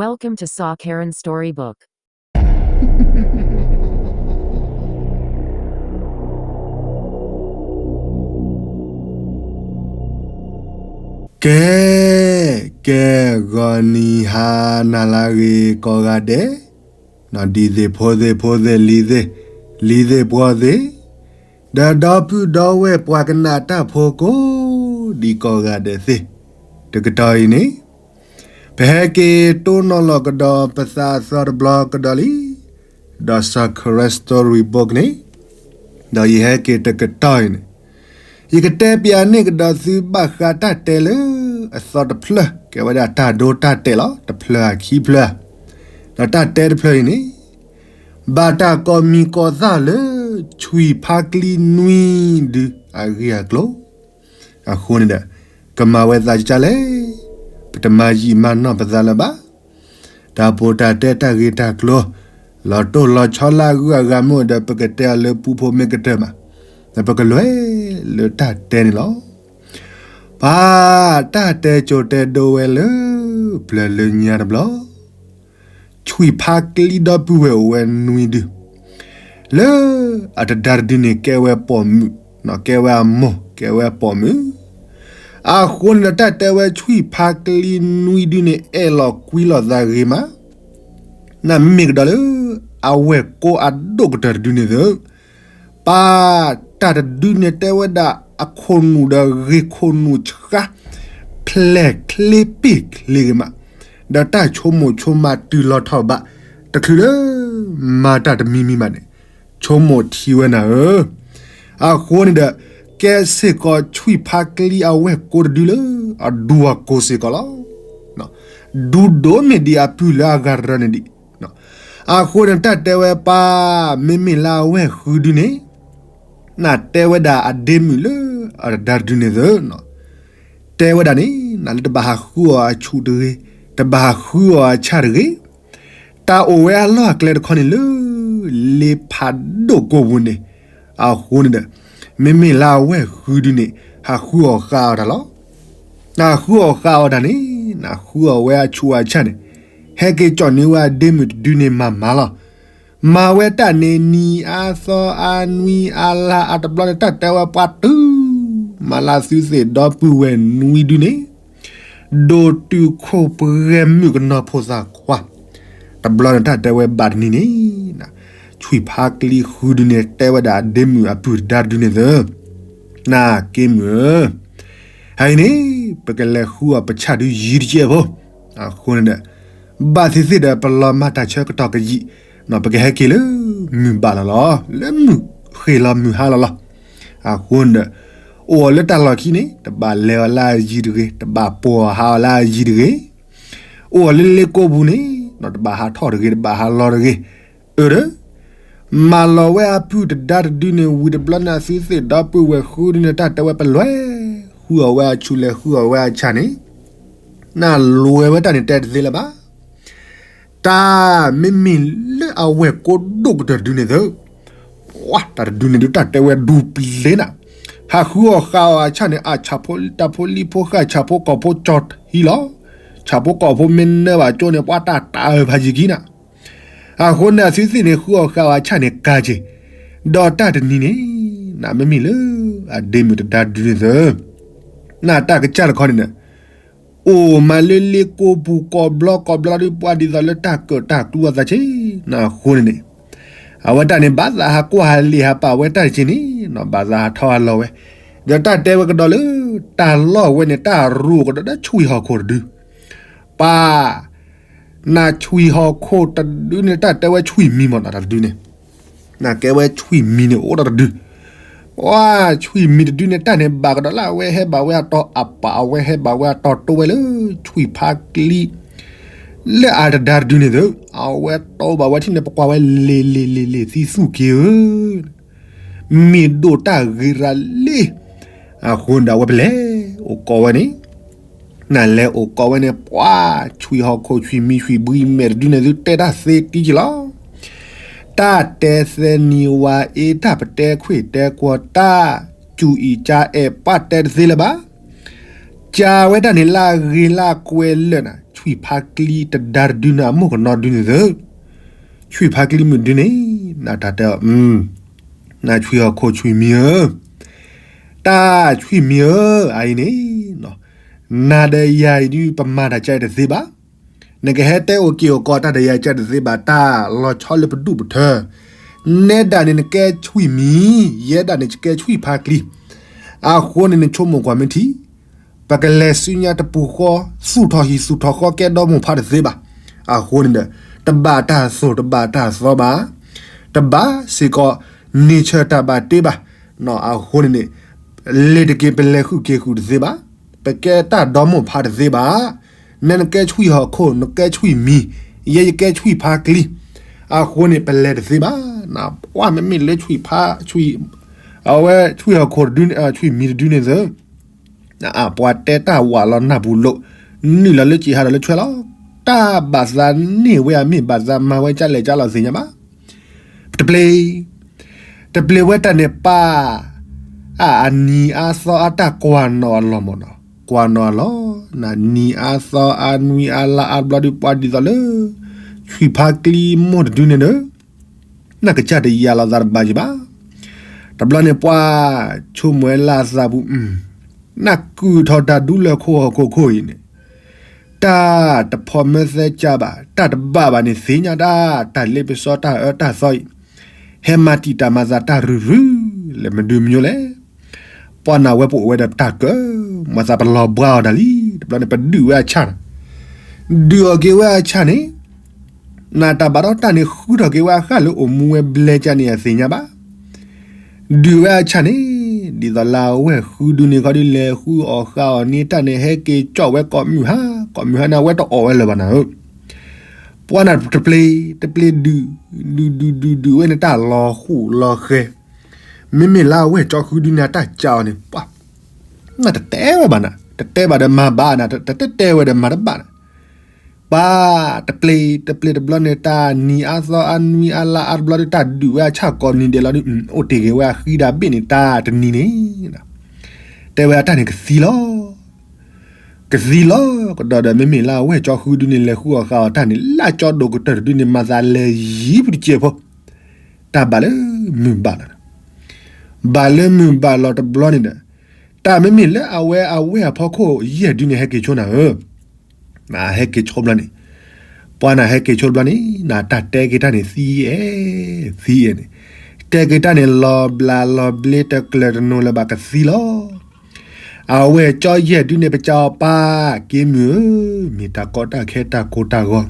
Welcome to Saw Karen Storybook. ကဲ, ကဲ, ဂီၤနံၤဟါနၤလၢအဂ့ၤကိးဂၤဒဲး, ဒ်သ့ၣ်ဖိသ့ၣ်ဖိသ့ၣ်လံၤသ့ၣ်, လံၤသ့ၣ်ပှီၤသ့ၣ်, ဒီးဒီပုၢ်ဒီဝဲၢ်ပှၤကနၣ်တၢ်ဖိကိးဒံးကိးဂၤဒဲးသ့ၣ်, တကတီၢ်အံၤန့ၣ် ပဟဲက့ၤတိၢ်နီၣ်လီၤကဒီးပသးအသီတဘျီကဒီးလံ, ဒီး Saw Karen Storybook န့ၣ်, ဒီးယဟဲက့ၤတကတီၢ်အံၤန့ၣ်, ယကတဲပၠးန့ၢ်ကဒီးသုဘၣ်ဃးတၢ်တဲလၢအသီတဖျၢၣ်, ကဲဝဲဒၣ်တၢ်ဒိတၢ်တဲာ်လီၤ, တဖျၢၣ်အခံဖျၢၣ်, ဒီးတၢ်တဲတဖျၢၣ်အံၤန့ၣ် ဘၣ်တၢ်ကိးမံၤကိးသၣ်လၢ ဆွံၣ်ဖါကလံနွံဒုအဂ့ၢ်အကျိၤ, အဃိန့ၣ်ဒီး ကမၤဝဲသးကစၢ်လဲၣ်, ပတမၤယံာ်မၤနီၢ်ပသးလၢၤဘၣ်. တၢ်ပိာ်တၢ်တဲတၢ်ဂ့ၢ်တၢ်ကျိၤ, လီၤတိၢ်လီၤဆီလၢအဂုၤအဂၤမ့ၢ်ဒီး ပကတဲအီၤလၢပူဖိမ့ၢ်ကတၢၢ်မး, ဒီးပကလဲၤလၢတၢ်တဲန့ၣ်လီၤ. ပှၤတၢ်တဲကၠိတဲဒိဝဲလၢ ပျၢၤလၢညါတဘျီ ဆွံၣ်ဖါကလံဒီပုၢ်ဝဲၢ်အိၣ်ဝဲနွံဒု, လၢအတဒါတဒုန့ၣ် ကဲဝဲပိာ်မုၣ်, ကဲဝဲအမိၢ်, ကဲဝဲပိာ်မုၣ်. အဃိန့ၣ်ဒီး တၢ်တဲဝဲဆွံၣ်ဖါကလံနွံဒုန့ၣ် အဲၣ်လီၤကွံလီၤသးဂ့ၤမး, နမ့မ့ၢ်ကဒီးလၢ အဝဲၢ်ကိအဒိၣ်ကတၢၢ်တဒုန့ၣ်သ့ၣ် ပၢ်တၢ်တဒုန့ၣ် တဲဝဲဒၣ်အခိၣ်နူာ်ဒီးဂ့ၢ်ခိၣ်နူာ်ဆှါ, ဖျဲၣ်ချ့ပ့ၢ်ချ့ဂ့ၤမး, ဒီးတၢ်ဆိကမိၣ်ဆိကမးတုၤလီၤထီၣ်ဘး, တချုးလၢမၤတၢ်တမံၤမံၤဘၣ်န့ၣ်, ဆိကမိၣ်ထံဝဲနၤဧၢ. အဃိန့ၣ်ဒီး ကဲစ့ၢ်ကီးဆွံၣ်ဖါကလံအဝဲၢ်ကိတဒုလၢ အဒူအကိၢ်စ့ၢ်ကီးလီၤ. ဒူဒိၣ်မ့ၢ်ဒံးအပုၢ်လၢအဂၤတရၢန့ၣ်ဒံး. အဃိန့ၣ် တၢ်တဲဝဲပၢ် မ့မ့ၢ်လၢအဝဲၢ်ဃုဒုန့ၣ်, နတဲဝဲဒၣ်အဒ့မုၣ်လၢအတဒါတဒုန့ၣ်သ့ၣ်, တဲဝဲဒၣ်န့ၣ် နလၢတဘၣ်ဟးဃုအီၤအဆူၣ်တဂ့ၤ, တဘၣ်ဟးဃုအီၤအဆၣ်တဂ့ၤ, တၢ်အိၣ်ဝဲအလီၢ်အကျဲတခီန့ၣ်လၢ လ့ဖးဒိၣ်ကိးပူၤန့ၣ်, အဃိန့ၣ်ဒီး မ့မ့ၢ်လၢအဝဲၢ်ဃုဒုန့ၣ် ဟးဃုအီၤဃုအီၤတၢ်လီၤ. နဟးဃုအီၤဃုအီၤတၢ်န့ၣ် နဟးဃုအီၤဝဲအဆူၣ်အဆၣ်န့ၣ်, ဟဲက့ၤကၠီၣ်န့ၢ်ဝဲအဒ့မုၣ်တဒုန့ၣ်မၤမၤလီၤ. မၤဝဲတၢ်န့ၣ် နံၤအါသီအါနွံအါလါအါတဘျီန့ၣ် တၢ်တဲဝဲပှၤတုၤ မၤလၢသုသ့ၣ်ဒီပုၢ်ဝဲၢ်နွံဒုန့ၣ် ဒိၣ်တုာ်ခိၣ်ပှဲၤမုၣ်ကနီၤဖိသၣ်ခွါ, တဘျီန့ၣ် တၢ်တဲဝဲဘၣ်တနံၤန့ၣ်, ဆွံၣ်ဖါကလံဃုဒုန့ၣ် တဲဝဲဒၣ်အဒ့မုၣ်အပုၢ်တဒါတဒုန့ၣ်သ့ၣ်, နက့မုၣ်ဧၢ, ဟဲအံၤန့ၣ် ပကလဲၤဃုအီၤပဆၣ်ဒုယံၤတကဲးဖိ, အဃိန့ၣ်ဒီး ဘၣ်သ့ၣ်သ့ၣ်ဒီး ပလီၤမၢ်တၢ်ဆၢကတီၢ်ကယံာ်, ပကဟဲက့ၤလၢမုၢ်ဘၣ်လီၤလီၤ, လၢမုၢ်ဃ့ၢ်လီၤမုၢ်ဟါလီၤလီၤ. အဃိန့ၣ်ဒီး အိၣ်အီၤလၢတၢ်လီၢ်ခံန့ၣ် တဘၣ်လဲၤအီၤလၢအယံၤတဂ့ၤ, တဘၣ်ပိာ်အီၤဟးအီၤလၢအယံၤတဂ့ၤ, အိၣ်အီၤလၢလ့ကိပူၤန့ၣ် တဘၣ်ဟးထီၣ်တဂ့ၤ, တဘၣ်ဟးလီၤတဂ့ၤ, အၢဒီး မၤလီၤဝဲအပုၢ်တဒါတဒုန့ၣ် ဝံၤတဘျီန့ၣ် အသုသ့ၣ်ဒီပုၢ်ဝဲၢ်ဃုဒုန့ၣ် တၢ်တဲဝဲပလဲၤဃုအီၤဝဲအဆူၣ် လဲၤဃုအီၤဝဲအဆၣ်န့ၣ်, နလဲၤဝဲတၢ်န့ၣ် တဲတသ့လၢၤဘၣ်. တၢ်မ့မ့ၢ်လၢအဝဲၢ်ကိဒိၣ်ကတၢၢ်တဒုန့ၣ်သ့ၣ်, ပှၤတၢ်တဒုန့ၣ်ဒုး တၢ်တဲဝဲဒူပျ့ၤနၤ, ဟးဃုအီၤဃုအီၤအဆၣ်န့ၣ် အဆၣ်ဖိတၢ်ဖိလံၤဖိဃာ် ဆၣ်ဖိကီၢ်ဖိကၠီၣ်ထံလီၤ. ဆၣ်ဖိကီၢ်ဖိမ့ၢ်နၢဘၣ်ကၠိန့ၣ် ပှၤတၢ်တၢ်အၢဖးယံၤကံနၤ. အဃိန့ၣ် အသုသ့ၣ်န့ၣ် ဃုအီၤဃုအီၤအဆၣ်န့ၣ် ကၤက့ၤ, ဒီးတၢ်တနံၤန့ၣ် နမ့မ့ၢ်လၢ အဒ့မုၣ်တဒါတဒုန့ၣ်သ့ၣ်, နတၢ်ကစၢ်တခီန့ၣ်ဒီး အိၣ်မးလၢလ့ကိပူၤကိးဘျီကိးဘျီဒုး ပှၤဒ်သိးလၢတၢ်ကၢၣ်တၢ်ကျူအသးက့နၤ အဃိန့ၣ်န့ၣ်, အဝဲတၢ်န့ၣ် ဘၣ်သးဟးကွၢ်ဟးလ့ၣ်ဟးပာ်ဝဲတၢ်တက့န့ၣ် ဘၣ်သးဟးထီၣ်ဟးလီၤဝဲ, ဒီးတၢ်တဲဝဲကဒီးလၢ တၢ်လီၢ်ဝဲန့ၣ် တၢ်ရူးကဒီးဒီးဆွံၣ်ဟီၣ်ခိၣ်တဒု, ပၢ် နဆွံၣ်ဟီၣ်ခိၣ်တဒုန့ၣ် တၢ်တဲဝဲဆွံၣ်မံမီၢ်နီၤ တၢ်တဒုန့ၣ်, နကဲဝဲဆွံၣ်မံန့ၣ် အိၣ်ဒီးတဒု, ပှၤဆွံၣ်မံတဒုန့ၣ် တၢ်န့ၣ်ဘၣ်ကဒီးလၢအဝဲဟဲဘၣ်ဝဲအတီၤအပာ် အဝဲဟဲဘၣ်ဝဲအတီၤတိဝဲလၢ ဆွံၣ်ဖါကလံ လၢအတဒါတဒုန့ၣ်သ့ၣ်, အဝဲတိဘၣ်ဝဲထံၣ်န့ၣ် ပကွၢ်ဝဲလ့ၤလ့ၤလ့ၤလ့ၤ သံသူၣ်က့ၤဧၢ မ့ၢ်ဒိၣ်တၢ်ဂ့ၤရၤလံ, အဃိန့ၣ်ဒီးအဝဲပလဲၤအိၣ်ကိးဝဲန့ၣ်, နလဲၤအိၣ်ကိးဝဲန့ၣ် ပှၤဆွံၣ်ဟီၣ်ခိၣ်ဆွံၣ်မံဆွံၣ်ဘှံးမဲာ်တဒုန့ၣ်သုတဲတၢ်သ့တံက့ၤလီၤ. တၢ်တဲသဲနံၤဝါအ့ တၢ်ပတဲခွ့ၣ်တဲကွီၤ တၢ်စူၤအံၤကါအဲၣ် ပှၤတဲတသ့လၢၤဘၣ်. ကးဝဲတၢ်န့ၣ်လၢအဂ့ၤလၢအကွဲးလၢာ်နၤ ဆှံၣ်ဖါကျံတဒါတဒုန့ၣ် အမိၢ်ကနီဒုန့ၣ်သၢ, ဆှံၣ်ဖါကျံမုၣ်ဒုန့ၣ် နတၢ်တဲအီၤ, နဆှံၣ်ဟီၣ်ခိၣ်ဆှံၣ်မံၤဧၢ, တၢ်ဆှံၣ်မံၤဧၢ, အအံၤန့ၣ် နၤဒီးယၤအံၤဒုး ပမၤတၢ်ကဲတသ့ဘၣ်. နကဟဲတဲအိၣ်က့ၤအိၣ်ကီးတၢ်ဒီးယၤကဲတသ့ဘၣ်, တၢ်လီၤဆီလၢပဒူၣ်ပထၢ, နဲဒၣ်န့ၣ်နကဲဆှံၣ်မံၤ, ယဲဒၣ်န့ၣ်ကဲဆှံၣ်ဖါကျံ, အဃိန့ၣ်နဆိကမိၣ်ကွၢ်မ့ၢ်ထံ, ပကလဲၤဆူညါတပူၤဃီ, သူၣ်ထီၣ်ဟံၣ်သူၣ်ထီၣ်ဃီကဲဒီမိၢ်ဖးတသ့ဘၣ်. အဃိန့ၣ်ဒီး တဘၣ်တၢ်သိၣ်တဘၣ်တၢ်သီဘၣ်, တဘၣ်စ့ၢ်ကီး nature တၢ်ဘၣ်တ့ဘၣ်. အဃိန့ၣ်န့ၣ် လ့ၤတက့ၤ ပလဲၤဃုာ်က့ၤဃုာ်တသ့ဘၣ်, ပကဲတၢ်ဒီမိၢ်ဖးတသ့ဘၣ်. နဲနကဲဆှံၣ်ဟီၣ်ခိၣ် နကဲဆှံၣ်မံၤ, ယဲယကဲဆှံၣ်ဖါကျံ, အဃိန့ၣ် ပလဲၤတသ့ဘၣ်. နပှၢ်မ့မ့ၢ်လၢဆှံၣ်ဖါ, အဝဲဆှံၣ်ဟီၣ်ခိၣ်တဒု, ဆှံၣ်မံၤတဒုန့ၣ်သၢ ပှၤတဲတၢ်ဝးလီၤနၢ်ပူၤလိာ်, နုာ်လီၤလၢကံၣ်ဟးဒီးလၢဆွဲလီၤ, တၢ်ဘၣ်သးန့ၢ်ဝဲအမ့ၢ်ဘၣ်သးမၤဝဲကၢ်လဲၣ်ကၢ်လီၤသ့ၣ်ညါဘၣ်. တပျ့ၤ, တပျ့ၤဝဲတၢ်န့ၣ်ပၢ်, အနံၤအါသီအါတၢ်ကွၢ်နီၣ်အလီၢ်မ့ၢ်နီၤ, ကွၢ်နီၣ်အလီၢ်, နနံၤအါသီအါနွံအါလါအါတဘျီဒုးပှၤဒ်သိးလၢ ဆှံၣ်ဖါကျံမိၢ်တဒုန့ၣ်ဒီး နကစၢ်တယာ်လီၤသးတဘၣ်ယံၤဘၣ်. တဘျီန့ၣ်ပှၤဆိကမိၣ်ဝဲလၢအသးပူၤ, နကုၢ်ထီၣ်တၢ်ဒူလၢခိၣ်ဟီၣ်ခိၣ်ခိၣ်အံၤန့ၣ်, တၢ်တဖီမၢသဲကၢဘၣ်, တၢ်တဘၣ်ဘၣ်န့ၣ်သ့ၣ်ညါဒၣ်, တၢ်လ့ပစီတၢ်အၢတၢ်သီအံၤ, ဟဲမၤတံာ်တာ်မၤသးတၢ်ရုၢ်ရုၢ်, လဲၤမဒုးမညိလဲၣ်. ပှၤနာ်ဝဲပအိၣ်ဝဲဒီးပတၢ်ကၢ, မၤသးပလီၤဘှါအီၤတၢ်လံ, တဘျီန့ၣ်ပဒုးဝဲအဆၣ်န့ၣ်, ဒုးအီၤက့ၤဝဲအဆၣ်န့ၣ် နတၢ်ဘၣ်ဒီးတၢ်န့ၣ် ဃုထီၣ်က့ၤဝဲအဃၣ်လၢအိၣ်မူဝဲဘျဲကၢ်န့ၣ်အသ့ၣ်ညါဘၣ်. ဒုးဝဲအဆၣ်န့ၣ်, ဒ်သိးလၢအဝဲၢ်ဃုဒုန့ၣ်ခီဒုးလဲၤဃုအီၣ်ဃာ်အီၤန့ၣ် တၢ်န့ၣ်ဟဲက့ၤကၠီၣ်ဝဲကိးမုၢ်ဟါ, ကိးမုၢ်ဟါန့ၣ် အဝဲတအီၣ်ဝဲလၢၤဘၣ်နၤဧၢ. ပှၤနၤတပျ့ၤ, တပျ့ၤဒုး, ဒုးဒုးဒုးဒုးဝဲန့ၣ် တၢ်လီၤဃူလီၤဃဲၤ, မ့မ့ၢ်လၢအဝဲၢ်ကၠီဃုဒုန့ၣ် အတၢ်ကးအီၤန့ၣ် ပှၤ နတတဲဝဲဘၣ်နၤ, တတဲဘၣ်ဒီးမၤဘၣ်နၤ, တတဲဝဲဒီးမၤတဘၣ်နၤ. ပှၤတပျ့ၤ, တပျ့ၤတဘျီန့ၣ် တၢ်နံၤအါသီအါနွံအါလါအါတဘျီဒီး တၢ်ဒုးဝဲအဆၣ်ကိးနံၤဒဲးလီၤဒုး, အိၣ်တ့ၢ်ဂ့ၤဝဲအဃံဒၣ်ဘ့ၣ်န့ၣ် တၢ်တနံၤန့ၣ် တဲဝဲအတၢ်န့ၣ်ကသံလီၤ. ကသံလီၤကဒီးဒီး မ့မ့ၢ်လၢအဝဲၢ်ကၠီဃုဒုန့ၣ် လဲၤဃုအီၣ်ဃာ်အီၤတၢ်န့ၣ် လၢကၠီဒိၣ်ကတၢၢ်တဒုန့ၣ် မၤသးလဲၤယံၤပူၤတစဲးဖိ, တၢ်ဘၣ်လၢမုၢ်ဘၣ်လီၤ. ဘၣ်လၢမုၢ်ဘၣ်လီၤတဘျီန့ၣ်ဒီး တၢ်မ့မ့ၢ်လၢအဝဲအဝဲၢ်အဖီခိၣ်ယဲၢ်ဒုန့ၣ် ဟဲက့ၤဆိနၤဧၢ, ဟဲက့ၤဆိဘျီန့ၣ်, ပှၤနၤဟဲက့ၤဆိတဘျီန့ၣ် နတၢ်တဲက့ၤတၢ်န့ၣ်သံအဲ, သံအဲန့ၣ်, တဲက့ၤတၢ်န့ၣ် လီၤဘျးလီၤဘျ့တကျၢၤတနိလၢၤဘၣ်ကသံလီၤ. အဝဲၢ်ကၠီယဲၢ်ဒုန့ၣ် ပကးအီၤပၢ်က့ၤမုၢ်ဧၢ, မ့ၢ်တၢ်ကီတၢ်ခဲတၢ်ကိၢ်တၢ်ဂီၤ,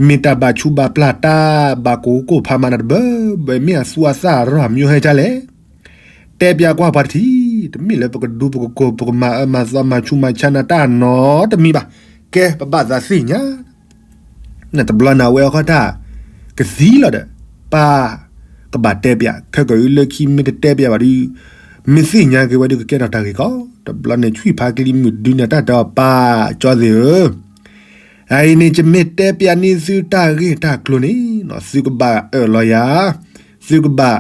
မ့ၢ်တၢ်ဘၣ်ဆူးဘၣ်ပျၢ်တၢ်ဘၣ်ကိၢ်ကိၢ်ဖးမၤနၤတဘၢဘၢ မ့ၢ်အသူအသၣ်ရၢမံၤဟဲကၢ်လဲၣ် တဲပၠးကွၢ်ပှၤတထံၣ်, တမ့ၢ်လၢပကဒူပကကိၢ် ပကမၤအၢမၤသီမၤဆူးမၤဆါနၤတၢ်နီတမံၤဘၣ်. ကဲ ပဘၣ်သးသ့ၣ်ညါ နတဘျီနၤဝဲအခီတၢ် ကသံလီၤဒီး ပၢ်ကဘၣ်တဲပၠး, ခဲကနံၣ်အံၤလၢခံမ့ၢ်တတဲပၠးဘၣ်ဒီး မ့ၢ်သ့ၣ်ညါက့ၤဝဲဒီးကကဲထီၣ်တၢ်ဂ့ၢ်ကီ, တဘျီန့ၣ် ဆှံၣ်ဖါကလံၤမုၢ်ဒုန့ၣ် တၢ်တဲအီၤ ပၢ်ကၠီသ့ၣ်ဧၢ, အအံၤန့ၣ် ယမ့ၢ်တဲပၠးန့ၢ်သုတၢ်ဂ့ၢ်တၢ်ကျိၤန့ၣ် သုကဘၣ်အၢၣ်လီၤယၤ, သုကဘၣ်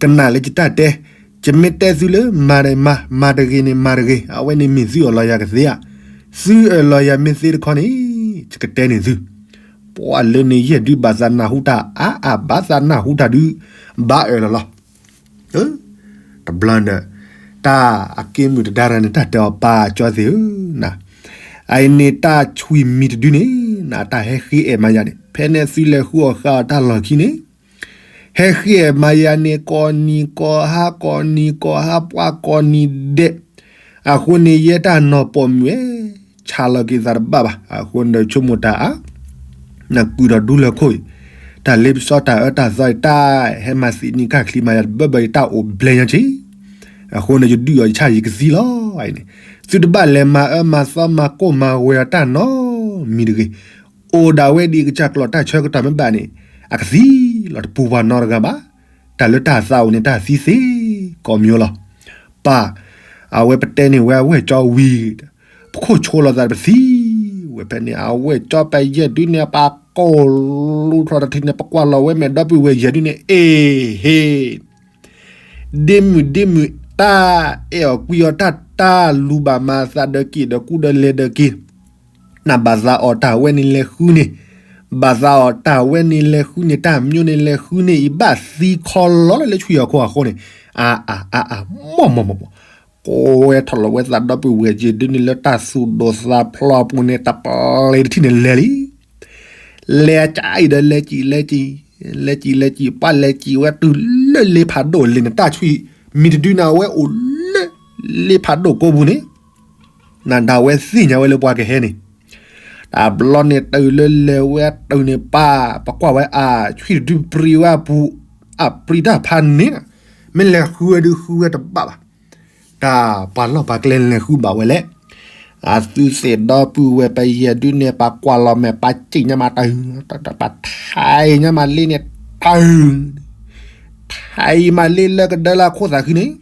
ကနၣ်လၢယတၢ်တဲ, ယမ့ၢ်တဲသုလၢ မၤန့ၣ်မၤ, မၤတဂ့ၤန့ၣ်မၤတဂ့ၤ, အဝဲန့ၣ်မ့ၢ်သုအၢၣ်လီၤယၤကသ့ဧါ. သုအၢၣ်လီၤယၤမ့ၢ်သ့တခီန့ၣ် ယကတဲန့ၢ်သု. ပှၤလၢန့ၣ်ယဲၢ်ဒုဘၣ်သးနၢ်ဟူတၢ်အါအါ ဘၣ်သးနၢ်ဟူတၢ်ဒုး ဘၣ်အၢၣ်လီၤလီၤ. တဘျီဒီး တၢ်အက့မုၢ်တဒါရၤန့ၣ် တၢ်တဲအီၤ ပၢ်ကၠီသ့ၣ်ဧၢ, အအံၤန့ၣ်တၢ်ဆှံၣ်မံၤတဒုန့ၣ် နတၢ်ဟဲဃ့အဲၣ်မၤယၤန့ၣ် ဖဲန့ၣ်သုလဲၤဃုအီၣ်ဃာ်အီၤတၢ်လီၢ်ခံန့ၣ် ဟဲဃ့အဲၣ်မၤယၤန့ၣ် ကိးနံၤကိးဟါ ကိးနံၤကိးဟါ ပှၤကိးနံၤဒဲး, အဃိန့ၣ် ယဲတၢ်နီၢ်ပိာ်မုၣ်ဧၢ, ဆါလီၤက့ၤသးတဘၣ်ဘၣ်. အဃိန့ၣ်ဒီးဆိကမိၣ်တၢ်အါ, နကုၢ်ထီၣ်ဒူလၢခိၣ်အံၤ, တၢ်လ့ပစီတၢ်အၢတၢ်သီအံၤ တၢ်ဟဲမၤသံးနံၤခၣ်ချံမၤယၤတဘၢဘၢအံၤ တၢ်အိၣ်ဘျဲၣ်ညါက့ၤ, အဃိန့ၣ် ယဒုးအီၤယဆၣ်ယကသံလီၤ. အအံၤန့ၣ် သုတဘၣ်လဲၤမၤအၢမၤသီမၤကိၢ်မၤဂီၤတၢ်နီတမံၤတဂ့ၤ. အိၣ်ဒၣ်ဝဲဒ်အံၤ ကစၢ်ကျီၣ်တၢ်ဆၢကတီၢ်မ့ၢ်ဘၣ်န့ၣ် အကသံလီၤ တပူၤပှၤနီတဂၤဘၣ်. တၢ်လၢတၢ်သးအိၣ်န့ၣ် တၢ်သံသ့ကိးမံၤလီၤ. ပၢ်, အဝဲပတဲန့ၢ်ဝဲအဝဲၢ်ကၠီဝံၤဒီး ပခိၣ်ဆိလိာ်သးဒီးပသံဝဲဖဲန့ၣ် အဝဲၢ်ကၠီပယဲၢ်ဒုန့ၣ် ပကိၢ်လူထီၣ်တထံၣ်န့ၣ် ပကွၢ်လီၤဝဲမဲာ်ဒီပုၢ်ဝဲၢ်ယဲၢ်ဒုန့ၣ် အ့ၣ်ဟ့ၣ် ဒ့မုၣ်ဒ့မုၣ် တၢ်အဲၣ်အီၤကွံအီၤ တၢ်တၢ်လူၤဘၣ်မၤသးဒီးက့ၣ်ဒီးကူဒီးလဲၤဒီးက့ၤ နဘၣ်သးအီၣ်တၢ်ဝဲန့ၣ်လဲၤဃုန့ၣ်, ဘၣ်သးအီၣ်တၢ်ဝဲန့ၣ်လဲၤဃုန့ၣ် တၢ်မၠိန့ၣ်လဲၤဃုန့ၣ် အံၤဘၣ်သံခီလီၤလၢလၢဆှံဟီၣ်ခိၣ်အဃိန့ၣ်, အါအါအါအါ, မီၢ်မီၢ်မီၢ်မီၢ်, ကိးဝဲထီၣ်လီၤဝဲသးဒီပုၢ်ဝဲၢ်ယဲၢ်ဒုန့ၣ်လၢတၢ်သူၣ်ဒိၣ်သးဖျိးအပူၤန့ၣ် တပျ့ၤတထံၣ်န့ၣ်လဲၤလံ လဲၤအကါအံၤဒီးလဲၤကံၣ်လဲၤကံၣ်, လဲၤကံၣ်လဲၤကံၣ် ပှၤလဲၤကံၣ်ဝဲတုၤလၢလ့ဖးဒိၣ်လ့ၤန့ၣ် တၢ်ဆွံမံၤတဒုန့ၣ် အဝဲအိၣ်လၢလ့ဖးဒိၣ်ကိးပူၤန့ၣ်, နဒၣ်ဝဲသ့ၣ်ညါဝဲလၢပှၤကဟဲန့ၣ်, တဘျီန့ၣ်တုၤလၢလဲၤဝဲတုၤန့ၣ်ပၢ် ပကွၢ်ဝဲအဆွံတဒုပြံဝဲအပူၤ, အပြံတၢ်ဖးန့ၣ်, မ့ၢ်လဲၤဃုဝဲဒုးဃုဝဲတဘၣ်ဘၣ် တၢ်ပှၤလီၢ်ပှၤကျဲလဲၤဃုဘၣ်ဝဲလဲၣ်. အသုသ့ၣ်ဒီပုၢ်ဝဲၢ်ပယဲၢ်ဒုန့ၣ် ပှၤကွၢ်လီၤမဲာ် ပှၤစံၣ်ညါမးတၢ်, ပှၤထံၣ်ညါမးလ့န့ၣ်တၢ်, ထံၣ်မးလ့လၢကဒၢလၢခိၣ်သးဃံန့ၣ်,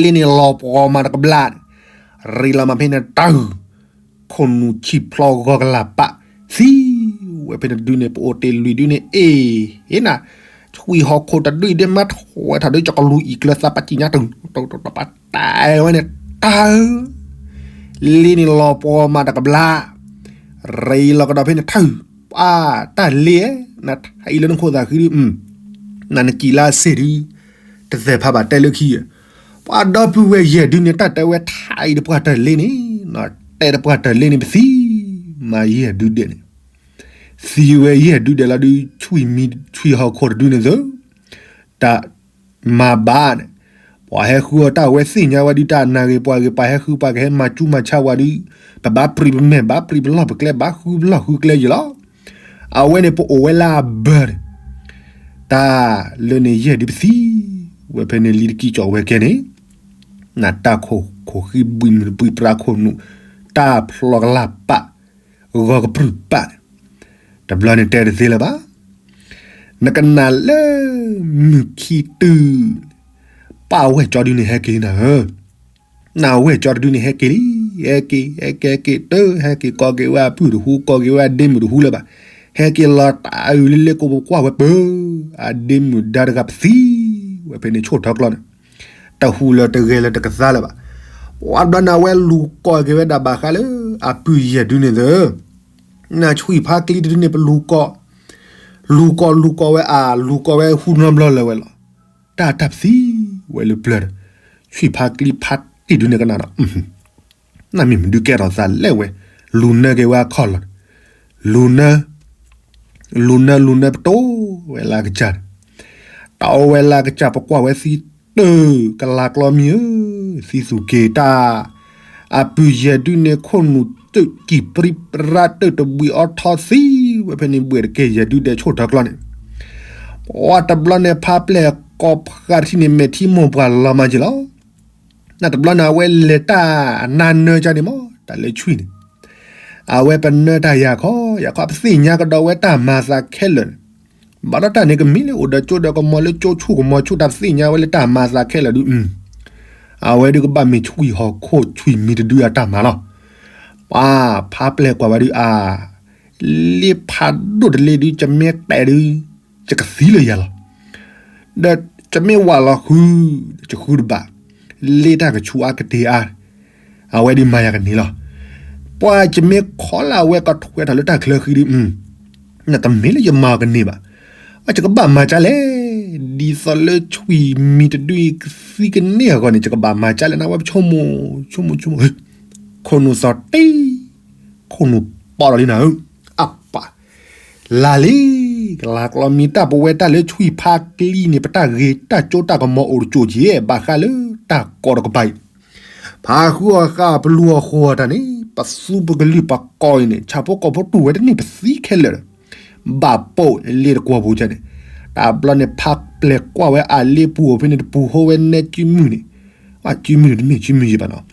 လ့န့ၣ်လီၤပှီၤမးတကဘျါန့ၣ်, ရံလီၤမးဖဲန့ၣ်တၢ် ခိၣ်နူာ်ဆံးဖျိးဂီၤကလးပၣ်, သံဝဲဖဲန့ၣ်ဒုန့ၣ် ပအိၣ်တ့ၢ်လွံၢ်ဒုန့ၣ် အ့ၣ်, ဟ့ၣ်နၤ, ဆွံဟီၣ်ခိၣ်တဒုအံၤဒ်မ့ၢ်ထွဲထီၣ်ဒုး ကကလူၤအံၣ်ကျၢၤသးပှၤစံၣ်ညါတၢ်, ပှၤတဲဝဲန့ၣ်တၢ်, လ့န့ၣ်လီၤပှီၤမးတကဘျါ, ရံလီၤကဒီးဖဲန့ၣ်တၢ်, ပှၤတၢ်လ့, နထံၣ်လၢနခိၣ်သးဃံဒု, နနကံၣ်လၢစ့ၢ်ဒု, တသဲးဖးဘၣ်တဲလၢခံ, ပှၤဒီပုၢ်ဝဲၢ်ယဲၢ်ဒုန့ၣ် တၢ်တဲဝဲထံၣ်အံၤဒီးပှၤတၢ်လ့န့ၣ်, တဲဒီးပှၤတၢ်လ့န့ၣ်ပသံ, မၤယဲၢ်ဒုဒဲးန့ၣ်, သံဝဲယဲၢ်ဒုဒဲးလီၤဒုး ဆွံမံၤဆွံဟီၣ်ခိၣ်တဒုန့ၣ်သၢ, တၢ်မၤဘၣ်န့ၣ်, ပှၤဟဲဃုအီၤတၢ်ဝဲသ့ၣ်ညါဝဲဒုး တၢ်နၢ်ဂ့ၤပှၤဂ့ၤ ပှၤဟဲဃုပှၤကဟဲမၤကူမၤဆါဝဲဒုး, ပဘၣ်ပြံပမဲာ် ဘၣ်ပြံပလီၢ်ပကျဲ ဘၣ်ဃုပလီၢ်ဃုကျဲယဲၢ်လီၤ. အဝဲန့ၣ်ပအိၣ်ဝဲလၢအဘၢန့ၣ်, တၢ်လၢန့ၣ်ယဲၢ်ဒုးပသံ, ဝဲဖဲန့ၣ်လံတကံၢ်ကၠီၣ်ဝဲကဲန့ၣ်, နတၢ်ခိၣ်ခိၣ်ဃံဘှံးမုၢ်တဘှံးပြးခိၣ်နူာ်, တၢ်ဖျီကလၢ်ပၣ်, ဂီၤကပြုၢ်ပၣ်န့ၣ်, တဘျီန့ၣ်တဲတသ့လၢၤဘၣ်. နကနၣ်လၢမုၢ်ခံတုၤ, ပၢ်ဝဲၢ်ကၠီဒုန့ၣ်ဟဲက့ၤနၤဧၢ, နဝဲၢ်ကၠီတဒုန့ၣ်ဟဲက့ၤလံ, ဟဲက့ၤ ဟဲက့ၤ ဟဲက့ၤ တုၤဟဲက့ၤ ကိးက့ၤဝဲအပုၢ်တဟူ ကိးက့ၤဝဲအဒ့မုၣ်တဟူလၢၤဘၣ်, ဟဲက့ၤလီၤတၢ်အုၣ်လၢလ့ကိးပကွၢ်ဝဲပၢၤ, အဒ့မုၣ်ဒါတဂၤပသံဝဲဖဲန့ၣ် ဆိၣ်ထီၣ်ကျီန့ၣ်, တဟူးလၢၤတဂဲၤလၢၤတကသါလၢၤဘၣ်. ပှၤဘျီန့ၣ် အဝဲလူၤကိးက့ၤဝဲဒၣ်ဘၣ်ဃးလၢ အပုၢ်ယဲၢ်ဒုန့ၣ်သၢ, နဆွံၣ်ဖါကျံတဒုန့ၣ် ပလူၤကိး, လူၤကိးလူၤကိးဝဲအါ, လူၤကိးဝဲဟူနီတဘျီလၢၤဝဲလီၤ. တၢ်တၢ်ပသံဝဲလၢပျၢၤဒီး, ဆွံၣ်ဖါကျံဖါတံၢ်ဒုန့ၣ်ကနၣ်ဒီး နမ့ၢ်မနုၤကဲထီၣ်သးလဲၣ်ဝဲ, လူၤနၢက့ၤဝဲအခီၣ်လီၤ, လူၤနၢ, လူၤနၢ လူၤနၢပတိဝဲလၢကစၢ်န့ၣ်, တၢ်အိၣ်ဝဲလၢကစၢ်ပကွၢ်ဝဲသံတၢ်, ကလၤကျီမံၤဧၢ, သံသူၣ်က့ၤတၢ်, အပုၢ်ယဲၢ်ဒုန့ၣ် ခိၣ်နူာ်တၢ်ကံၣ်ပြံပြါတၢ်တဘှံးအီထီသံဝဲဖဲန့ၣ် ဘှဲၣ်တကဲယဲၢ်ဒုဒဲးဆိၣ်ထီၣ်ကျီန့ၣ်, ပှၤတဘျီန့ၣ် ဖါပျဲၢ်ကိးဖးတထံၣ်န့ၣ် မဲာ်ထံမိၢ်ပှၢ်လီၤမးက့ၤလီၤ. နတဘျီန့ၣ် အဝဲလဲၤတၢ်နါနၢကန့ၣ်မး တၢ်လၢဆွံၣ်န့ၣ်, အဝဲပနၢတၢ်ယၤခီယၤခီ ပသ့ၣ်ညါကဒီးဝဲတၢ်မၤသးခဲလၢာ်န့ၣ်, ဘၣ်ဒီးတၢ်န့ၣ်ကမ့ၢ်လၢအိၣ်ဒီးကၠိဒီးကမီၤလၢကၠိဆူၣ်ကမီၤဆူၣ် တၢ်ပသ့ၣ်ညါဝဲလၢတၢ်မၤသးခဲလၢာ်ဒု, အဝဲဒုကဘၣ်မ့ၢ်ဆွံၣ်ဟီၣ်ခိၣ်ဆွံၣ်မံၤတဒုအတၢ်မၤလီၤ. ပှၤဖါပျဲၢ်ကွၢ်ဝဲဒုအါ, လ့ဖးဒိၣ်တလ့ဒု ကမ့ၢ်တဲာ်ဒု, ယကသံလၢယၤလီၤ. ဒီးယမ့ၢ်ဝးလီၤဃု, ယဃုတဘၣ်, လ့တၢ်ကဆူးအါကတ့ၤအါ, အဝဲဒုးမၤယၤကန့ၢ်လီၤ. ပှၤယမ့ၢ်ခီလၢအဝဲကထွဲထီၣ်လၢတၢ်ချၢဃံဒု, နတမ့ၢ်လၢယမၤအီၤကန့ၢ်ဘၣ်. အယကဘၣ်မၤကၢ်လဲၣ်, ဒ်သိးလၢဆွံၣ်မံၤတဒုအံၤကသံကန့ၢ်အဂီၢ်န့ၣ် ယကဘၣ်မၤကၢ်လဲၣ် နဝဲပဆိကမိၣ်, ဆိကမိၣ်, ခိၣ်နူာ်သီၣ်တံၢ်, ခိၣ်နူာ်ပီးဒီးလံနၤဧၢ, အပၢ် လါလံ, ကလၤကျီမံၤတၢ်ပဝဲတၢ်လၢဆွံၣ်ဖါကျံန့ၣ် ပတၢ်ဂ့ၤတၢ်ကၠိတၢ်ကမီၤအိၣ်တစိၢ်က့ၤ ဘၣ်ဃးလၢတၢ်ကိးတကပၤအံၤ, ဖးဃုအီၣ်ဃာ်ပလူၤအီၣ်ဃိအီၣ်တၢ်န့ၣ် ပသူပကလုၢ်ပကိးအံၤန့ၣ် ဆၣ်ဖိကီၢ်ဖိတူၢ်ဝဲတန့ၢ်ပသံခဲလၢာ်ဒီး ဘၣ်ပိာ်လ့တကွီၢ်ပူၤန့ၣ်, တၢ်ဘျီန့ၣ် ဖးပျဲၢ်ကွၢ်ဝဲအလ့ပူၤအိၣ်ဖဲန့ၣ်တပူၤ ဟိဝဲနဲကုမုၢ်န့ၣ်, အကုမုၢ်န့ၣ်တမ့ၢ်ကုမုၢ်ယံၤဘၣ်နီၤ,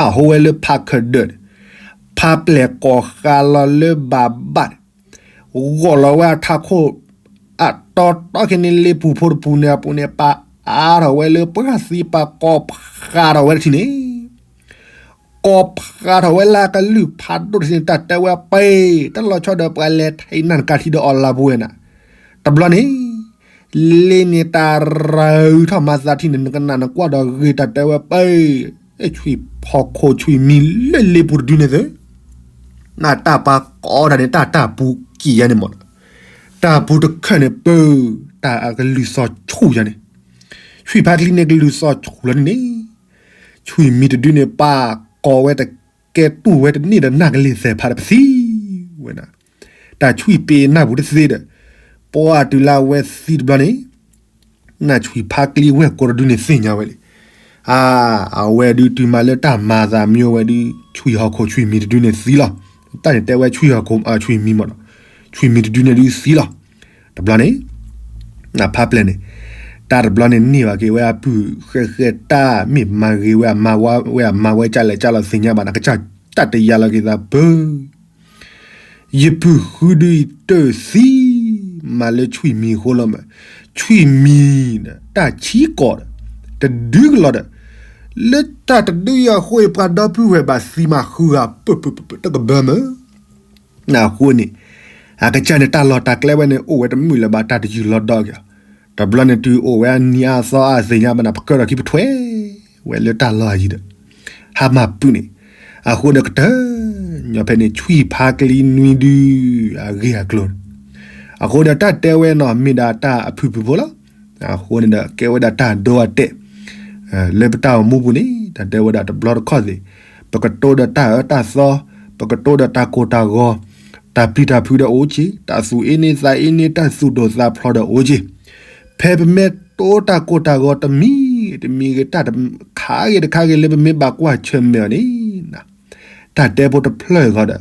အဟိဝဲလၢဖးခၢၣ်ဒၢးန့ၣ်, ဖးပျဲၢ်ကိးဃာ်လီၤလၢဘၣ်ဘၣ်န့ၣ် ဂီၢ်လီၤဝဲအထးခိၣ်, အတီတီခဲန့ၣ် လ့ပူၤဖိတပူၤန့ၣ်အပူၤန့ၣ် ပာ်အါထီၣ်ဝဲလၢပှၢ်သံပာ်ကိးဖးထီၣ်ဝဲတထံၣ်န့ၣ်, ကိးဖးထီၣ်ဝဲလၢအကလုၢ်ဖးဒိၣ်တထံၣ်န့ၣ် တၢ်တဲဝဲပှဲၤ, တလီၤဆီဒီးပှၤလဲၤထဲနၢ်နကါထံဒီးအီၣ်လၢပူၤဝဲနၤ, တဘျီန့ၣ် လ့န့ၣ်တၢ်ရၤထီၣ်မၤသးထံန့ၣ် နကနၣ်နကွၢ်ဒီးဂ့ၤ တၢ်တဲဝဲပှဲၤ, ဆွံၣ်ဟီၣ်ခိၣ်ဆွံၣ်မံၤလၢလ့ပူၤတဒုန့ၣ်သၢ နတၢ်ပှၤကိးတၢ်န့ၣ် တၢ်တၢ်ပူၤကံၢ်ယါန့ၣ်မး, တၢ်ပူၤတခၢၣ်န့ၣ်ပၢ, တၢ်အကလုၢ်သီၣ်ဆူၣ်ယါန့ၣ်, ဆွံၣ်ဖါကျံန့ၣ်ကလုၢ်သီၣ်ဆူၣ်လီၤန့ၣ်န့ၣ်, ဆွံၣ်မံၤတဒုန့ၣ် ပၢ်ကိးဝဲတကဲတူၢ်ဝဲတန့ၢ်ဒီး နၢ်ကလ့ၤသဲးဖးဒီးပသံဝဲနၤ, တၢ်ဆွံၣ်ပ့ၤနၢ်ပူၤတသ့ဒီး, ပှၤတုၤလၢအဝဲသံတဘျီန့ၣ် နဆွံၣ်ဖါကျံဝဲၢ်ကိးတဒုန့ၣ်သ့ၣ်ညါဝဲလံ. အါ, အဝဲဒုးတုၤမးလၢတၢ်မၤသးမံဝဲဒုး ဆွံၣ်ဟီၣ်ခိၣ်ဆွံၣ်မံၤတဒုန့ၣ်သံ, တၢ်န့ၣ်တဲဝဲဆွံၣ်ဟီၣ်ခိၣ်ဆွံၣ်မံၤမး, ဆွံၣ်မံၤတဒုန့ၣ်ဒုးသံလီၤ. တဘျီန့ၣ် နဖါပျဲၢ်န့ၣ် တၢ်တဘျီန့ၣ်န့ၢ်ဘၣ်က့ၤဝဲအပုၢ်ဃဲဃဲ တၢ်မ့ၢ်မၤဂ့ၤဝဲအမါဝဲအမါဝဲ ကၢ်လဲၣ်ကၢ်လီၤသ့ၣ်ညါဘၣ်နၤ ကစၢ်တၢ်တယာ်လီၤက့ၤသးပၢ ယပုၢ်ဃုဒုအံၤတၢၢ်သံ မၤလၢဆွံၣ်မံၤအဃိလီၤမး, ဆွံၣ်မံၤဒီး တၢ်ဆံကီးဒီး တဒုကလီၤဒီး လၢတၢ်တဒုအံၤအဃိအံၤ ပှၤဒီပုၢ်ဝဲၢ်ဘၣ်သံမးဃုဂၤ ပၢၢ်ပၢၢ်ပၢၢ်ပၢၢ်တကဘၢမး အဃိန့ၣ် အကစၢ်န့ၣ် တၢ်လီၢ်တၢ်ကျဲဝဲန့ၣ် အိၣ်ဝဲတမုာ်လၢၤဘၣ် တၢ်တယုၢ်လီၤဒီးက့ၤအီၤ, တဘျီန့ၣ်တုၤအိၣ်ဝဲအနံၤအါသီအါသ့ၣ်ညါဘၣ်နၤ ပကၢၢ်ထီၣ်ခံပထွဲဝဲလၢတၢ်လီၢ်အယံၤဒီး ဟါမၢ်ပုၢ်န့ၣ်, အဃိဒီးကတၢၢ် ညီဖဲန့ၣ် ဆွံၣ်ဖါကျံနွံဒု အဂ့ၢ်အကျိၤန့ၣ်, အဃိဒီးတၢ်တဲဝဲနီၤ မ့ၢ်ဒၣ်တၢ်အဖုၣ်ဖုၣ်ဖိလီၤ. အဃိန့ၣ်ဒီး ကဲဝဲဒၣ်တၢ်ဒိအတဲာ် လၢပတၢ်အိၣ်မူပူၤန့ၣ် တၢ်တဲဝဲဒၣ်တဘျီတခီၣ်သ့ၣ်, ပကတိၤဒီးတၢ်အၢတၢ်သီ, ပကတိၤဒီးတၢ်ကိၢ်တၢ်ဂီၤ, တၢ်ပျံၤတၢ်ဖုးဒီးအိၣ်က့ၤ, တၢ်သူၣ်အ့န့သးအ့န့ တၢ်သူၣ်ဒိၣ်သးဖျိးဒီးအိၣ်က့ၤ, ဖဲပမ့ၢ်တိၤတၢ်ကိၢ်တၢ်ဂီၤတမံၤဂ့ၤတမံၤဂ့ၤ တၢ်တခါဂ့ၤတခါဂ့ၤလၢပမ့ၢ်ဘၣ်ကွၢ်ဆၢၣ်မဲာ်အီၤန့ၣ်, တၢ်တဲဖိတဖျၢၣ်အဂီၢ်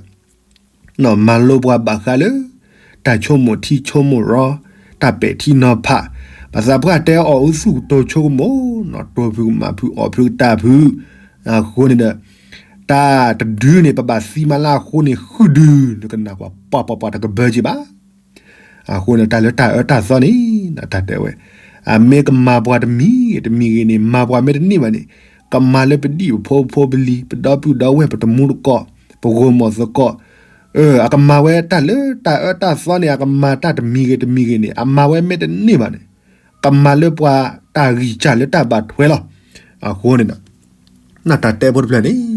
ဒီး မၤလိပှၤဘၣ်ဃးလၢ တၢ်ဆိကမိၣ်ထံဆိကမိၣ်ရီ, တၢ်ပဲာ်ထံနီၤဖး, ပသးပှၢ်တဲအီၣ်အူသူၣ်ကတိၤဆိကမိၣ်, တိၢ်ဖုကမၣ်ဖုအီၣ်ဖုကတၢၢ်ဖု, အဃိန့ၣ်ဒီး တၢ်တဒုန့ၣ် ပဘၣ်သံမးလၢအဃိန့ၣ် ဃုဒု နကနၣ်ပှၤပှၤပှၤပှၤတကဘၢက့ၤဘၣ် အဃိန့ၣ် တၢ်လၢတၢ်အၢတၢ်သီန့ၣ် တၢ်တဲဝဲ, အမ့ၢ်ကမၤပှၤတမံၤဂ့ၤတမံၤဂ့ၤန့ၣ် မၤပှၤမ့ၢ်တန့ၢ်ဘၣ်န့ၣ်, ကမၤလၢပဒံၣ်ပဖိပဖိပလံၤ ပဒီပုၢ်ဒီဝဲၢ် ပတမူတကိး, ပဂိၢ်မီၢ်သကိး, အကမၤဝဲတၢ်လၢတၢ်အၢတၢ်သီန့ၣ် အကမၤတၢ်တမံၤဂ့ၤတမံၤဂ့ၤန့ၣ် အမၤဝဲမ့ၢ်တန့ၢ်ဘၣ်န့ၣ်, ကမၤလၢပှၤတၢ်ဂံၢ်စၢ်လၢတၢ်ဘၣ်ထွဲလီၤ. အဃိန့ၣ်ဒီး နတၢ်တဲဖိတဖျၢၣ်န့ၣ်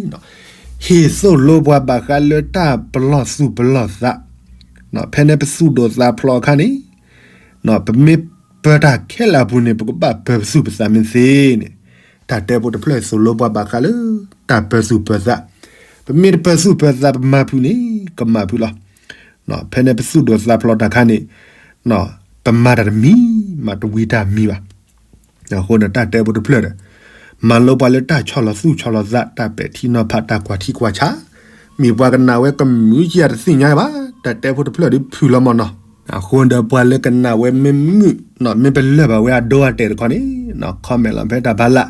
ဟ့ၣ်သိၣ်လိပှၤဘၣ်ဃးလၢတၢ်ပလီၢ်သူၣ်ပလီၢ်သး, ဖဲန့ၣ်ပသူၣ်ဒိၣ်သးဖျိးအခါန့ၣ်, ပမ့ၢ်ပၢတၢ်ခဲလၢာ်အပူၤန့ၣ် ပကဘၣ်ပၢပသူၣ်ပသးမ့ၢ်သ့န့ၣ်, တၢ်တဲဖိတဖျၢၣ်သိၣ်လိပှၤဘၣ်ဃးလၢ တၢ်ပၢသူၣ်ပၢသး, ပမ့ၢ်တပၢသူၣ်ပၢသးပမၤဖုးန့ၣ် ကမၤဖုးလီၤ. ဖဲန့ၣ်ပသူၣ်ဒိၣ်သးဖျိးတၢ်ခါန့ၣ် ပမၤတၢ်တမံၤ မၤတဝံၤတၢ်မံၤဘၣ်. အဃိန့ၣ် တၢ်တဲဖိတဖျၢၣ်ဒီး မၤလိပှၤလၢတၢ်ဆီၣ်လီၤသူၣ်ဆီၣ်လီၤသး တၢ်ပဲာ်ထံနီၤဖး တၢ်ကွၢ်ထံကွၢ်ဆး, မ့ၢ်ပှၤကနၣ်ဝဲကမုာ်ကယၤတသ့ၣ်ညါဘၣ် တၢ်တဲဖိတဖျၢၣ်ဒီးဖုၣ်လီၤမၢ်နီၤ. အဃိဒီးပှၤလၢကနၣ်ဝဲမ့ၢ်မုာ် မ့ၢ်ပလၢၢ်ဘၣ်ဝဲအဒိအတဲာ်တခီန့ၣ် comment လီၤဖဲတၢ်ဖးလၢ်,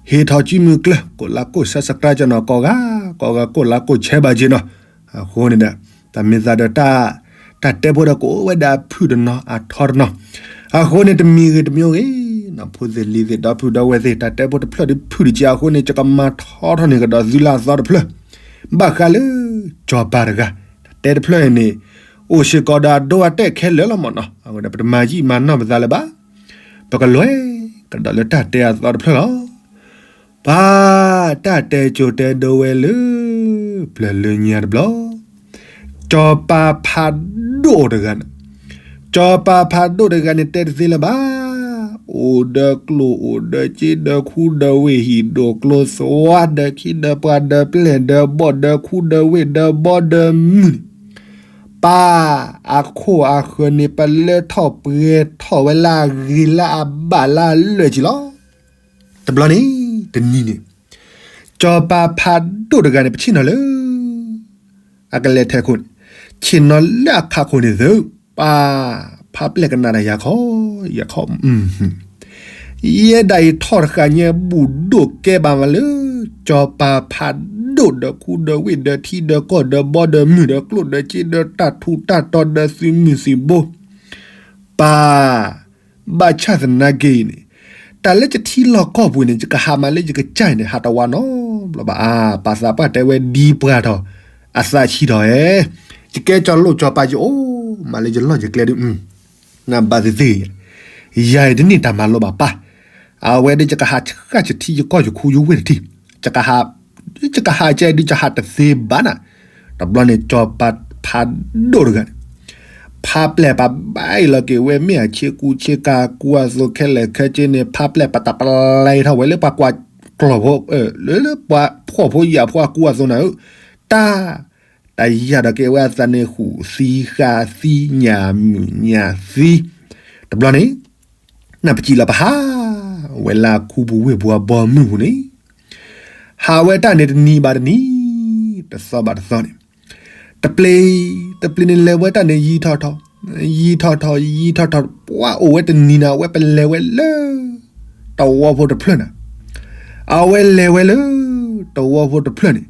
ဟ့ၣ်ထီၣ်စုမုၢ်ကျၢၢ် ကိးလါကိး subscribe ကနီၤ ကိးဂၤကိးဂၤကိးလါကိး share ဘၣ်က့ၤနီၤ. အဃိန့ၣ်ဒီး တၢ်မ့ၢ်သးဒီး တၢ်တဲဖိဒီးကအိၣ်ဝဲဒၣ်အဖုၣ်တနီၤ အထီတနီၤ. အဃိန့ၣ် တမံၤဂ့ၤတမံၤဂ့ၤ ဖိသ့ၣ်လံၤသ့ၣ် ဒီပုၢ်ဒီဝဲၢ်သ့ၣ် တၢ်တဲဖိတဖျၢၣ်ဒီးဖုၣ်တက့ၢ်အဃိန့ၣ် ယကမၤထီထီၣ်န့ၢ်ကဒီးသုလၢအသီတဖျၢၣ် ဘၣ်ဃးလၢ စီၤပၤတဂၤ တၢ်တဲတဖျၢၣ်အံၤန့ၣ် အိၣ်စ့ၢ်ကီးဒီးအဒိအတဲာ်ခဲလၢာ်လီၤမၢ်နီၤ. အဝဲဒၣ်ပတမၤယံာ်မၤနီၢ်ပသးလၢၤဘၣ်. ပကလဲၤကဒီးလၢတၢ်တဲအသီတဖျၢၣ်လီၤ. ပှၤ တၢ်တဲကၠိတဲဒိဝဲလၢ ပျၢၤလၢညါတဘျီ စီၤပၤဖးဒိၣ်တဂၤန့ၣ်, စီၤပၤဖးဒိၣ်တဂၤန့ၣ် တဲတသ့လၢၤဘၣ်. အိၣ်ဒီးကျိၣ်အိၣ်ဒီးစ့ဒီးခူဒီးဝ့ၢ် ဟံၣ်ဒိၣ်ကျိသဝါဒီးခံဒီးပှၤဒီးပျဲၢ်ဒီးဘီၣ်ဒီးခူဒီးဝ့ၢ် ဒီးဘီဒီးမုၢ်န့ၣ် ပၢ် အခိၣ်အဃၢၤန့ၣ် ပလၢထီၣ်ပှဲၤထီၣ်ဝဲလၢအဂ့ၤလၢအဘၣ်လၢအလၢာ်က့ၤလီၤ. တဘျီန့ၣ် တနံၤန့ၣ် စီၤပၤဖးဒိၣ်တဂၤန့ၣ် ပဆ့ၣ်နီၤလၢ အကလဲၤထဲခိၣ်န့ၣ်, ဆ့ၣ်နီၤလၢအခးခိၣ်န့ၣ်သု, ပၢ် ဖးပျဲၢ်ကနၣ်တၢ်ယၤခီ ယၤခီ ယဲဒၣ်အံၤထီၣ်တဃာ်ညါ ဘူးဒိၣ်ကဲဘၣ်မးလၢ စီၤပၤဖးဒိၣ်ဒီးခူဒီးဝ့ၢ်ဒီးထံဒီးကီၢ်ဒီးဘီဒီးမုၢ်ဒီးကျိၣ်ဒီးစ့ဒီးတၢ်ထူးတၢ်တီၤဒီးသုးမုၢ်သံၣ်ဘိ, ပၢ် ဘၣ်ဆၣ်သနာ်က့အံၤန့ၣ် တၢ်လၢယထံလီၢ်ကီၢ်ပူၤန့ၣ် ယကဟးမၤလၢယကစၢ်အံၤန့ၣ် ဟးတဝးနီတဘျီဘၣ်. အါ ပၢ်သးပှၢ်တဲဝဲဒ်ပှၤထီၣ် အသးဆံးထီၣ်ဧဲ, ယကဲစီၤလိၣ်စီၤပၤယအိၣ်မးလၢယလီၢ်ယကျဲဒုး နဘၣ်သ့ၣ်သ့ၣ်ဂ့ၤ, ယၤအံၤတန့ၢ်တၢ်မၤလိဘၣ်ပၢ်, အဝဲဒၣ်ယကဟးဆှၣ်ယထံယကီၢ်ယခူယဝ့ၢ်တထံၣ်, ယကဟးကဲဒုးယဟးတသ့ဘၣ်နၤ, တဘျီန့ၣ် စီၤပၤဖးဒိၣ်တဂၤန့ၣ် ဖးပျဲၢ်ပာ်ဘၣ်အံၤလီၤက့ၤဝဲ မ့ၢ်အဆ့ကူဆ့ကၤကူအသိးခဲလၢာ်ခဲဆ့န့ၣ် ဖးပျဲၢ်ပာ်တပျဲၢ်ထီၣ်ဝဲလၢပှၤကွၢ်ကျီၢ်ဖိ လၢပှၤဖှီၣ်ဖိယာ်ဖိအကူအသိးန့ၣ်ဧၢ, တၢ် တၢ်ယၢ်ဒီးက့ၤဝဲအသးန့ၣ် ဃူးသံဃာ်သံညၣ်မုၣ်ညၣ်သံ, တဘျီန့ၣ် နၢ်ပစံးလီၤပဟး ဝဲလၢခူပူၤဝ့ၢ်ပူၤအဘီမုၢ်ပူၤန့ၣ် ဟးဝဲတၢ်န့ၣ်တနံၤဘၣ်တနံၤ တသီဘၣ်တသီန့ၣ် တပျ့ၤ တပျ့ၤန့ၣ်လဲၤဝဲတၢ်န့ၣ် ယံာ်ထီၣ်ထီၣ် ယံာ်ထီၣ်ထီၣ် ယံာ်ထီၣ်ထီၣ် ပှၤအိၣ်ဝဲတနံၤန့ၣ် အဝဲပလဲၤဝဲလၢ တဝီဖိတဖျၢၣ်န့ၣ်, အဝဲလဲၤဝဲလၢ တဝီဖိတဖျၢၣ်န့ၣ်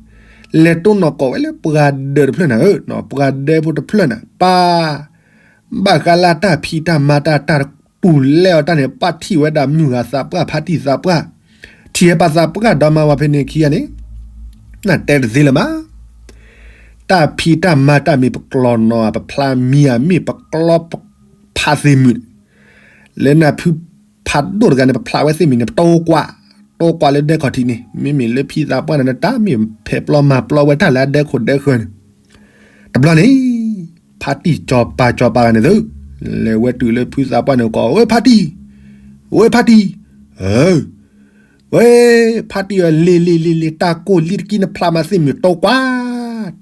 လဲၤတိၢ်နီၣ်ကိးဝဲလၢပှၤဒၢးတဖျၢၣ်န့ၣ်ဧၢ, ပှၤဒၢးဖိတဖျၢၣ်န့ၣ် ပၢ် ဘၣ်ဃးလၢတၢ်ဖံးတၢ်မၤတၢ် တၢ်တူၢ်လဲအီၤတၢ်န့ၣ် ပၢ်ထံၣ်ဝဲဒၣ်မုၢ်ဂၤသးပှၢ် ဖါတံၢ်သးပှၢ်, ထံၣ်ဝဲပၢ်သးပှၢ်ဒီမါဝၤဖဲန့ၣ်ခံဂၤန့ၣ် နတဲတသ့လၢၤမး တၢ်ဖံးတၢ်မၤတၢ်မ့ၢ်ပကျီၢ်နီၣ် ပဖျးမံၤဧါ မ့ၢ်ပကျီၢ်ဖးသ့ၣ်မုၣ်န့ၣ် လၢနၢ်ဖုဖးဒိၣ်တဂၤန့ၣ် ပဖျးဝဲသ့ၣ်မုၣ်န့ၣ် ပတိၢ်ကွၢ်, တိၢ်ကွၢ်လၢဒဲခီၣ်ထံးန့ၣ် မ့မ့ၢ်လၢဖံသးပှၢ်န့ၣ် နတၢ်မ့ၢ်ဖဲးပျီမၤပျီဝဲတၢ်လၢအဒဲခိၣ်ဒဲဃၢၤန့ၣ်, တဘျီန့ၣ် ဖါတံၢ်စီၤပၤစီၤပၤဂၤန့ၣ်သု လဲၤဝဲတုၤလၢဖုသးပှၢ်န့ၣ်ကိး ဝဲဖါတံၢ်, ဝဲဖါတံၢ်, ဝဲ ဖါတံၢ်ဧၢ လ့ၤလ့ၤလ့ၤလ့ၤ တၢ်ကိၢ်လံတကံၢ် နဖျးမၤသ့ၣ်မုၣ် တိၢ်ကွၢ်,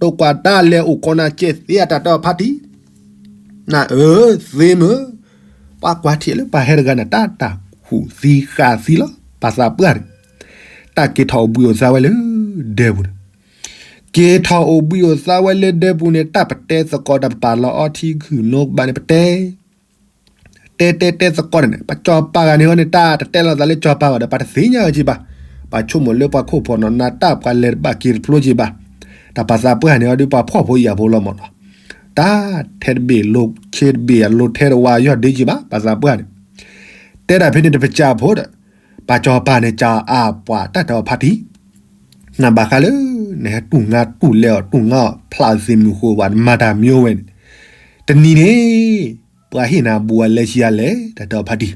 တိၢ်ကွၢ်တၢ်လဲၤအိၣ်ကိးနၤကဲသ့အတၢ်တဲအီၤဖါတံၢ်, နအၢ သ့မုၣ်, ပှၤကွၢ်ထံၣ်လၢပှၤဟဲတဂၤန့ၣ် တၢ်တၢ်ဃူးသံဃာ်သံလီၤ ပၢ်သးပှၢ်န့ၣ်, တၢ်က့ၤထီၣ်အိၣ်ဘှံးအိၣ်သါဝဲလၢ ဒဲပူၤန့ၣ်, က့ၤထီၣ်အိၣ်ဘှံးအိၣ်သါဝဲလၢဒဲပူၤန့ၣ် တၢ်ပတဲသကိးတၢ်ပပာ်လီၤအီထံခုၣ်နိဘၣ်န့ၣ် ပတဲ တဲတဲတဲသကိးန့ၣ်န့ၣ် ပစီၤပၤဂၤန့ၣ်ဟီန့ၣ် တၢ်တတဲလိာ်သးလၢစီၤပၤဘၣ်ဒီး ပှၤတသ့ၣ်ညါဝဲက့ၤဘၣ်, ပှၤဆိကမိၣ်လၢပှၤခိၣ်ဖှီၣ်နီၢ်နၤတၢ်ပှၤလဲၤတဘၣ်က့ၤတဖျိက့ၤဘၣ်, တၢ်ပၢ်သးပှၢ်န့ၣ်အီၤဒ်ပှၤဖှီၣ်ဖိယာ်ဖိလီၤမၢ်နီၤ, တၢ်ထဲတဘ့ၣ်လိာ်ဆဲတဘ့ၣ်အလိာ်ထဲတဝါယီၢ်ဒ့က့ၤဘၣ် ပၢ်သးပှၢ်န့ၣ်, တဲဒၣ်ဖဲန့ၣ်တပစၢဖိဒီး, ပှၤစီၤပၤန့ၣ် ကးအါပှၤတၢ်တဲအီၤဖါတံၢ် နဘၣ်ဃးလၢ နဟဲတူၢ်ငါတူၢ်လဲအီၤ တူၢ်ငါအီၤ ဖျးသ့ၣ်မုၢ်ဃိးဝဲ နမၤတၢ်မံဝဲန့ၣ်, တနံၤန့ၣ် ပှၤဟ့ၣ်နၤဘူးအလဲဆံးအါလဲၣ် တၢ်တဲအီၤဖါတံၢ်,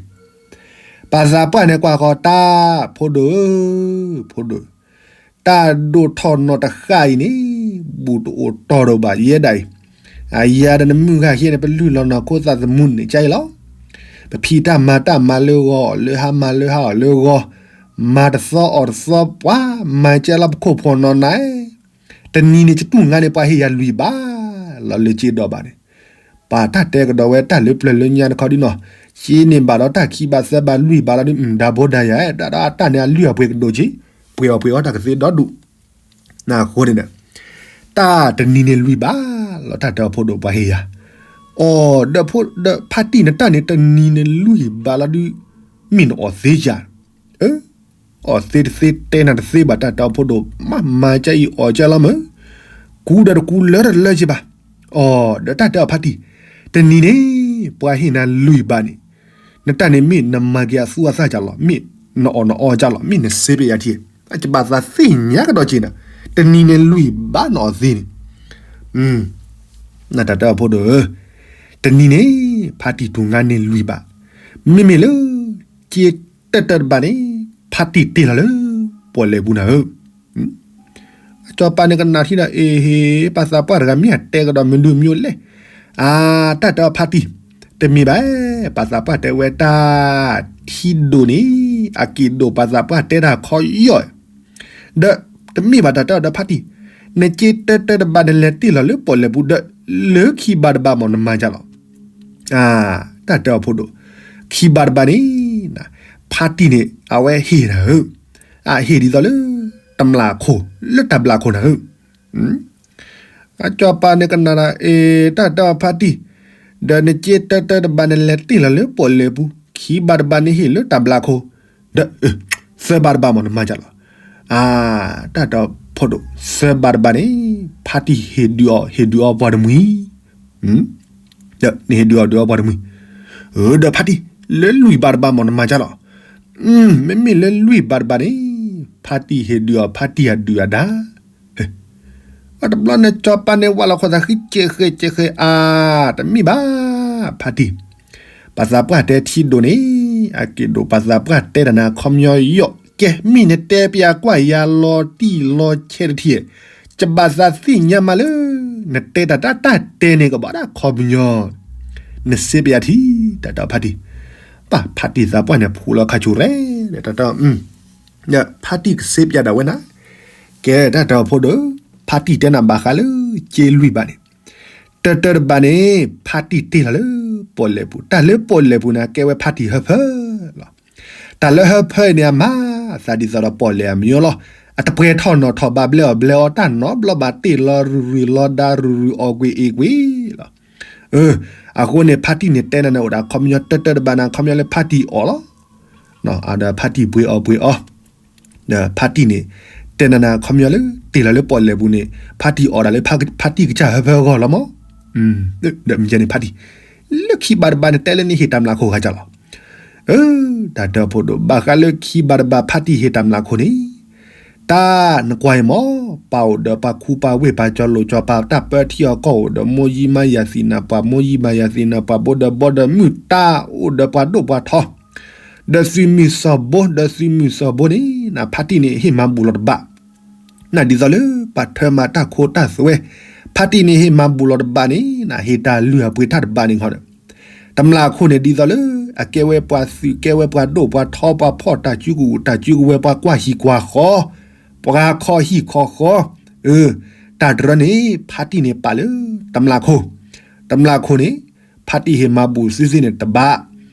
ပၢ်သးပှၢ်န့ၣ်ကွၢ်ဃီတၢ် ဖိဒိၣ်ဧၢ, ဖိဒိၣ်, တၢ်ဒိၣ်ထီၣ်နီၢ်တဃၣ်အံၤန့ၣ် ဘူးတအိၣ်တီၢ်ဒိၣ်ဘၣ်ယဲဒၣ်အံၤ, အယၤဒီးနမုၢ်ဂၤဟံးန့ၣ် ပလုၢ်လီၤနီၢ်ခိသးသမူန့ၣ်ကါအံၤလီၤ ပဖံးတၢ်မၤတၢ်မၤလၢဂီၤ လၢဟါမၤလၢဟါအီၤလၢဂီၤ, မၤတသီအီၣ်တသီပှၤ မၤကဲလီၤပခိၣ်ဖှီၣ်နီၢ်နၤ, တနံၤန့ၣ် ကတူၢ်ငါန့ၣ် ပှၤဟ့ၣ်ယၤလွံၢ်ဘးလီၤ လၢက့ဒီးဘၣ်န့ၣ်, ပှၤတၢ်တဲကဒီးဝဲတၢ်လၢပျၢၤလၢညါတခီဒ်နီၤ, က့န့ၣ်ဘၣ်ဒီးတၢ်ခံဘးသၢဘးလွံၢ်ဘးလီၤဒ် မုၢ်ဒါဘိဒါယၤ ဒၣ်ဒီးအတၢ်န့ၣ် အလုၢ်အပှ့ၤကဒိၣ်က့, ပှ့ၤအီၣ်ပှ့ၤအီတၢ်ကသ့ဒီဒူၣ် နဃိန့ၣ်ဒီး, တၢ်တနံၤန့ၣ်လွံၢ်ဘးလီၤ တၢ်တဲအီၤဖိဒိၣ်ပှၤဟ့ၣ်ယၤ, အိၣ်ဒီးဖါတံၢ်နတၢ်န့ၣ် တနံၤန့ၣ်လွံၢ်ဘးလီၤဒုး, မ့ၢ်နအီၣ်သ့ယၤ, အီၣ်သ့တသ့တဲနၤတသ့ဘၣ် တၢ်တဲအီၤဖိဒိၣ် မၤမၤကါအံၤအီၣ်ကါလီၤမၢ်, ကူဒီးတကူလၢတလၢက့ဘၣ်, အိၣ်ဒီးတၢ်တဲအီၤဖါတံၢ်, တနံၤန့ၣ် ပှၤဟ့ၣ်နၤလွံၢ်ဘးန့ၣ် နတၢ်န့ၣ်မ့ၢ်နမၤက့ၤအသူအသၣ်ကၢ်လီၤ မ့ၢ်နအီၣ်နအီကၢ်လီၤ မ့ၢ်နစ့ပယၤထံ, ကဘၣ်သးသ့ၣ်ညါကဒီးက့ၤနၤ, တနံၤန့ၣ်လွံၢ်ဘးနအီၣ်သ့န့ၣ်, နတၢ်တဲအီၤဖိဒိၣ်ဧၢ, တနံၤန့ၣ် ဖါတံၢ်တူၢ်ငါန့ၢ်လွံၢ်ဘး, မ့မ့ၢ်လၢ က့တၢတၢတဘးန့ၣ် ဖါတံၢ်တ့ၢ်လီၤလၢ ပီၣ်လဲၣ်ပူၤနၤဧၢ စီၤပၤန့ၣ်ကနၣ်ထံဒီး အ့ဟ့ ပၢ်သးပှၢ်တဂၤမ့ၢ်အတဲကဒီးမနုၤမနုၤလဲၣ်, အါ တၢ်တဲအီၤဖါတံၢ်, တမ့ၢ်ဘၣ်, ပၢ်သးပှၢ်တဲဝဲတၢ်, ထံဒိၣ်န့ၣ် အက့ၢ်ဒိၣ်ပၢ်သးပှၢ်တဲတၢ်ခီယီၢ်, ဒီးတမ့ၢ်ဘၣ်တၢ်တဲအီၤဒီးဖါတံၢ်, နက့တၢတၢတဘးနလဲၤတ့ၢ်လီၤလၢပီၣ်လဲၣ်ပူၤဒီး လၢခံဘးတဘးမ့ၢ်နမၤကၢ်လီၤ တၢ်တဲအီၤဖိဒိၣ်, ခံဘးတဘးန့ၣ်, ဖါတံၢ်န့ၣ် အဝဲဟ့ၣ်နၤဧၢ, အဟ့ၣ်ဒ်သိးလၢ တမျးခိၣ် လၢတၢ်ဘျးခိၣ်နၤဧၢ, အစီၤပၤန့ၣ်ကနၣ်ဒီး အ့ တၢ်တဲအီၤဖါတံၢ်, ဒီးနက့တၢတၢတဘးနလဲၤတ့ၢ်လီၤလၢပီၣ်လဲၣ်ပူၤ ခံဘးတဘးန့ၣ်ဟ့ၣ်လၢတၢ်ဘျးခိၣ်, ဒီး သၢဘးတဘးမ့ၢ်နမၤကၢ်လီၤ အါ, တၢ်တဲအီၤဖိဒိၣ် သၢဘးတဘးန့ၣ်, ဖါတံၢ်ဟ့ၣ်ဒုးအီၤ ဟ့ၣ်ဒုးအီၤပှၤတမှံၤ, ဒီးနဟ့ၣ်ဒုးအီၤဒုးအီၤပှၤတမှံၤ, ဒီးဖါတံၢ် လၢလွံၢ်ဘးတဘးမ့ၢ်နမၤကၢ်လီၤ, မ့မ့ၢ်လၢလွံၢ်ဘးတဘးန့ၣ်, ဖါတံၢ်ဟ့ၣ်ဒုးအီၤ ဖါတံၢ်အဒုးအဒါ တဘျီန့ၣ် စီၤပၤန့ၣ် ဝးလီၤခိၣ်သးဃံ ကဲးဃဲး ကဲးဃဲး အါ, တမ့ၢ်ဘၣ်, ဖါတံၢ်, ပၢ်သးပှၢ်တဲထံဒိၣ်န့ၣ်, အက့ၢ်ဒိၣ်ပၢ်သးပှၢ်တဲတၢ်နၤခီပညီယီၢ်, ကဲ မ့ၢ်နတဲပယၤကွၢ်ယၤလီၤတံၢ်လီၤဆဲးတထံၣ်, ကဘၣ်သးသ့ၣ်ညါမးလၢ နတဲတၢ်တၢ်တၢ်တဲန့ၣ်ကဘၣ်ဒၣ်ခီပညီ နစ့ပယၤထံ တၢ်တဲအီၤဖါတံၢ်, ပၢ်ဖါတံၢ်သးပှၢ်န့ၣ်ဖှူးလီၤခါဆူၣ်ရဲၣ် တၢ်တဲအီၤ, ဖါတံၢ်ကစ့ပယၤဒၣ်ဝဲနၤ, ကဲတၢ်တဲအီၤဖိဒိၣ်, ဖါတံၢ်တဲနၤဘၣ်ဃးလၢ က့လွံၢ်ဘးန့ၣ်, တၢတၢတဘးန့ၣ် ဖါတံၢ်တ့ၢ်လီၤလၢ ပီၣ်လဲၣ်ပူၤ, တၢ်လၢပီၣ်လဲၣ်ပူၤန့ၣ် အကဲဝဲဖါတံၢ်ဟၢဖၢလီၤ. တၢ်လၢဟၢဖၢအံၤန့ၣ် အမၤသးဒ်သိးဒီးပီၣ်လဲၣ်အမံၤလီၤ. အတပှဲၤထီၣ်နီၣ်ထီၣ်ဘၣ်ဘျဲၣ်အီၤဘျဲၣ်အီၤတၢ်နီတဘျီဘၣ် တ့ၢ်လီၤရုၢ်ရုၢ်လီၤဒါရုၢ်ရုၢ်အီၣ်ကွံာ်အ့ၣ်ကွံာ်လီၤ. အဃိန့ၣ် ဖါတံၢ်န့ၣ်တဲနၤန့ၣ်အိၣ်ဒၣ်ခီပညီ တၢတၢတဘးန့ၣ် ခီပညီလၢဖါတံၢ်အီၣ်လီၤ. ဒီးဖါတံၢ်ပှ့ၤအီၣ်ပှ့ၤအီ ဒီးဖါတံၢ်န့ၣ် တဲနၤန့ၣ် ခီပညီလၢ တ့ၢ်လီၤလၢပီၣ်လဲၣ်ပူၤန့ၣ် ဖါတံၢ်အီၣ်ဒၣ်လၢ ဖါတံၢ်ကစၢ်ဟၢဖၢအဂီၢ်လီၤမး. ဒီးမ့ၢ်န့ၣ်ဖါတံၢ်, လၢခံဘးတဘးန့ၣ် တဲလၢနဟ့ၣ်တၢ်မျးခိၣ်ဂၤကၢ်လီၤ. တၢ်တဲအီၤဖိဒိၣ် ဘၣ်ဃးလၢခံဘးတဘးဖါတံၢ်ဟ့ၣ်တၢ်မျးခိၣ်န့ၣ်, တၢ်နကွၢ်အံၤမး, ပှၤအိၣ်ဒီးပှၤခူပှၤဝ့ၢ် ပှၤကၠီၤလိာ်ကၠီၤပၤ တၢ်ပၢထံအီၤကီၢ်အိၣ်ဒီး မိၢ်ယံမါယၤသံနၤ ပှၤမိၢ်ယံမါယၤသံနၤ ပှၤဘိဒီးဘီဒီးမုၢ် တၢ်အိၣ်ဒီးပှၤဒိၣ်ပှၤထီ ဒီးသုးမုၢ်စီၤဘိ ဒီးသုးမုၢ်စီၤဘိန့ၣ် နဖါတံၢ်န့ၣ်ဟ့ၣ်မၤဘူၣ်လီၤတဘး, နဒ်သိးလၢပှၤထၢမၤတၢ်ခိတၢ်သွဲ, ဖါတံၢ်န့ၣ်ဟ့ၣ်မၤဘူၣ်လီၤတဘးန့ၣ် နဟ့ၣ်တၢ်လုၢ်အပှ့ၤတၢ်တဘးန့ၣ်ခီဒီး တမျးခိၣ်န့ၣ်ဒ်သိးလၢ အကဲဝဲပှၤသုးကဲဝဲပှၤဒိၣ်ပှၤထီပှၤဖီၣ်တၢ်စုကဝဲၤတၢ်စုကဝဲၤ ပှၤကွၢ်ဟံၣ်ကွၢ်ဃီ, ပှၤခီဟံၣ်ခီဃီ, အၢ, တၢ်တရၢန့ၣ် ဖါတံၢ်န့ၣ်ပာ်လၢ တမျးခိၣ်, တမျးခိၣ်န့ၣ် ဖါတံၢ်ဟ့ၣ်မၤဘူၣ်သုသ့ၣ်န့ၣ်တဘး,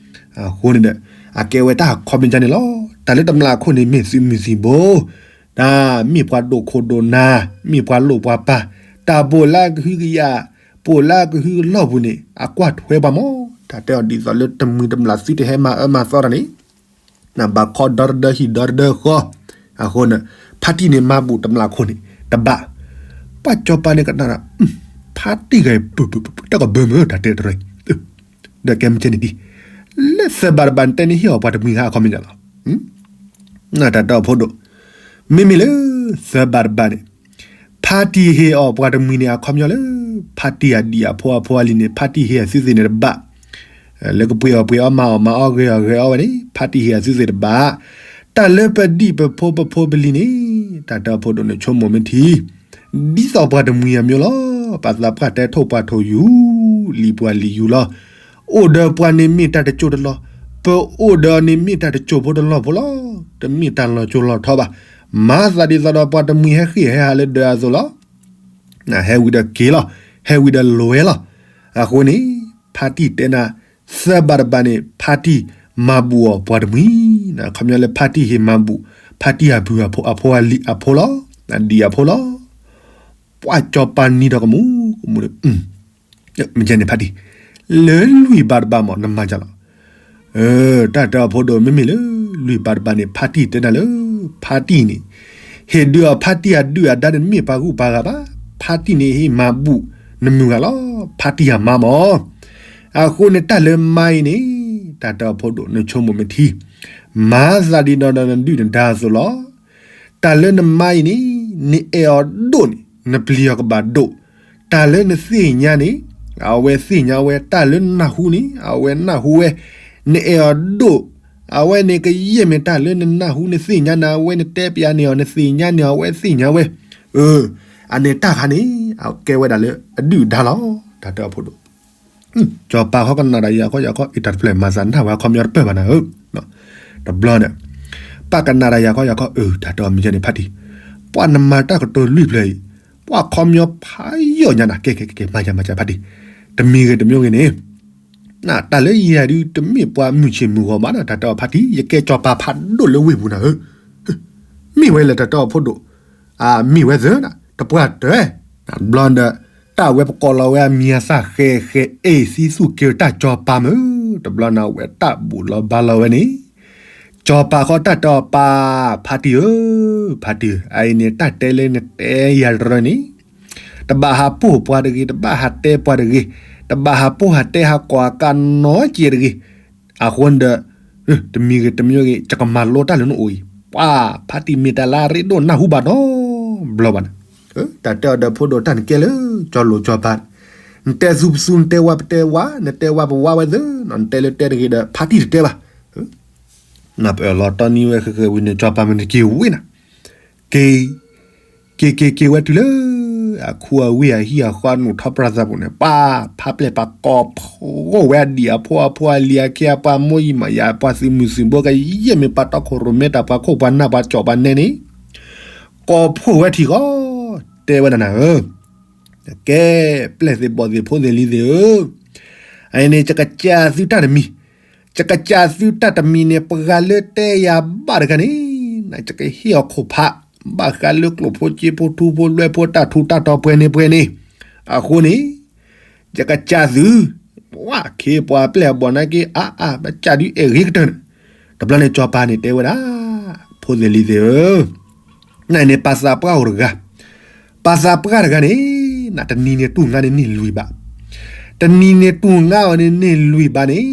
အဃိန့ၣ်ဒီး အကဲဝဲတၢ်ခီပညီန့ၣ်လီၤ. တၢ်လၢတမျးခိၣ်န့ၣ် မ့ၢ်သုးမုၢ်သံၣ်ဘိ တၢ်မ့ၢ်ပှၤဒိၣ်ခိၣ်ဒိၣ်နၢ်, မ့ၢ်ပှၤလိၣ်ပှၤပၢ်, တၢ်ဘိၣ်လၢအကဟုကယာ်, ဘိၣ်လၢအကဟုအလီၢ်ပူၤန့ၣ် အကွၢ်ထွဲပှၤမး, တၢ်တဲအီၤဒ်သိးလၢတမှံၤတမျးသုတဟဲမၤအၢမၤသီတၢ်န့ၣ်, နဘၣ်ခီဒီတဒၢဟံၣ်ဒီတဒၢဃီ, အဃိန့ၣ် ဖါတံၢ်န့ၣ်မၤဘူၣ်တမျးခိၣ်န့ၣ် တဘး, ပှၤကၠီၤပၤန့ၣ်ကနၣ်ဒီး ဖါတံၢ်ဂၤအံၤ ပတၢ်ကဘၢမုာ်တၢ်တဲတရၢအံၤ, ဒီးကဲမ့ၢ်ကဲန့ၣ်ဒ် လၢသၢဘးတဘးန့ၣ် တဲန့ၣ်ဟ့ၣ်အီၤပှၤတမှံၤခါအခီပညီလီၤ. တၢ်တဲအီၤဖိဒိၣ်, မ့မ့ၢ်လၢ သၢဘးတဘးန့ၣ် ဖါတံၢ်ဟ့ၣ်အီၤပှၤတမှံၤန့ၣ် အခီပညီလၢ ဖါတံၢ်အဒံၣ်အဖိအဖိအလံၤန့ၣ် ဖါတံၢ်ဟ့ၣ်အသုသ့ၣ်န့ၣ်တဘး, လၢကပှ့ၤအီၣ်ပှ့ၤအီ မၤအီၣ်မၤအီ ဂဲၤအီၣ်ဂဲၤအီဝဲန့ၣ် ဖါတံၢ်ဟ့ၣ်အသုသ့ၣ်တဘး, တၢ်လၢပဒံၣ်ပဖိပဖိပလံၤန့ၣ် တၢ်တဲအီၤဖိဒိၣ်န့ၣ် ဆိကမိၣ်မ့ၢ်ထံ ဒ်သိးပှၤတမှံၤအမံၤလီၤ. ပှၤသးပှၢ်တဲထိၣ်ပှၤထိၣ်ယူၤ, လံၤပှၤလံၤယူၤလီၤ. အိၣ်ဒီးပှၤန့ၣ်မ့ၢ်တၢ်တစိၢ်တလီၢ်, ပအိၣ်ဒီးအီၤန့ၣ်မ့ၢ်တၢ်တစိၢ်ဖိတလီၢ်ဖိလီၤ. တမ့ၢ်တၢ်လီၤစိၤလီၤထီဘၣ်. မၤသးဒ်သိးဒီးပှၤတမှံၤဟဲဃ့ၢ်ဟဲဟးလၢဒၢးအသိးလီၤ. ဟဲဝံၤဒီးက့ၤလီၤ, ဟဲဝံၤဒီးလဲၤလီၤ. အဃိန့ၣ် ဖါတံၢ်တဲနၤ သၢဘးတဘးန့ၣ် ဖါတံၢ်မၤဘူၣ်အီၤပှၤတမှံၤ, အခီပညီလၢဖါတံၢ်ဟ့ၣ်မၤဘူၣ် ဖါတံၢ်အပုၢ်အဖိအလံၤအဖိလီၤ, အဒံၣ်အဖိလီၤ. ပှၤကၠီၤပၤနံၤဒီးကမူၤကမူၤန့ၣ် မ့ၢ်ကဲန့ၣ်ဖါတံၢ်, လၢလွံၢ်ဘးတဘးမး နမၤကၢ်လီၤ. တၢ်တဲအီၤဖိဒိၣ် မ့မ့ၢ်လၢ လွံၢ်ဘးတဘးန့ၣ် ဖါတံၢ်တဲနၤလၢ ဖါတံၢ်န့ၣ် ဟ့ၣ်ဒုးအီၤ ဖါတံၢ်အဒုၣ်အဒါန့ၣ် မ့ၢ်ပှၤဂုၢ်ပှၤဂၤဘၣ်. ဖါတံၢ်န့ၣ်ဟ့ၣ်မၤဘူၣ်နမုၢ်ဂၤလီၤ. ဖါတံၢ်အမါမး. အဃိန့ၣ် တၢ်လၢမါအံၤန့ၣ် တၢ်တဲအီၤဖိဒိၣ် နဆိကမိၣ်မ့ၢ်ထံ, မၤသးဒ်ဒီးနဒုၣ်နဒါအသိးလီၤ. တၢ်လၢနမါအံၤန့ၣ် နအဲၣ်အီၤဒိၣ်န့ၣ် နပျံၤအီၤကဘၣ်ဒိၣ်, တၢ်လၢနသ့ၣ်ညါန့ၣ် အဝဲသ့ၣ်ညါဝဲ, တၢ်လၢနနၢ်ဟူန့ၣ် အဝဲနၢ်ဟူဝဲ, နအဲၣ်အီၤဒိၣ်, အဝဲန့ၣ်ကယဲၢ်မ့ၢ်တၢ်လၢနနၢ်ဟူနသ့ၣ်ညါန့ၣ် အဝဲနတဲပျးန့ၢ်အီၤ နသ့ၣ်ညါန့ၢ်အီၤ အဝဲသ့ၣ်ညါဝဲ, အၢ, အန့ၣ်တၢ်ခါန့ၣ် အကဲဝဲဒၣ်လၢအဒုၣ်အဒါလီၤ. တၢ်တဲအီၤဖိဒိၣ် ကၠီၤပၤဃီကနၣ်ဒီးယၤခီယၤခီ အံၤတၢ်တဖျၢၣ်မၤသးနၢ်ဝဲအခီပညီတပၢၢ်ဘၣ်နၤဧၢ, တဘျီန့ၣ် ပှၤကနၣ်ဒီးယၤခီယၤခီ အၢ တၢ်တဲအီၤမ့ၢ်ကဲန့ၣ်ဖါတံၢ်, ပှၤနမၤတၢ်ကတိၤလွံၢ်ဖျၢၣ်အံၤ ပှၤခီပညီဖးယိာ်ညါနၤ ကဲကဲကဲ မၤယၤမၤယၤဖါတံၢ်, တမံၤဂ့ၤတမံၤဂ့ၤန့ၣ် တၢ်လၢယၤဒုး တမ့ၢ်ပှၤမုၢ်ဆ့ၣ်မုၢ်ဂီၤဘၣ်နၤ တၢ်တဲအီၤဖါတံၢ် ယကဲကၠီၤပၤဖးဒိၣ်လၢဝ့ၢ်ပူၤနၤဧၢ, မ့ၢ်ဝဲလၢတၢ်တဲအီၤဖိဒိၣ်, အမ့ၢ်ဝဲသၢနၤ တပှၢ်တၢၢ်, တဘျီဒီး တၢ်ဝဲပကိးလီၤဝဲအမံၤအသၣ်ဃဲဃဲ အ့ၣ်သံသူၣ်က့ၤတၢ်ကၠီၤပၤမုၢ်, တဘျီန့ၣ်ဝဲတၢ်ဘူၣ်လီၤဘါလီၤဝဲန့ၣ် ကၠီၤပၤဃီတၢ်တဲအီၤပၢ် ဖါတံၢ်ဧၢ, ဖါတံၢ်ဧၢ, အအံၤန့ၣ် တၢ်တဲလၢနတဲယၤတရၢန့ၣ် တဘၣ်ဟးပိၢ်ပှၤတဂ့ၤ, တဘၣ်ဟးတဲပှၤတဂ့ၤ, တဘၣ်ဟးပိၢ်ဟးတဲဟးကိးအကါနီက့တဂ့ၤ, အဃိန့ၣ်ဒီး တမံၤဂ့ၤတမံၤဂ့ၤ ယကမၤလိတၢ်လၢနအိၣ်အံၤ, ပှၤ ဖါတံၢ်မ့ၢ်တၢ်လၢအရ့ဒိၣ်နၢ်ဟူဘၣ်နီတဘျီဘၣ်န့ၣ်, တၢ်တဲအီၤဒီးဖိဒိၣ်တၢ်နကဲလၢ ကၠီၤလိာ်ကၠီၤပၤ, နတဲသူပသူ နတဲဝါပတဲဝါ နတဲဝါပဝါဝဲသၢ, နတဲလၢတဲတဂ့ၤဒီး ဖါတံၢ်တတဲဘၣ် နပအၢၣ်လီၤတီနံၤဝဲဃဲဃဲဝံၤန့ၣ် ကၠီၤပၤမ့ၢ်တက့ၤဝ့ၢ်နၤ, က့ၤ, က့ၤက့ၤက့ၤဝဲတုၤလၢ အခူအဝ့ၢ်အဟံၣ်အဃီအနူးထီၣ်ပြၢသးပူၤန့ၣ် ပှၤဖးပျဲၢ်ပှၤကိးဖှိၣ်ဝဲအဒံၣ်အဖိအဖိအလံၤအခ့အပှၤမိၢ်ယံၤမးယၤ ပှၤသုးမုၢ်သုးဘိကယဲၢ် မ့ၢ်ပှၤတီခိၣ်ရိၣ်မဲတၢ် ပှၤခိၣ်ပှၤနၢ်ပှၤကၠီၣ်ပှၤနဲန့ၣ် ကိးဖှိၣ်ဝဲထံဃီ တဲဝဲဒၣ်နၤဧၢ ကဲ ပျဲၢ်သ့ၣ်ဘီၣ်သ့ၣ်ဖိသ့ၣ်လံၤသ့ၣ်ဧၢ, အန့ၣ် ယကစၢ်သုတၢ်တမံၤ, ယကစၢ်သုတၢ်တမံၤန့ၣ် ပှၤလၢတဲယၤဘၣ်တဂၤန့ၣ် ယကဟ့ၣ်အီၤခိၣ်ဖး ဘၣ်ဃးလၢကျိၣ်ဖိစ့ဖိထူဖိလွဲဖိတၢ်ထူးတၢ်တီၤပှဲၤန့ၣ်ပှဲၤန့ၣ်, အဃိန့ၣ် ယကစၢ်သု, ဝဲခ့ပှၤပျဲၢ်အဘီၣ်နာ်က့ အါအါ ပစၢ်ဒုးအဲၣ်ဂ့ၤကတၢၢ်န့ၣ်, တဘျီန့ၣ် ကၠီၤပၤန့ၣ်တဲဝဲဒၣ်, ဖိသ့ၣ်လံၤသ့ၣ်ဧၢ နန့ၣ် ပှၤသးပှၢ်အိၣ်တဂၤ, ပှၤသးပှၢ်တဂၤန့ၣ် နတနံၤန့ၣ်တူၢ်ငါန့ၣ်န့ၢ်လွံၢ်ဘး, တနံၤန့ၣ်တူၢ်ငါအီၤန့ၣ်န့ၢ်လွံၢ်ဘးန့ၣ်,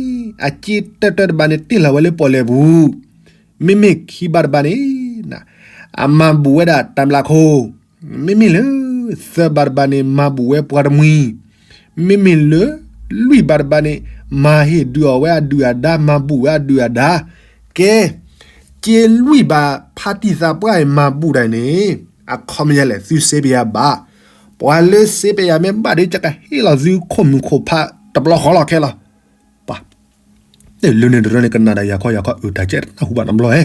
အစ့တၢတၢတဘးန့ၣ် တ့ၢ်လီၤဝဲလၢပီၣ်လဲၣ်ပူၤ, မ့မ့ၢ်ခံဘးတဘးန့ၣ် အမၤဘူၣ်ဝဲဒၣ်တၢ်မျၢ်ခိၣ်, မ့မ့ၢ်လၢ သၢဘးတဘးန့ၣ် မၤဘူၣ်ဝဲပှၤတမှံၤ, မ့မ့ၢ်လၢ လွံၢ်ဘးတဘးန့ၣ် မၤဟ့ၣ်ဒုးအီၤဝဲအဒုၣ်အဒါ မၤဘူၣ်ဝဲအဒုၣ်အဒါ, ကဲ က့လွံၢ်ဘးဖါတံၢ်သးပှၢ်အံၤမၤဘူၣ်ဒၣ်န့ၣ် အခီပညီလဲၣ် သုစ့ပယၤဘၣ်, ပှၤလၢစ့ပယၤမ့ၢ်ဘၣ်ဒီး ယကဟ့ၣ်လီၤသုခိၣ်မုၣ်ခိၣ်ဖးတဘျီဃီလီၤခဲလီၤ ပှၤ တၢ်လၢန့ၣ်တရၢန့ၣ် ကနၣ်ဒၣ်ယၤခီယၤခီ အုၣ်တၢ်ကဲတနၢ်ဟူဘၣ်နီတဘျီဧဲ,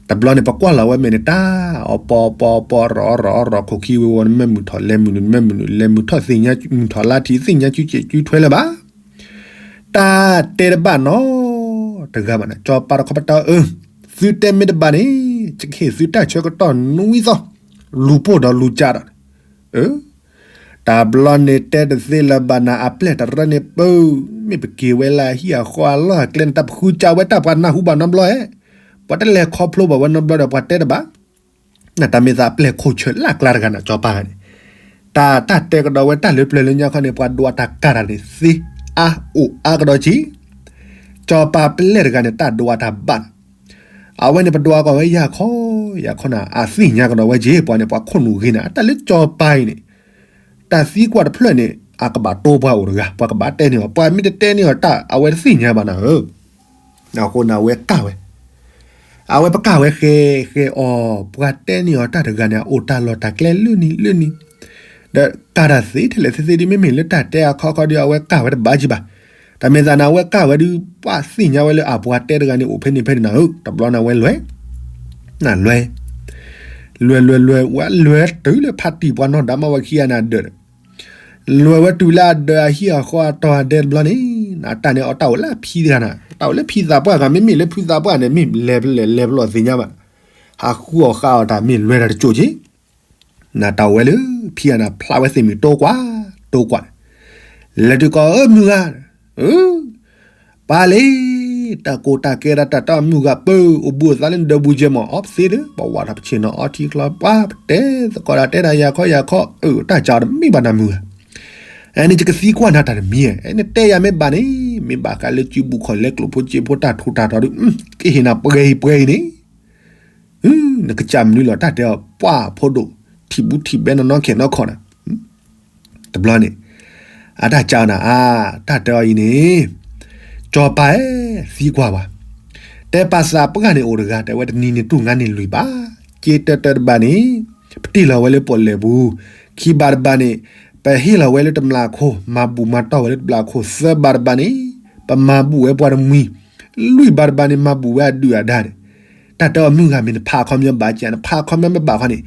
တဘျီန့ၣ် ပကွၢ်လီၤဝဲမဲာ်န့ၣ် တၢ်အီၣ်ပီအီပီအီရီၤအီရီၤအီရီၤ ခိၣ်ခံဝ့ၤဝီၤ နမ့ၢ်မုၢ်ထီၣ်လဲၤမုၢ်နုာ် နမ့ၢ်မုၢ်နုာ်လဲၤမုၢ်ထီၣ်သ့ၣ်ညါ မုၢ်ထီၣ်လါထံးသ့ၣ်ညါ ကူစဲးကူထွဲလၢၤဘၣ် တၢ်တဲတဘၣ်နီတဂၤဘၣ်န့ၣ် ကၠီၤပၤတခီပတာ်ဧၢ, သုတဲမ့ၢ်တဘၣ်န့ၣ် ယကဟ့ၣ်သုတၢ်ဆၢကတီၢ်နွံသီ, လူၤပိၢ်ဒီးလူၤကးဒီး, အၢ, တဘျီန့ၣ်တဲတသ့လၢၤဘၣ်န့ၣ် အပျဲၢ်တရၢန့ၣ်ပၢ, မ့ၢ်ပက့ၤဝဲလၢအဟံၣ်အဃီအလီၢ်အကျဲန့ၣ် တၢ်ပဃုကးဝဲတၢ်ပှၤနၢ်ဟူဘၣ်နီတဘျီဧဲ, ပှၤတလဲၤခီဖျိဘၣ်ဝဲနီတဘျီဒီး ပှၤတဲတဘၣ် နတၢ်မ့ၢ်သးအပျဲၢ်ခိၣ်ဆၢလၢအကျါတဂၤန့ၣ် ကၠီၤပၤန့ၣ်, တၢ်တၢ်တဲကဒီးဝဲတၢ်လၢပျၢၤလၢညါခီန့ၣ် ပှၤဒွးတၢ်ကးတၢ်န့ၣ်သ့, အါအိၣ်အါကဒီးက့ၤ, ကၠီၤပၤပျဲၢ်တဂၤန့ၣ် တၢ်ဒွးတၢ်ဘၣ်န့ၣ်, အဝဲန့ၣ်ပဒွးကီၢ်ဝဲယၤခီ, ယၤခီနၤ အသ့ၣ်ညါကဒီးဝဲက့ၤ ပှၤန့ၣ် ပှၤခိၣ်နူာ်ဂ့ၤန့ၣ် တၢ်လၢကၠီၤပၤအံၤန့ၣ် တၢ်သံကွၢ်တဖျၢၣ်န့ၣ် အကဘၣ်တိပှၤအိၣ်တဂၤ ပှၤကဘၣ်တဲန့ၢ်အီၤ ပှၤမ့ၢ်တတဲန့ၢ်အီၤတၢ် အဝဲတသ့ၣ်ညါဘၣ်နၤဧၢ, အဃိန့ၣ် အဝဲကၢ်ဝဲ အဝဲပကၢ်ဝဲဃဲဃဲအီၤ ပှၤတဲန့ၢ်အီၤတၢ်တဂၤန့ၣ် အအိၣ်တၢ်လီၢ်တၢ်ကျဲလၢနံၤလၢနံၤ, ဒီးကၢ်တၢ်သ့ထဲလဲၣ်သ့သ့ဒ် မ့မ့ၢ်လၢတၢ်တဲအခီခီဒီး အဝဲကၢ်ဝဲတဘၣ်ကံဘၣ်, တၢ်မ့ၢ်သးန့ၣ် အဝဲကၢ်ဝဲဒုး ပှၤသ့ၣ်ညါဝဲလၢအပှၤတဲတဂၤန့ၣ် အိၣ်ဖဲန့ၣ်ဖဲန့ၣ်နၤဧၢ, တဘျီန့ၣ် အဝဲလဲၤ လဲၤ လဲၤလဲၤလဲၤ ဝဲလဲၤတုၤလၢဖါတံၢ်ပှၤနီၢ်ဒါမါဝၤခံဂၤန့ၣ်အဒၢး လဲၤဝဲတုၤလၢအဒၢးအဟံၣ်အဃီအတီၤအဒဲတဘျီန့ၣ် နတၢ်န့ၣ်အတၢ်အိၣ်လၢအဖံတဂၤန့ၣ် တၢ်အိၣ်လၢဖံသးပှၢ်ဂၤ မ့မ့ၢ်လၢဖံသးပှၢ်န့ၣ် မ့ၢ်လဲၤလဲၤလဲၤပလီၢ်သ့ၣ်ညါဘၣ်, ဟးဃုအီၣ်ဃါအီၣ်တၢ်မ့ၢ်လဲၤတၢ်တကၠိၣ်က့ၤ နတၢ်အိၣ်ဝဲလၢဖံဂၤန့ၣ် ဖျါဝဲသ့ၣ်မုၢ်တိကွၢ် တိကွၢ်န့ၣ် လဲၤတုၤကီးဧၢမုၢ်ဂၤ ပၢ်လံ, တၢ်ကိၢ်တၢ်ကဲဒၣ်တၢ်တၢ်မုၢ်ဂၤပၢ အိၣ်ဘူးအိၣ်သးလၢနဒၢးဘူးကဲမး အီပသ့ဒီး ပဝဲထီၣ်ပဆ့ၣ်နီၤအီထံချီ ပှၤပတဲသကိးတၢ်တဲဒၣ်ယၤခီယၤခီ အၢ တၢ်ကၢ်အီၤတမ့ၢ်ဘၣ်နၤမုၢ်ဂၤ, အန့ၣ်ယကသံကွၢ်နၤတၢ်တမံၤဧါ, နတဲယၤမ့ၢ်ဘၣ်န့ၣ် မ့ၢ်ဘၣ်ဃးလၢစုပူၤခီၣ်လဲကျိၣ်ဖိစ့ဖိတၢ်ထူးတၢ်တီၤဒီး ကဟ့ၣ်နၤပှဲၤအံၤပှဲၤအံၤန့ၣ် နကစၢ်မနုၤလီၤ တၢ်တဲအီၤ ပှၢ်ဖိဒိၣ် ထံၣ်ဘူးထံၣ်ဘဲနီၢ်နီၢ်ခဲနီၢ်ခီနၤ, တဘျီန့ၣ် အတၢ်ကၢ်နၤ အါ တၢ်တဲအီၤအံၤန့ၣ် ကၠီၤပၤဧၢ သံကွၢ်ဝဲ, တဲပှၤသးပှၢ်န့ၣ်အိၣ်တဂၤ တဲဝဲတနံၤန့ၣ်တူၢ်ငါန့ၢ်လွံၢ်ဘး, က့တၢတၢတဘးန့ၣ် ပတ့ၢ်လီၤဝဲလၢပီၣ်လဲၣ်ပူၤ, ခံဘးတဘးန့ၣ် ပဟ့ၣ်လီၤဝဲလၢတမျၢ်ခိၣ် မၤဘူၣ်မၤတီၢ်ဝဲလၢတမျၢ်ခိၣ်, သၢဘးတဘးန့ၣ် ပမၤဘူၣ်ဝဲပှၤတမှံၤ, လွံၢ်ဘးတဘးန့ၣ် မၤဘူၣ်ဝဲအဒုၣ်အဒါန့ၣ်, တၢ်တဲအီၤမုၢ်ဂၤမ့ၢ်နဖးအခီပညီဘၣ်ကဲ နဖးအခီပညီမ့ၢ်ဘၣ်ခီန့ၣ်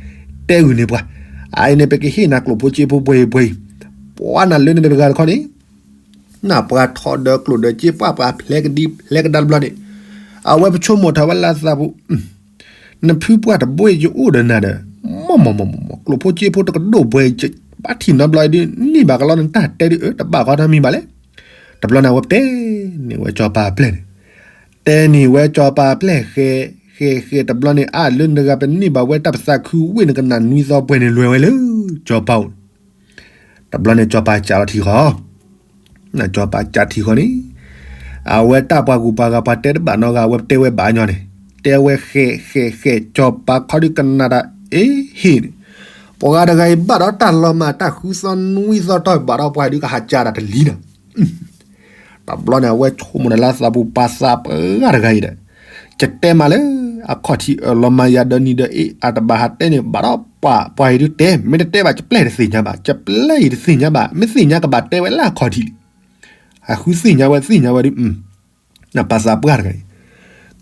တဲဂုာ်န့ၢ်ပှၤ, အအံၤန့ၣ်ပကဟ့ၣ်နၤကျိၣ်ဖိစ့ဖိပှဲၤအံၤပှဲၤအံၤ, ပှၤနၤလၢန့ၣ်တဂၤတခီန့ၣ် နပှၤထီၣ်ဒီးကျိၣ်ဒီးစ့ပှၢ်ပှၤဖျဲးကဒံဖျဲးကဒါတဘျီန့ၣ်, အဝဲပဆိကမိၣ်ထီၣ်ဝဲလၢသးပူၤ, နဖုပှၢ်တဘိယအိၣ်ဒီးနၤဒီး, မ့ၢ်မ့ၢ်မ့ၢ်မ့ၢ် ကျိၣ်ဖိစ့ဖိတကဒိၣ်ပှဲၤအံၤ ဘၣ်ထံၣ်နီတဘျီဒ်န့ၣ်ဘၣ်ကလီနတၢ်တဲဒ်အၢ တဘၣ်ဃီတမံၤဘၣ်လဲၣ်, တဘျီန့ၣ်အဝဲပတဲန့ၢ်ဝဲကၠီၤပၤအပျဲၢ်န့ၣ်, တဲန့ၢ်ဝဲကၠီၤပၤအပျဲၢ်ဃဲ ဃဲဃဲတဘျီန့ၣ် အါလၢနတဂၤပန့ၢ်ဘၣ်ဝဲတၢ်ပသးခုဝ့ၢ်နကနၣ်နွံသီပှဲၤန့ၣ် လဲၤဝဲလၢကၠီၤပၤအိၣ်, တဘျီန့ၣ်ကၠီၤပၤကးလီၤထံဃီ ကၠီၤပၤကးထံဃီန့ၣ်, အဝဲတၢ်ပှၤဂုၤပှၤဂၤပှၤတဲတဘၣ်နီတဂၤ အဝဲပတဲဝဲဘၣ်ညီန့ၣ်, တဲဝဲဃဲဃဲဃဲ ကၠီၤပၤခီဒုးကနၣ်တၢ်အ့ဟ့ၣ်န့ၣ်, ပှၤဂၤတဂၤအံၤဘၣ်ဒီးတၢ်လီၤမၢ်တၢ်ဃုသီနွံသီတီၢ်ဘၣ်ဒီးပှၤဒုးကဟးကးတၢ်တလံၤနီၤ, တဘျီန့ၣ် အဝဲဆိကမိၣ်န့ၣ်လၢသးပူၤပှၤသးပှၢ်တဂၤအံၤဒီး, ယတဲမးလၢ အခီၣ်ထံးအၢၣ်လီၤမၢ်ယၤဒီးနံၤဒီးအ့ၣ် အတဘၣ်ဟးတဲန့ၣ် ဘၣ်ဒီး ပှၤအံၤဒုးတဲ မ့ၢ်တတဲဘၣ် ကပျဲၢ်တသ့ၣ်ညါဘၣ်, ကပျဲၢ်အံၤတသ့ၣ်ညါဘၣ်, မ့ၢ်သ့ၣ်ညါကဘၣ်တဲဝဲလၢအခီၣ်ထံးလံ. အဃုသ့ၣ်ညါဝဲသ့ၣ်ညါဝဲဒုး ပှၤသးပှၢ်တဂၤအံၤ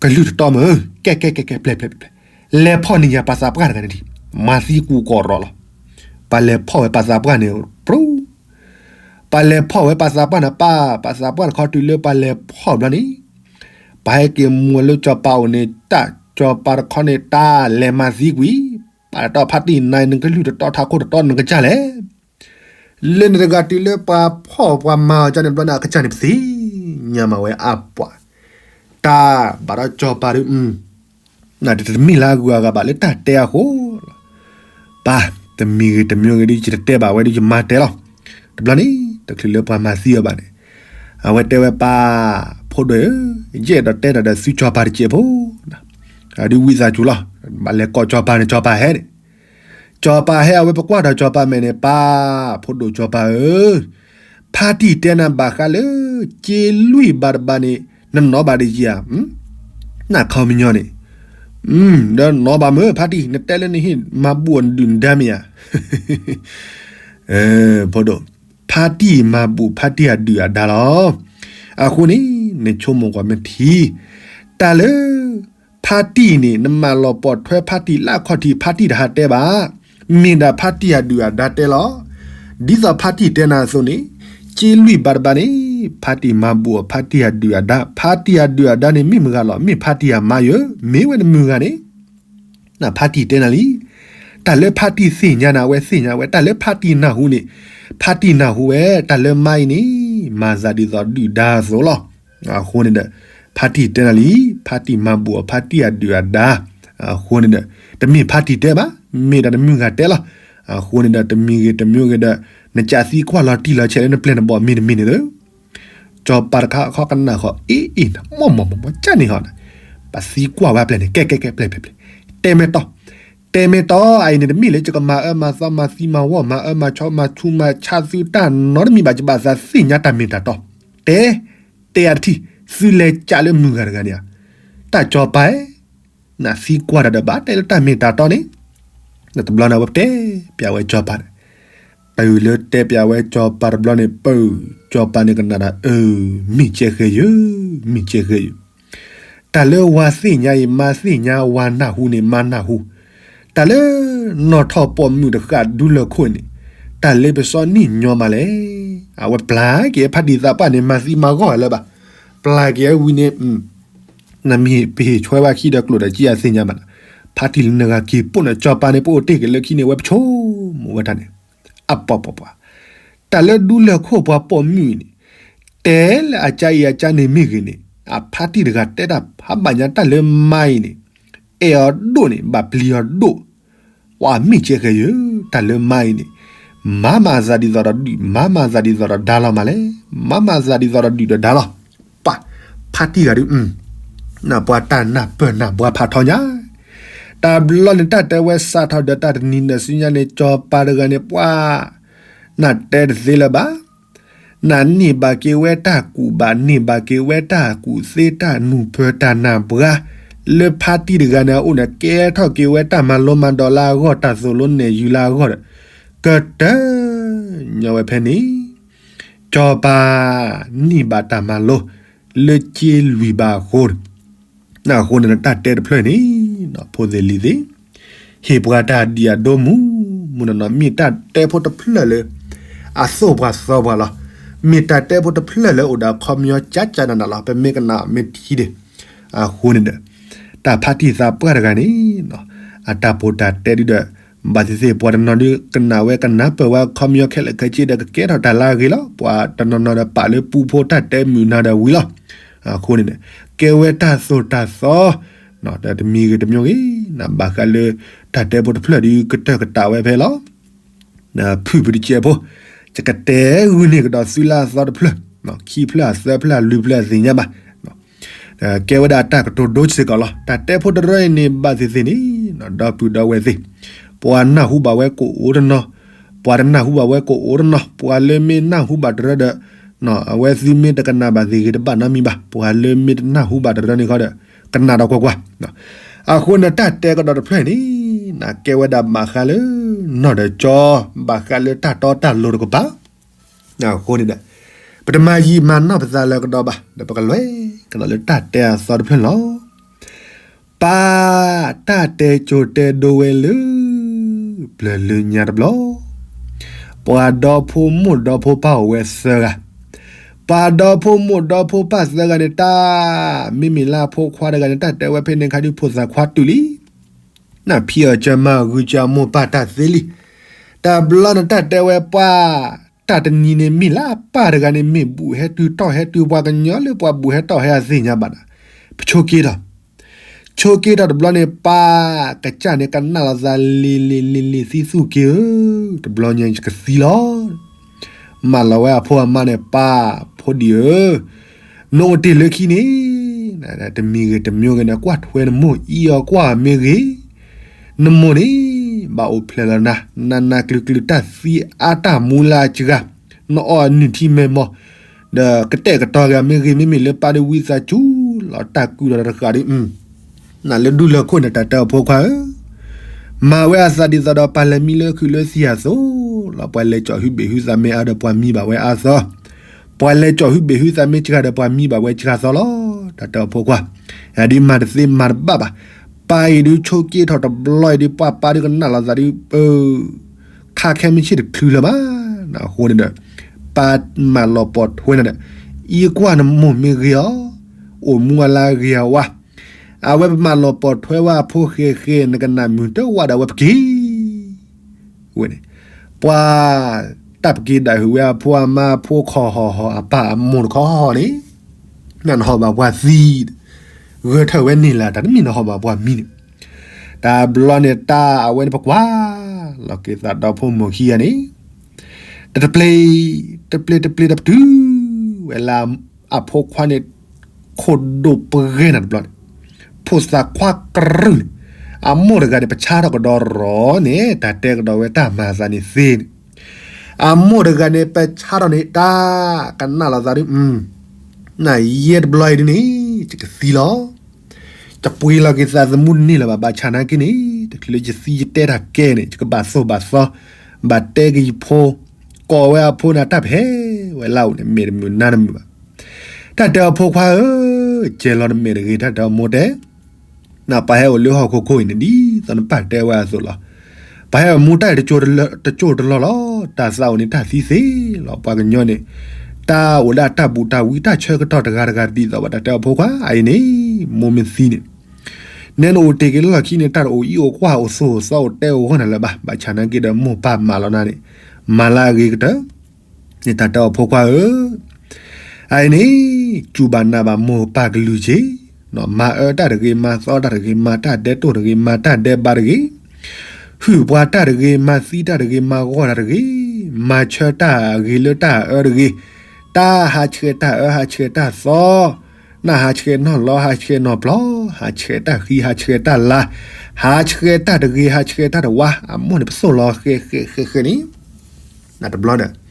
ကလုၢ်တတီမ့ၢ် ကဲကဲကဲကဲ ပျဲၢ်ပျဲၢ်ပျဲၢ် လဲၤဖီၣ်န့ၢ်ညါပှၤသးပှၢ်တဂၤန့ၣ်ဒံး မၤသံကူကီၢ်ရီလီၤ. ပှၤလဲၤဖီၣ်ဝဲပှၤသးပှၢ်န့ၣ် ပြူ ပှၤလဲၤဖီၣ်ဝဲပှၤသးပှၢ်န့ၣ် ပၢ် ပှၤသးပှၢ်တခီတုၤလၢပှၤလဲၤဖီၣ်ဘျီန့ၣ် ပှၤဟဲက့ၤမူလၢစီၤပၤအိၣ်န့ၣ် တၢ်စီၤပၤတခီန့ၣ် တၢ်လဲၤမၤသံကွံာ် ပှၤတတီဖါတံၢ်နၤ နကလုၢ်တတီထးခိၣ်တတီနကစၢ်လဲၣ် လၢန့ၣ်တဂၤတုၤလၢပှၤဖီၣ်ပှၤမၤအီၤကန့ၣ်ဘျီန့ၣ် အကစၢ်န့ၣ်ပသ့ၣ်ညါမးဝဲအပှၤ တၢ်ဘၣ်ဒီးစီၤပၤဒုး တမ့ၢ်လၢအဂုၤအဂၤဘၣ်လၢတၢ်တဲအဃိလီၤ. ပၢ် တမံၤဂ့ၤတမံၤဂ့ၤဒုး ယတတဲဘၣ်ဝဲဒုး ယမၤတဲလီၤ. တဘျီန့ၣ် တချုးလၢပှၤမၤသံအီၤဘၣ်န့ၣ် အဝဲတဲဝဲပၢ် ဖိဒိၣ်ဧၢ, ယအဲၣ်ဒိးတဲတၢ်ဒီးသုစီၤပၤတစဲးဖိ ဒုးဝံသးစူၤလီၤ. ဘၣ်လဲၤကိးစီၤပၤန့ၣ် စီၤပၤဟဲန့ၣ် စီၤပၤဟဲအဝဲပကွၢ်ဒီးစီၤပၤမဲာ်န့ၣ် ပၢ် ဖိဒိၣ်စီၤပၤဧၢ, ဖါတံၢ်တဲနၤဘၣ်ဃးလၢ က့လွံၢ်ဘးတဘးန့ၣ် နနီၣ်ဘၣ်တယံာ်ဧါ နခီပညီန့ၣ်, ဒီးနီၣ်ဘၣ်မ့ၢ်ဖါတံၢ် နတဲလၢနဟ့ၣ်မၤဘူၣ်အီၤနဒုၣ်နဒါမ့ၢ်ဧါ, ဖိဒိၣ်, ဖါတံၢ်မၤဘူၣ်ဖါတံၢ်အဒုၣ်အဒါလီၤ. အဃိန့ၣ် နဆိကမိၣ်ကွၢ်မ့ၢ်ထံ, တၢ်လၢ ဖါတံၢ်န့ၣ် နမၤလီၤပိာ်ထွဲဖါတံၢ်လၢအခီၣ်ထံး ဖါတံၢ်တဟးတဲဘၣ်, မ့ၢ်ဒၣ်ဖါတံၢ်အဒုၣ်အဒါတဲလီၤ. ဒ်သိးဖါတံၢ်တဲနၤအသိးန့ၣ်, က့လွံၢ်ဘးတဘးန့ၣ် ဖါတံၢ်မၤဘူၣ်အီၤဖါတံၢ်အဒုၣ်အဒါ, ဖါတံၢ်အဒုၣ်အဒါန့ၣ် မ့ၢ်မတၤဂၤလီၤ, မ့ၢ်ဖါတံၢ်အမါယိၤ, မ့ၢ်ဝဲနမတၤဂၤန့ၣ် ဖါတံၢ်တဲနၤလံ. တၢ်လၢဖါတံၢ်သ့ၣ်ညါနၤ အဝဲသ့ၣ်ညါဝဲ, တၢ်လၢဖါတံၢ်နၢ်ဟူန့ၣ်, ဖါတံၢ်နၢ်ဟူဝဲ, တၢ်လၢမါအံၤန့ၣ် မၤသးဒ်သိးဒုၣ်ဒါအသိးလီၤ. အဃိန့ၣ်ဒီး ဖါတံၢ်တဲနၤလံ, ဖါတံၢ်မၤဘူၣ်အီၤဖါတံၢ်အဒုၣ်အဒါ, အဃိန့ၣ်ဒီး တမ့ၢ်ဖါတံၢ်တဲဘၣ်, မ့ၢ်ဒၣ်နမုၢ်ဂၤတဲလီၤ. အဃိန့ၣ်ဒီး တမံၤဂ့ၤတမံၤဂ့ၤဒီး နကးသံကွၢ်လီၤတံၢ်လီၤဆဲးလၢနပျဲၢ်နဘီၣ်မ့ၢ်တမ့ၢ်န့ၣ်ဒီး စီၤပၤတခါခီကနၣ်ဃီ အ့အ့ မီၢ်မီၢ်မီၢ်မီၢ်ကၢ်န့ၣ်ဟီ, ပသံကွၢ်ဝဲပျဲၢ်န့ၣ် ကဲကဲကဲ ပျဲၢ်ပျဲၢ်ပျဲၢ်, တဲမ့ၢ်တီ, တဲမ့ၢ်တီ အအံၤန့ၣ် တမ့ၢ်လၢယကမၤအၢမၤသီမၤသံမၤဝီၢ်မၤအၢမၤဆီမၤဆူးမၤဆါသုတၢ်နီတမံၤဘၣ်, ယဘၣ်သးသ့ၣ်ညါတၢ်မ့ၢ်တၢ်တီ, တဲ, တဲအါတထံၣ်, သုလဲၤကးလၢမုၢ်ဂၤတဂၤန့ၣ်ဧါ, တၢ်စီၤပၤဧၢ နသံကွၢ်တၢ်ဒီးဘၣ်တဲလၢတၢ်မ့ၢ်တၢ်တီန့ၣ်, တဘျီန့ၣ် အဝဲတဲပျဲဝဲစီၤပၤန့ၣ်, တုၤလၢတဲပျဲဝဲစီၤပၤတဘျီန့ၣ် ပၢၢ်, စီၤပၤန့ၣ်ကနၣ်ဒီး အၢ မ့ၢ်ကဲဃဲယၢ, မ့ၢ်ကဲဃဲယၢ, တၢ်လၢဝၤသ့ၣ်ညါအံၤ မါသ့ၣ်ညါ, ဝၤနၢ်ဟူန့ၣ် မါနၢ်ဟူ, တၢ်လၢ နီၣ်ထီၣ်ပိာ်မုၣ်တဃၣ်ဒူလၢၢ်ခိၣ်န့ၣ်, တၢ်လၢပစီနံၣ်ညီမးလဲၣ်. အဝဲပျၢ်က့ၤဖါတံၢ်သးပှၢ်န့ၣ် မၤသံမၤဂီၢ်လၢၤဘၣ်, ပျၢ်က့ၤဝံၤန့ၣ် နမ့ၢ်ပဟ့ၣ်ဆွဲဝဲခံဒီးကျိာ်ဒီး ကံအသ့ၣ်ညါဘၣ်နၤ, ဖါတံၢ်လၢနဂၤက့ၤပိာ်န့ၣ် စီၤပၤန့ၣ် ပအိၣ်တ့ၢ်က့ၤလၢခံန့ၣ် အဝဲပဆိကမိၣ်ဝဲတၢ်န့ၣ်, အပှၤပှၤပှၤ, တၢ်လၢဒူလၢၢ်ခိၣ်ပှၤပိာ်မုၣ်အံၤန့ၣ်, တဲလၢအကါအံၤအကါန့ၣ်မ့ၢ်ဂ့ၤန့ၣ်, အဖါတံၢ်တဂၤတဲတၢ်ဖးဘၣ်ညါတၢ်လၢမါအံၤန့ၣ်, အဲၣ်အီၤဒိၣ်န့ၣ် ဘၣ်ပျံၤအီၤဒိၣ်, ပှၤမ့ၢ်ကဲဃဲယၢ, တၢ်လၢမါအံၤန့ၣ်, မၤမၤအသးဒ်သိးဒီးဒုၣ်, မၤမၤအသးဒ်သိးဒီးဒါလီၤမးလဲၣ်, မၤမၤအသးဒ်သိးဒီးဒုၣ်ဒီးဒါလီၤ. ပှၤ, ဖါတံၢ်ဂၤဒုး, ပှၤတၢ်နၢ်ပၢၢ်နၢ်ဘှါဖးထီညါ, တဘျီန့ၣ် တၢ်တဲဝဲစးထီၣ်ဒီးတၢ်တနံၤဒီးဆူညါန့ၣ် စီၤပၤတဂၤန့ၣ် ပှၤ, နတဲတသ့လၢၤဘၣ် နန့ၢ်ဘၣ်က့ၤဝဲတၢ်ကူၣ်ဘၣ်, န့ၢ်ဘၣ်က့ၤဝဲတၢ်ကူၣ်သ့တၢ်နူၢ်ဖၢတၢ်နၢ်ဘှါ, လၢဖါတံၢ်တဂၤန့ၣ်အအိၣ်န့ၣ် ကဲထီၣ်က့ၤဝဲတၢ်မၤလိမၤဒိးလၢအဂီၢ်, တၢ်သိၣ်လိနဲၣ်ယုၤလၢအဂီၢ်ဒီး, ကတၢၢ်ညီဝဲဖဲန့ၣ်, စီၤပၤန့ၢ်ဘၣ်တၢ်မၤလိ လၢက့လွံၢ်ဘးအဃိ အဃိန့ၣ် တၢ်တဲတဖျၢၣ်န့ၣ်, ဖိသ့ၣ်လံၤသ့ၣ်, ဟ့ၣ်ပှၤတၢ်ဒံးအဒိမုၢ်မုၢ်နီၢ်နီၢ်, မ့ၢ်တၢ်တဲဖိတဖျၢၣ်လၢ အသိၣ်ပှၤသီပှၤလီၤ. မ့ၢ်တၢ်တဲဖိတဖျၢၣ်လၢအိၣ်ဒီးအခီပညီကၠးကၠးနးနးလီၤ. ပမ့ၢ်ကနၣ်မ့ၢ်ထံဒံး, အဃိန့ၣ်ဒီး တၢ်ဖါတံၢ်သးပှၢ်တဂၤန့ၣ် အတၢ်ပိာ်တၢ်တဲဒုဒီး ဘၣ်သ့ၣ်သ့ၣ် ပှၤတနီၤဒုးကနၣ်ဝဲကနၢ်ပၢၢ်ဝဲအခီပညီခဲလၢာ်ခဲဆ့ဒီး ကကဲထီၣ်တၢ်လၢအဂ့ၤလီၤ. ပှၤတနီၤနီၤဒီးပာ်လၢပူဖိတၢ်တဲမုာ်နၤဒီးဝံၤလီၤ. အဃိန့ၣ်ဒီး ကဲဝဲတၢ်သိၣ်တၢ်သီ ဒီးတမံၤဂ့ၤတမံၤဂ့ၤ ဘၣ်ဃးလၢ တၢ်တဲဖိတဖျၢၣ်ဒုး ကတၢၢ်ကတၢၢ်ဝဲဖဲလီၤ. ဖုၣ်ပတစဲးဖိ, ယကတဲဂုာ်န့ၢ်ကဒီးသုလၢအသီတဖျၢၣ်, ခံဖျၢၣ်အသၢဖျၢၣ်အလွံၢ်ဖျၢၣ်အသ့ၣ်ညါဘၣ်. ကဲဝဲဒၣ်တၢ်ကတိၤဒိစ့ၢ်ကီးလီၤ. တၢ်တဲဖိတရၢအံၤန့ၣ် ဘၣ်သ့ၣ်သ့ၣ်န့ၣ် ဒီပုၢ်ဒီဝဲၢ်သ့ၣ်, ပှၤနၢ်ဟူဘၣ်ဝဲကအိၣ်တနီၤ, ပှၤတနၢ်ဟူဘၣ်ဝဲကအိၣ်တနီၤ, ပှၤလၢမ့ၢ်နၢ်ဟူဘၣ်တရၢဒီး အဝဲသ့ၣ်မ့ၢ်တကနၣ်ဘၣ်သ့ၣ်ဂ့ၤတဘၣ်နီတမံၤဘၣ်, ပှၤလၢမ့ၢ်တနၢ်ဟူဘၣ်တရၢန့ၣ်ခီဒီး ကနၣ်ဒီးကွၢ်ကွၢ်. အဃိန့ၣ် တၢ်တဲကဒီးတဖျၢၣ်န့ၣ် တၢ်ကဲဝဲဒၣ်ဘၣ်ဃးလၢ နီၢ်ဒီးကၠီ, ဘၣ်ဃးလၢတၢ်တီတၢ်လိၤတကပၤ အဃိန့ၣ်ဒီး ပတမၤယံာ်မၤနီၢ်ပသးလၢကဒီးဘၣ်, ဒီးပကလဲၤကဒီးလၢတၢ်တဲအသီတဖျၢၣ်လီၤ. ပၢ်တၢ်တဲကၠိတဲဒိဝဲလၢ ပျၢၤလၢညါတဘျီ, ပှၤဒီဖိမိၢ်ဒီဖိပၢ်အိၣ်ဝဲသၢဂၤ, ပှၤဒီဖိမိၢ်ဒီဖိပၢ်သၢဂၤန့ၣ် တၢ် မ့မ့ၢ်လၢအဖိခွါတဂၤန့ၣ် တၢ်တဲဝဲဖဲန့ၣ်ခါဒုး ဖိသၣ်ခွါတုၤလံ နၢ်ဖံးအီၤကၢမၤဂုာ်ကၢအမိၢ်ပၢ်တၢ်သ့လံ. တဘျီန့ၣ်တၢ်တဲဝဲပှၤ တၢ်တနံၤန့ၣ်မ့ၢ်လၢအပၢ်တဂၤန့ၣ် မ့ၢ်ဘူၣ်ဟဲတုၤတီၢ်ဟဲတုၤပှၤကညီလၢပှၤဘူၣ်ဟဲတီၢ်ဟဲအသ့ၣ်ညါဘၣ်ဒီး ပဆိးက့ထီၣ် ဆိးက့ထီၣ်တဘျီန့ၣ် ပၢ်ကစၢ်န့ၣ်ကနၣ်လီၤသးလံၤလံၤလံၤလံၤ သံသူၣ်က့ၤဧၢ, တဘျီညါယကသံလီၤ. မၢလီၤဝဲအဖိအမါန့ၣ် ပၢ်ဖိဒံးဧၢ, နအိၣ်တ့ၢ်လၢခံန့ၣ် တမံၤဂ့ၤတမံၤဂ့ၤန့ၣ် ကွၢ်ထွဲနမိၢ်အံၤအီၤကွၢ်မ့ၢ်ဂ့ၤ, နမိၢ်န့ၣ် ဘၣ်အိၣ်ဖျဲၣ်လီၤနၤ နးနးကျုၤကျုၤ တၢ်သံအါတၢ်မူလၢအစှၤ, နအီၣ်အနုၢ်ထံမဲာ်မီၢ် ဒီးကတဲာ်ကတီၤက့ၤမ့ၢ်ဂ့ၤ, မ့မ့ၢ်လၢပၢ်ဒုးဝံသးစူၤလီၤ တၢ်ကုၢ်ဒီးတဃာ်ဒီး နလၢဒူလၢခိၣ်န့ၣ် တၢ်တဲအီၤဖိခွါဧၢ, မၤဝဲအသးဒ်သိးဒီးပှၤလဲၤမံလၢခုးလၢသံၣ်အသိးလီၤ. ပှၤလဲၤကၠီၣ်ဟုဘ့ၣ်ဟုသးမ့ၢ်အါဒီးပှၤမံဘၣ်ဝဲအါသီ, ပှၤလဲၤကၠီၣ်ဟုဘ့ၣ်ဟုသးမ့ၢ်စှၤဒီးပှၤမံဘၣ်ဝဲစှၤသီလီၤ. တၢ်တဲအီၤဖိခွါ, ယဒုးမၤတသ့မၤတဘၣ်ဘၣ်, ပၢ်အံၤဒုးဆိးက့ထီၣ်တဘျီအံၤဒုး ပှၤပၢ်ဒုးကနၣ်လီၤသးဒုး ပ ခါခဲမုၢ်ဆ့ၣ်တချုးလၢၤဘၣ်. အဃိန့ၣ်ဒီး ပၢ်မၢလီၤပိာ်ထွဲနၤဒီး အံၤကွၢ်နမိၢ်မ့ၢ်ဂ့ၤအီၤ, အိၣ်မူအလၢအဂ့ၤအဝါ, အဝဲပမၢလီၤပိာ်ထွဲဝဲအဖိဃဲဃဲ နကနၣ်မုာ်တဝၢ်ဒီးအဝဲပက့ၤ ဝဲန့ၣ်, ပှၤတၢ်ပက့ၤဒၣ်ဟုၣ်ဝဲအဖိအမါအဖိခီၣ်ဟီၣ်ဟီၣ် အပၢ်အမိၢ်တခီဟီၣ်န့ၣ်, နနဟီၣ်ဘၣ်ပှၤသံ, ဂၢၢ်ထၢၣ်ဝဲန့ၣ်လၢတၢ်တမ့ၢ်နဟီၣ်ဘၣ်ပှၤမံန့ၣ်, တဘျီန့ၣ်တၢ်အဝဲန့ၣ်ပကွၢ်, လီၤက့ၤသးဒီဖိမိၢ်ခံဂၤန့ၣ် တတပျ့ၤ, တပျ့ၤတပျ့ၤတပတုာ်ဝဲလၢ အဖိခွါန့ၣ် ခိၣ်ဒိၣ်ပဂဲၤနၤတဘျီန့ၣ်, ဖိသၣ်ခွါကရုၢ်န့ၣ်, အမိၢ်တဂၤန့ၣ် ပဆါထီၣ်ကဒီးရီၤန့ၣ် တၢ်တဲကဒီးဝဲတၢ်မၤအသးန့ၣ်သ့န့ၣ်, အမိၢ်တဂၤန့ၣ် ပဆါထီၣ်န့ၣ် တၢ်ကနၣ်လီၤသးဒုး နယဲၢ်တဘျီအံၤဒ်န့ၣ် ယကသံလီၤ. ယပှ့ၤလီၤက့ၤသးသမူတန့ၢ်လၢၤဘၣ် ဘၣ်ဆၣ်နာ်က့န့ၣ် တချုးလၢယသံယတဲတၢ်ကဲန့ၣ် ယကဘၣ်သိၣ်ဘၣ်သီ, ဘၣ်တဲက့ၤယဖိ, ကိးဝဲအဖိန့ၣ် တၢ်ပဟဲဝဲလၢအအိၣ်န့ၣ် မဲာ်တမုာ်နါတမုာ်ဘၣ်. တၢ်တဲအီၤဖိခွါဧၢ, ကဲလီၤနမဲာ်တဂ့ၤ တၢ်တဲအီၤမိၢ်တဲ နပှၤဟဲအိၣ်လၢဟီၣ်ခိၣ်ခိၣ်အံၤန့ၣ် ဒ်သိးနပၢ်တဲဝဲအသိးလီၤ. ပှၤဟဲအိၣ်မူတၢ်တကၠိတလီၢ်လီၤ, တၢ်သးအိၣ်န့ၣ်တၢ်သံသ့လီၤ. ပှၤကညီန့ၣ် တၢ်အိၣ်ဒၣ်တၢ်ဘူးတၢ်ဝံ တၢ်ဆၢကတီၢ်တဂၤတဂၤတဒ်သိးဘၣ် တၢ်တဲအီၤဖိခွါ အအံၤန့ၣ် မိၢ်မ့ၢ်သံန့ၣ် နဲနအိၣ်တ့ၢ်က့ၤလၢလီၢ်ခံန့ၣ် တၢ်တအိၣ်အံၣ်အိၣ်ကွၢ်အိၣ်သိၣ်အိၣ်သီအိၣ်တဲအိၣ်ဂီၢ်နၤလၢၤဘၣ်. ဘၣ်ဆၣ်နာ်က့ဒီးမိၢ်ပၢ်မၢလီၤနၤန့ၣ် မၤလၢအဂ့ၤကတၢၢ် န့ၣ်တၢ်တဲအီၤဖိခွါဧၢ, အအံၤန့ၣ် စူၢ်ဘၣ်နာ်ဘၣ်မိၢ်ပၢ်ကလုၢ်က့ၤ, မၤအၢတၢ်တဂ့ၤ, မၤသီတၢ်တဂ့ၤ, မၤတၢ်ဒဲးတိၢ်တဂ့ၤ, မၤတၢ်ဒဲးဘးတဂ့ၤ, ဟုၣ်ပှၤတၢ်တဂ့ၤ, မၤသံတၢ်တဂ့ၤ, မၤဂီၢ်တၢ်တဂ့ၤ, မၤဆၢတၢ်အဂ့ၤလၢတၢ်အၢတဂ့ၤ, တၢ်ဟးဆှဲးတၢ်အၢ ဟးဆှဲးတၢ်သီ, နၢ်ဟးဆှဲးနီၢ်လီ ဟးဆှဲးနီၢ်ပျီ, ဟးဆှဲးတၢ်ဃံ ဟးဆှဲးတၢ်လၤ, ဟးဆှဲးတၢ်တဂ့ၤ ဟးဆှဲးတၢ်တဝါ အမိၢ်န့ၣ် ပသိၣ်လီၤဃဲးဃဲးဃဲးဃဲးန့ၣ် နတဘျီ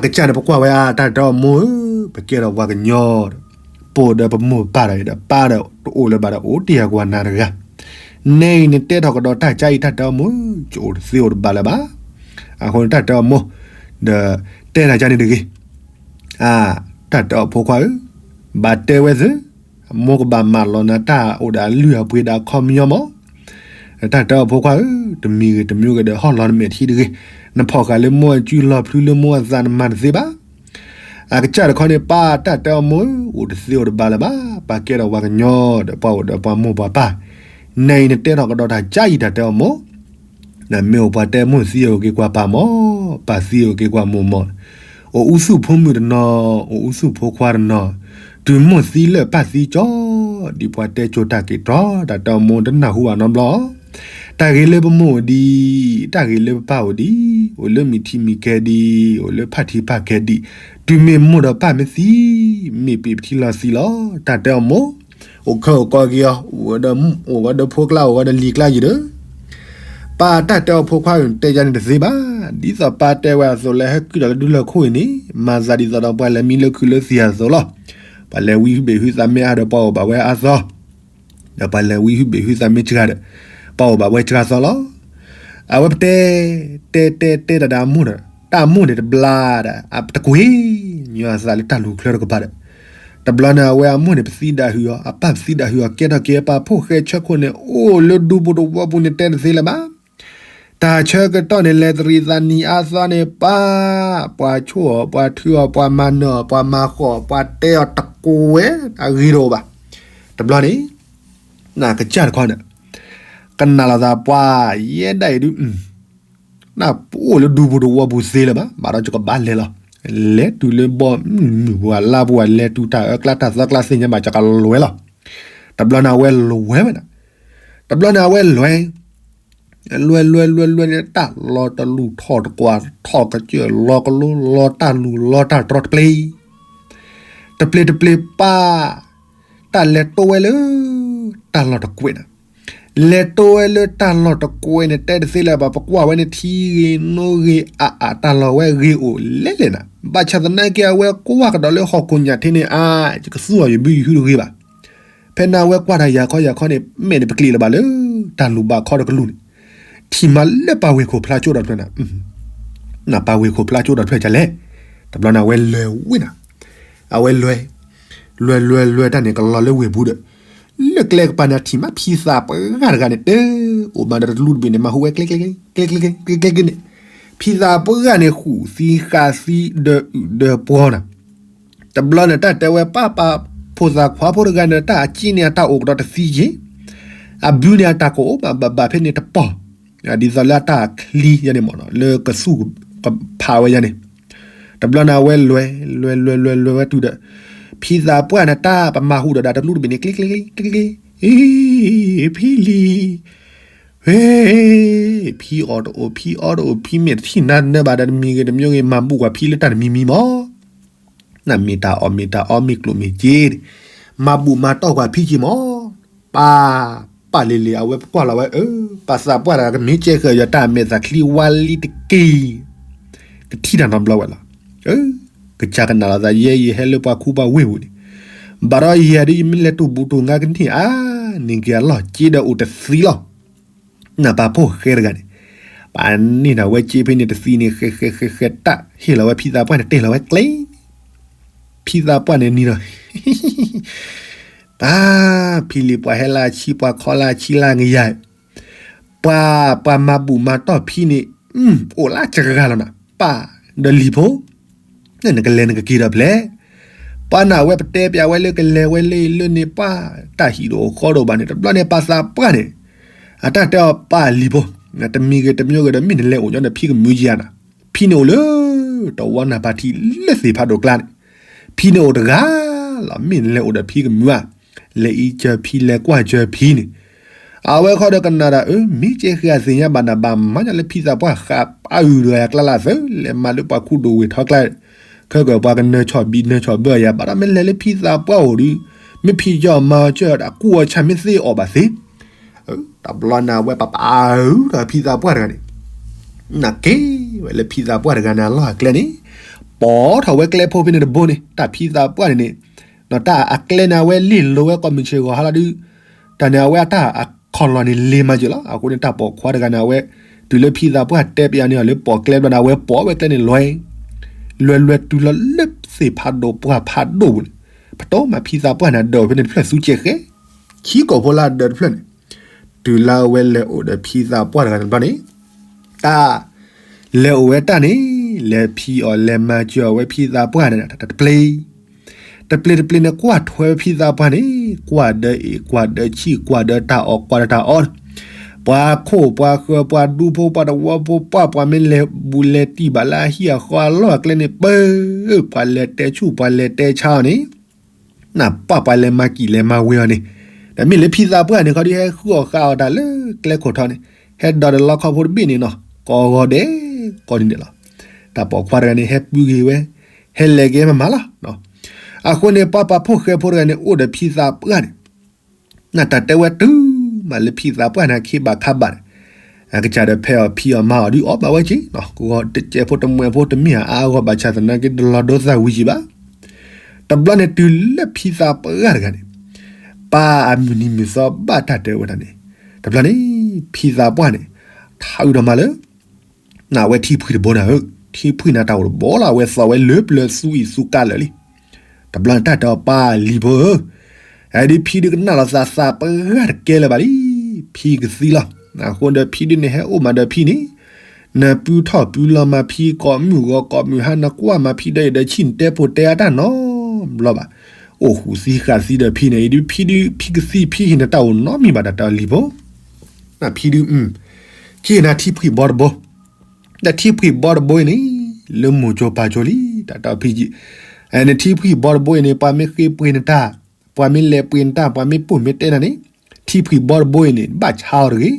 ဒီး အကစၢ်န့ၣ် ပကွၢ်ဝဲအါ တၢ်တဲအီၤမိၢ်ဧၢ, ပကဲထီၣ်ပှၤကညီဒီး ပအိၣ်ဒီးပမိၢ်ပၢ်ဒီး ပၢ်ဒီးတအိၣ်လၢၤဘၣ်ဒီး အိၣ်တ့ၢ်ယၤကွၢ်နၤတဂၤ, နဲအံၤနတဲထီၣ်ကဒီးတၢ်ကါအံၤ တၢ်တဲအီၤမိၢ်ဧၢ, ယအိၣ်တသ့အိၣ်တဘၣ်လၢၤဘၣ်. အဃိန့ၣ် တၢ်တဲအီၤမိၢ် ဒီးတဲနၤကါန့ၣ်တဂ့ၤ အါ, တၢ်တဲအီၤဖိခွါဧၢ, ဘၣ်တဲဝဲသ့, အမိၢ်ကဘၣ်မၢလီၤနၤ တၢ်အိၣ်ဒီးအလုၢ်အပှ့ၤဒီးအခီပညီမး, တၢ်တဲအီၤဖိခွါဧၢ, တမံၤဂ့ၤတမံၤဂ့ၤဒီး ဟီၣ်လီၤနမဲာ်ထံတဂ့ၤ, နဖီၣ်ဃာ်လၢမိၢ်အစု လီၤဖျူလၢမိၢ်အသး နမၤတသ့ဘၣ်. အကစၢ်တခီန့ၣ် ပၢ်တၢ်တဲအီၤမိၢ်ဧၢ, အိၣ်တသ့အိၣ်တဘၣ်လၢၤဘၣ်, ပှၤကဲထီၣ်ပှၤကညီဒီး ပှၤအိၣ်ဒီးပှၤမိၢ်ပှၤပၢ်, နဲအံၤနတဲထီၣ်ကဒီးတၢ်ကါအံၤ တၢ်တဲအီၤမိၢ် နမ့ၢ်အိၣ်ပှၤတဲမိၢ်သံအိၣ်က့ၤကွၢ်ပၢ်မး, ပၢ်သံအိၣ်က့ၤကွၢ်မိၢ်မး, အိၣ်အူသူၣ်ဖိမုၣ်တနီၤ, အိၣ်အူသူၣ်ဖိခွါတနီၤ, တုၤမိၢ်သံလၢာ်ပၢ်သံကၠီ, ဒ်ပှၤတဲကၠိတၢ်က့ၤတြီ, တၢ်တဲအီၤမိၢ်တနၢ်ဟူဘၣ်နီတဘျီ, တၢ်ဂ့ၤလၢပမိၢ်အိၣ်ဒံး, တၢ်ဂ့ၤလၢပပၢ်အိၣ်ဒံး, အိၣ်လၢမုၢ်ထံမုၢ်ကဲဒံး, အိၣ်လၢဖၣ်ထံဖၣ်ကဲဒံး, တုၤမ့ၢ်မိၢ်ဒီးပၢ်မ့ၢ်သံ, မ့ၢ်ပ့ၢ်ပထံလီၤသံလီၤ, တၢ်တဲအီၤမိၢ် အိၣ်ခၢၣ်အိၣ်ကီက့ၤအီၤ, အိၣ်ဝဲဒီး အိၣ်ဝဲဒီးဖိကျါ အိၣ်ဝဲဒီးလံၤကျါယံၤဒီး, ပၢ်တၢ်တဲအီၤဖိခွါဧၢ, နတဲယါန့ၣ်တသ့ဘၣ်, ဒ်သိးပၢ်တဲဝဲအသိးလၢ ဟဲကုၢ်ဒီးလၢဒူလၢခိၣ်အံၤန့ၣ် မၤသးဒ်သိးဒီးပှၤလဲၤမံလၢခုးလၢသံၣ်အသိးလီၤ. ပှၤလဲၤဝံဟုဘ့ၣ်ဟုသးမ့ၢ်အါဒီးပှၤအိၣ်ဘၣ်ဝဲအါသီ, ဒီးပှၤလဲၤဝံဟုဘ့ၣ်ဟုသးမ့ၢ်စှၤဒီး, ပ ပအိၣ်ဘၣ်ဝဲစှၤသီလီၤ. အဝဲပတဲ တဲတဲတဲတၢ်ဒီးအမိၢ်ဒီး တၢ်အမိၢ်န့ၣ်တဘျါဒီး တကွံာ်ညီအသးလၢတၢ်လူၤချၢတကပၤဒီး တဘျီန့ၣ် အဝဲအမိၢ်န့ၣ် ပသံဒၣ်ဟုၣ်အီၤ အပၢ်ပသံဒၣ်ဟုၣ်အီၤ ကဲထီၣ်က့ၤပာ်ဖှိၣ်ဃဲဆၢခိၣ်န့ၣ် အိၣ်လၢဒူပူၤတဝီပူၤန့ၣ် တဲတသ့လၢၤဘၣ်. တၢ်ဆၢကတီၢ်န့ၣ် လဲၤတရံးသးနံၤအါသီန့ၣ် ပၢ် ပှၤဆိၣ်အီၤ ပှၤထုအီၤ ပှၤမၤနၢၤအီၤ ပှ�ၤမၤဃီၤ ပှၤတဲအီၤတကွဲး အဂ့ၤတအိၣ်ဘၣ်. တဘျီန့ၣ် နကစၢ်တခီန့ၣ် ကနၣ်လီၤသးပှၤ ယဲဒၣ်အံၤဒုး နပအိၣ်လၢဒူပူၤတဝီပူၤသ့လၢၤဘၣ်, ဘၣ်ဒီးယကဘၣ်လဲၤလီၤ. လဲၤတုၤလၢဘီမုၢ်ပူၤ အလါပူၤ လဲၤတုၤတၢ်အၢကျါတၢ်သီကျါသ့ၣ်ညါဘၣ် ယကလဲၤလီၤ. တဘျီန့ၣ်အဝဲလဲၤဝဲဒၣ်, တဘျီန့ၣ်အဝဲလဲၤ လဲၤလဲၤလဲၤလဲၤန့ၣ် တၢ်လီၤတလူၢ်ထီၣ်တကွၢ် ထီၣ်ကစၢၢ် လီၤကလိ လီၤတၢ်လူၢ် လီၤတၢ်တြီတပျ့ၤ တပျ့ၤတပျ့ၤပၢ် တၢ်လဲၤတိဝဲလၢ တၢ်လီၢ်တကွဲးန့ၣ်, လဲၤတိဝဲလၢတၢ်လီၢ်တကွဲးန့ၣ် တဲတသ့လၢၤဘၣ် ပကွၢ်ဝဲန့ၣ် ထံဂ့ၤနိဂ့ၤအါအါ တၢ်လီၢ်ဝဲဂ့ၤအိၣ်လဲၣ်လဲၣ်နၤ, ဘၣ်ဆၣ်သနာ်က့ အဝဲကွၢ်ကဒီးလၢဟီၣ်ခိၣ်ညၣ်ထံန့ၣ် အါ ယကသူအီၤ ယဘုယဟုတဂ့ၤဘၣ်. ဖဲန့ၣ်အဝဲကွၢ်တၢ်ယၤခီယၤခီန့ၣ် မဲာ်န့ၣ်ပကျံးလၢၤဘၣ်လၢ တၢ်လူၢ်ဘၣ်ခီတကလူၢ်န့ၣ်, ထံၣ်မးလၢပၢ်ဝ့ၢ်ခိၣ်ဖျါကၠိဒီးတဖျၢၣ်နၤ, နပၢ်ဝ့ၢ်ခိၣ်ဖျါကၠိဒီးတဖျၢၣ်ကလဲၣ်. တဘျီန့ၣ်အဝဲလဲၤဝဲနၤ, အဝဲလဲၤ လဲၤလဲၤလဲၤတၢ်န့ၣ် ကလီၤလၢဝ့ၢ်ပူၤဒီး လၢကျဲကပၤန့ၣ် ထံၣ်မးဖံသးပှၢ်တဂၤန့ၣ် တအိၣ်မးဒီးတလူၢ်တဘ့ၣ်န့ၣ် မၤဟူးဝဲကျဲကျဲကျဲကျဲကျဲန့ၣ်, ဖံသးပှၢ်တဂၤန့ၣ် ဃုသံဃါသံဒီးအုၣ်ဒီးပှီၤနၤ. တဘျီန့ၣ် တၢ်တဲဝဲ ပၢ်ပၢ်ဖိသၣ်ခွါဖိတဂၤန့ၣ် တၢ်အက့န့ၣ် အတၢ်အိၣ်ကဒီးတသံယ့ၢ်, အဘုန့ၣ် အတၢ်ကအိၣ်ဘၣ်ဘၣ်ဘၣ်ဖဲန့ၣ်တပီၢ်, ဒ်သိးလၢအတၢ်ချံယဲန့ၣ်မ့ၢ်နီၤ လၢကသူၣ်ကဖးဝဲယဲန့ၣ်. တဘျီန့ၣ် အဝဲလဲၤ လဲၤလဲၤလဲၤလဲၤဝဲတုၤဒီး ဖံသးပှၢ်န့ၣ် တၢ်ပမၤဟူးဒီးဒၣ်တလူၢ်တဘ့ၣ်န့ၣ် ကျ့ကျ့ကျ့ကျ့ကျ့, အ့ ဖံလံၤ ဝဲ ဖံအီၣ်တအိၣ် ဖံအီတအိၣ် ဖံမ့ၢ်တထံၣ်နၤနၢဘၣ်ဒီး တမံၤဂ့ၤတမံၤဂ့ၤ မၤဘူၣ်ကွၢ်ဖံလၢတၢ်တမံၤမံၤမး, နမ့ၢ်တၢ်အီၣ်မ့ၢ်တၢ်အီ မ့ၢ်ကျိၣ်မ့ၢ်စ့န့ၣ်, မၤဘူၣ်မၤတီၢ်ကွၢ်ဖံက့ၤမး, ပၢ် ပၢ်လံၤလံၤ အဝဲကွၢ်လီၤဝဲ အၢ ပၢ်သးပှၢ်တဂၤ ကမ့ၢ်ကဲဃဲၤယွၤတၢ်မဲာ်သးချံဝါလံတက့ၢ်, ကထံၣ်တၢ်နီတဘျီဝဲလီၤ. အၢ ကစၢ်ကနၣ်လီၤသး ယဲယဟဲလၢပှၤခူပှၤဝ့ၢ်ပူၤန့ၣ်, ဘၣ်ဒီးယၤဒ်ယမ့ၢ်လဲၤတူၢ်ဘူးတူၢ်ငါကန့ၢ်အါန့ၢ်က့ၤအလီၢ်က့ဒီးအိၣ်တသံလီၤ. နပၢ်ဖိၣ်ဃဲတဂၤန့ၣ်, ပှၤန့ၢ်နၤဝဲက့ဖဲန့ၣ်တသံန့ၣ် ဃဲဃဲဃဲဃဲတၢ်ဟ့ၣ်လီၤဝဲဖံသးပှၢ်န့ၣ် တဲလီၤဝဲကျဲ, ဖံသးပှၢ်န့ၣ်နံၤဒီး ပၢ် ဖံလံၤပှၤဟဲလၢအဆံ ပှၤခီလၢအဆံလၢအကယၤ, ပှၤ ပှၤမၤဘူၣ်မၤတီၢ်ဖံန့ၣ် အိၣ်လၢစှၤလီၤနၤ ပၢ်, ဒီးလံၤဖိ နကလဲၤနကက့ၤဒီးဖျဲၣ်, ပှၤနၢ်ဝဲပတဲပျးဝဲလၢကလဲၤဝဲလၢလၢန့ၣ် ပှၤတၢ်ဟံၣ်တအိၣ်ဃီတအိၣ်ဘၣ်န့ၣ် တဘျီန့ၣ် ပၢ်သးပှၢ်န့ၣ် အတၢ်တဲအီၤ ပၢ်လံၤဖိ, တမံၤဂ့ၤတမံၤဂ့ၤဒီး မ့ၢ်နလဲၤအိၣ်ညီဒီးဖံကမုာ်ယၤနၤ, ဖံန့ၣ်အိၣ်လၢ တဝီနၢ်ဖးထံလၢသ့ၣ်ဖးဒိၣ်ကျါန့ၣ်, ဖံန့ၣ်အိၣ်တဂၤလီၤ မ့ၢ်နလဲၤအိၣ်ဒီးဖံကမုာ်ဧါ, လဲၤအံးစၢၤဖံလဲၤကွၢ်စၢၤဖံန့ၣ် အဝဲခီဒီးကနၣ်ဒီး အၢ မ့ၢ်ကဲဃဲၤအသ့ၣ်ညါဘၣ်နၤဘၣ် မၤညါလၢဖံသးပှၢ်ဃးအုၣ်ဒီးယၤကျါလၢသၢ လဲၤမၤလၢပှၤခူဒိၣ်ဝ့ၢ်ထီကျါ, ခဲကၢၤပှၤကနၢၤဆီၣ်ဘံၣ်နၢၤဆီၣ်ဘၢယၤ ဘၣ်ဒီးမ့ၢ်လဲၤလၢဖံသးပှၢ်အိၣ်ဒီး မ့ၢ်ဖံကၠီမၤစၢၤဒီးကူအီၤဆၣ်မ့ၢ်သ့အီၣ်ဘၣ်သ့, တဘျီန့ၣ်အဝဲပာ်ပာ်အုၣ်ဒီးဖံသးပှၢ်တဂၤန့ၣ် နက့ၤဝဲလၢဖံသးပှၢ်တဂၤန့ၣ် အလီၢ်အကျဲန့ၣ်, ပိာ်ထီၣ်ဝဲကျဲဖိဖဲန့ၣ်တဘိန့ၣ် တၢ်ဖံသးပှၢ်န့ၣ်န့ၣ်, ဒီးတၢ်အကျဲန့ၣ် အဝဲလ့ၢ်လိၤဝဲကိးမုၢ်ဆ့ၣ်ဂီၤဟါလီၤဒုး, တၢ်န့ၣ် အဝဲအတၢ်အခီၣ်လီၢ်န့ၣ်လ့ၤမးစၢၤလီၤ. အဃိန့ၣ် တၢ်ပိာ်ခွါတဂၤန့ၣ် အဝဲ တုၤလၢဖံသးပှၢ်တဲပျးန့ၢ်အီၤလၢပိာ်ကျဲဘျီန့ၣ် အဝဲပိာ်ဝဲကျဲန့ၣ်လွဲ, လွဲလွဲတုၤလီၤလၢသ့ၣ်ဖးဒိၣ်ပှၢ်ဖးဒိၣ်ပူၤန့ၣ်, ပတိၢ်မးဖံသးပှၢ်န့ၣ် အဒၢးဖဲန့ၣ်တဖျၢၣ်သူကဲဃဲၤ, ခံကိာ်ဖိလၢအဒၢးတဖျၢၣ်န့ၣ် တုၤလၢအဝဲလဲၤအိၣ်ဒီးဖံသးပှၢ်တဂၤန့ၣ်ဘျီန့ၣ်, တၢ် လဲၤအိၣ်ဝဲတၢ်န့ၣ် လဲၤဖံးအီၣ်လဲၤမၤစၢၤအီၣ်ဝဲဖံသးပှၢ်န့ၣ် တပျ့ၤ တပျ့ၤတပျ့ၤန့ၣ် ကွၢ်ထွဲဝဲဖံသးပှၢ်န့ၣ် ကွၢ်ဒီးအ့ၣ် ကွၢ်ဒီးဆံၣ် ကွၢ်ဒီးတၢ်အီၣ် ကွၢ်ဒီးတၢ်အီ ပှၤခိၣ်ပှၤဃၢၤ ပှၤဒူဖိ ပှၤတဝီဖိ ပှၤ ပှၤမ့ၢ်လဲၤဘူးလဲၤတံၢ်ဘၣ်လၢအဟံၣ်အဃီအလီၢ်အကျဲန့ၣ် ပၢ ပှၤလဲၤတဲဆူၣ် ပှၤလဲၤတဲဆါအီၤန့ၣ် နပၢ်ပှၤလဲၤမၤကံၣ်လဲၤမၤဝ့ၤအီၤန့ၣ်, ဒီးမ့ၢ်လၢဖံသးပှၢ်န့ၣ် ခီဒုးဟဲဃုအီၣ်ဃာ်အီၣ်တၢ်လၢကျဲခိၣ်ထီန့ၣ်, ဟဲဒီးတလီခီဖိတဘ့ၣ်န့ၣ်နီၤ, ကိးဂီၤဒဲး ကိးနံၤဒဲးလီၤ. တၢ်ပိာ်ခွါတဂၤန့ၣ် ဟဲပုၢ်ဂ့ၤဝဲ, ဟဲလဲၤက့ၤမးမးလီၤ. အဃိန့ၣ် ပှၤပာ်ဖှိၣ်ဃဲဖိတဂၤန့ၣ် အိၣ်ဒီးဖံသးပှၢ်န့ၣ် နတၢ်တဲဝဲတုၤမးလၢဖံသးပှၢ်န့ၣ် ခ့ဘၣ်ခါဘၣ်န့ၣ်, အကစၢ်ဒီးဖဲအီၣ်ဖံးအီၣ်မၤအီၣ်ဒုးအီၣ်ဘၣ်ဝဲက့ၤ, ဂီၤတစဲးဖိတမှဲးဖိတမ့ၢ်အါအါဂီၢ်ဘၣ်ဆၣ်သနာ်က့ တလီၤဒိသၣ်ဝံၤက့ၤဘၣ်. တဘျီန့ၣ်တုၤလၢဖံသးပှၢ်တဂၤန့ၣ်, ပၢ်အမုၢ်နံၤမုၢ်သီဘၣ်တၢ်တဲဝဲဒၣ်န့ၣ်, တဘျီန့ၣ် ဖံသးပှၢ်န့ၣ် ထးအုးဒီးမၤလၢ နဝဲထံဖှံၣ်တဘိနၤဧၢ, ထံဖှံၣ်နၤတၢ်အိၣ်တဘိလီၤ, အဝဲသီၣ်ဝဲလၢပျၢၤသူအံၤသူကါလၢာ်လံ. တဘျီန့ၣ်တၢ်တဲအီၤပၢ်လံၤဖိဧၢ, အဒုးဖံဒုးကနၣ်လီၤသးသးပှၢ်တကဲလၢၤဘၣ်လံ. ဖံကသံလီၤ. အဃိဒီးဖံဒုးန့ၣ်ဟဲအိၣ်မးဒီးဖံန့ၣ်, နပုၢ်ထီၣ်ပုၢ်လီၤမၤဖံကိးမုၢ်ဂီၤကိးမုၢ်ဟါ နကွၢ်မၤဖံဒီးအံၤဒီးဆံၣ်နတဲဖိတဲအါတၢ်နီတဘျီဘၣ်. အိၣ်ဃုာ်သံဃာ်သံဒီးဖံန့ၣ်, အံၤဒုးဖံဒုးဖံကသံဖံဟံးန့ၣ်တၢ်အိၣ်နီတမံၤဘၣ် တၢ်တဲအီၤလံၤဖိ ဖံဒုး, က့ၤနၤထံဖှံၣ်ဘီတဘိ, ဒီးထံဖှံၣ်ဘီတဘိအံၤန့ၣ် လၢမိၢ်ကၠိပၢ်ကၠိလံ တၢ်တဲအီၤဖံကံ, နထံဖှံၣ်ဘီတဘိအံၤန့ၣ် ပှၤမ့ၢ်ဃ့ပှ့ၤနတၢ်, ပှၤမ့ၢ်လဲၤပှ့ၤနတၢ် ပှၤမ့ၢ်ပိၢ်မ့ၢ်တဲနၤန့ၣ်, ထံဖှံၣ်ဘီတဘိအံၤန့ၣ် ဘၣ်ဆါအီၤတဂ့ၤ,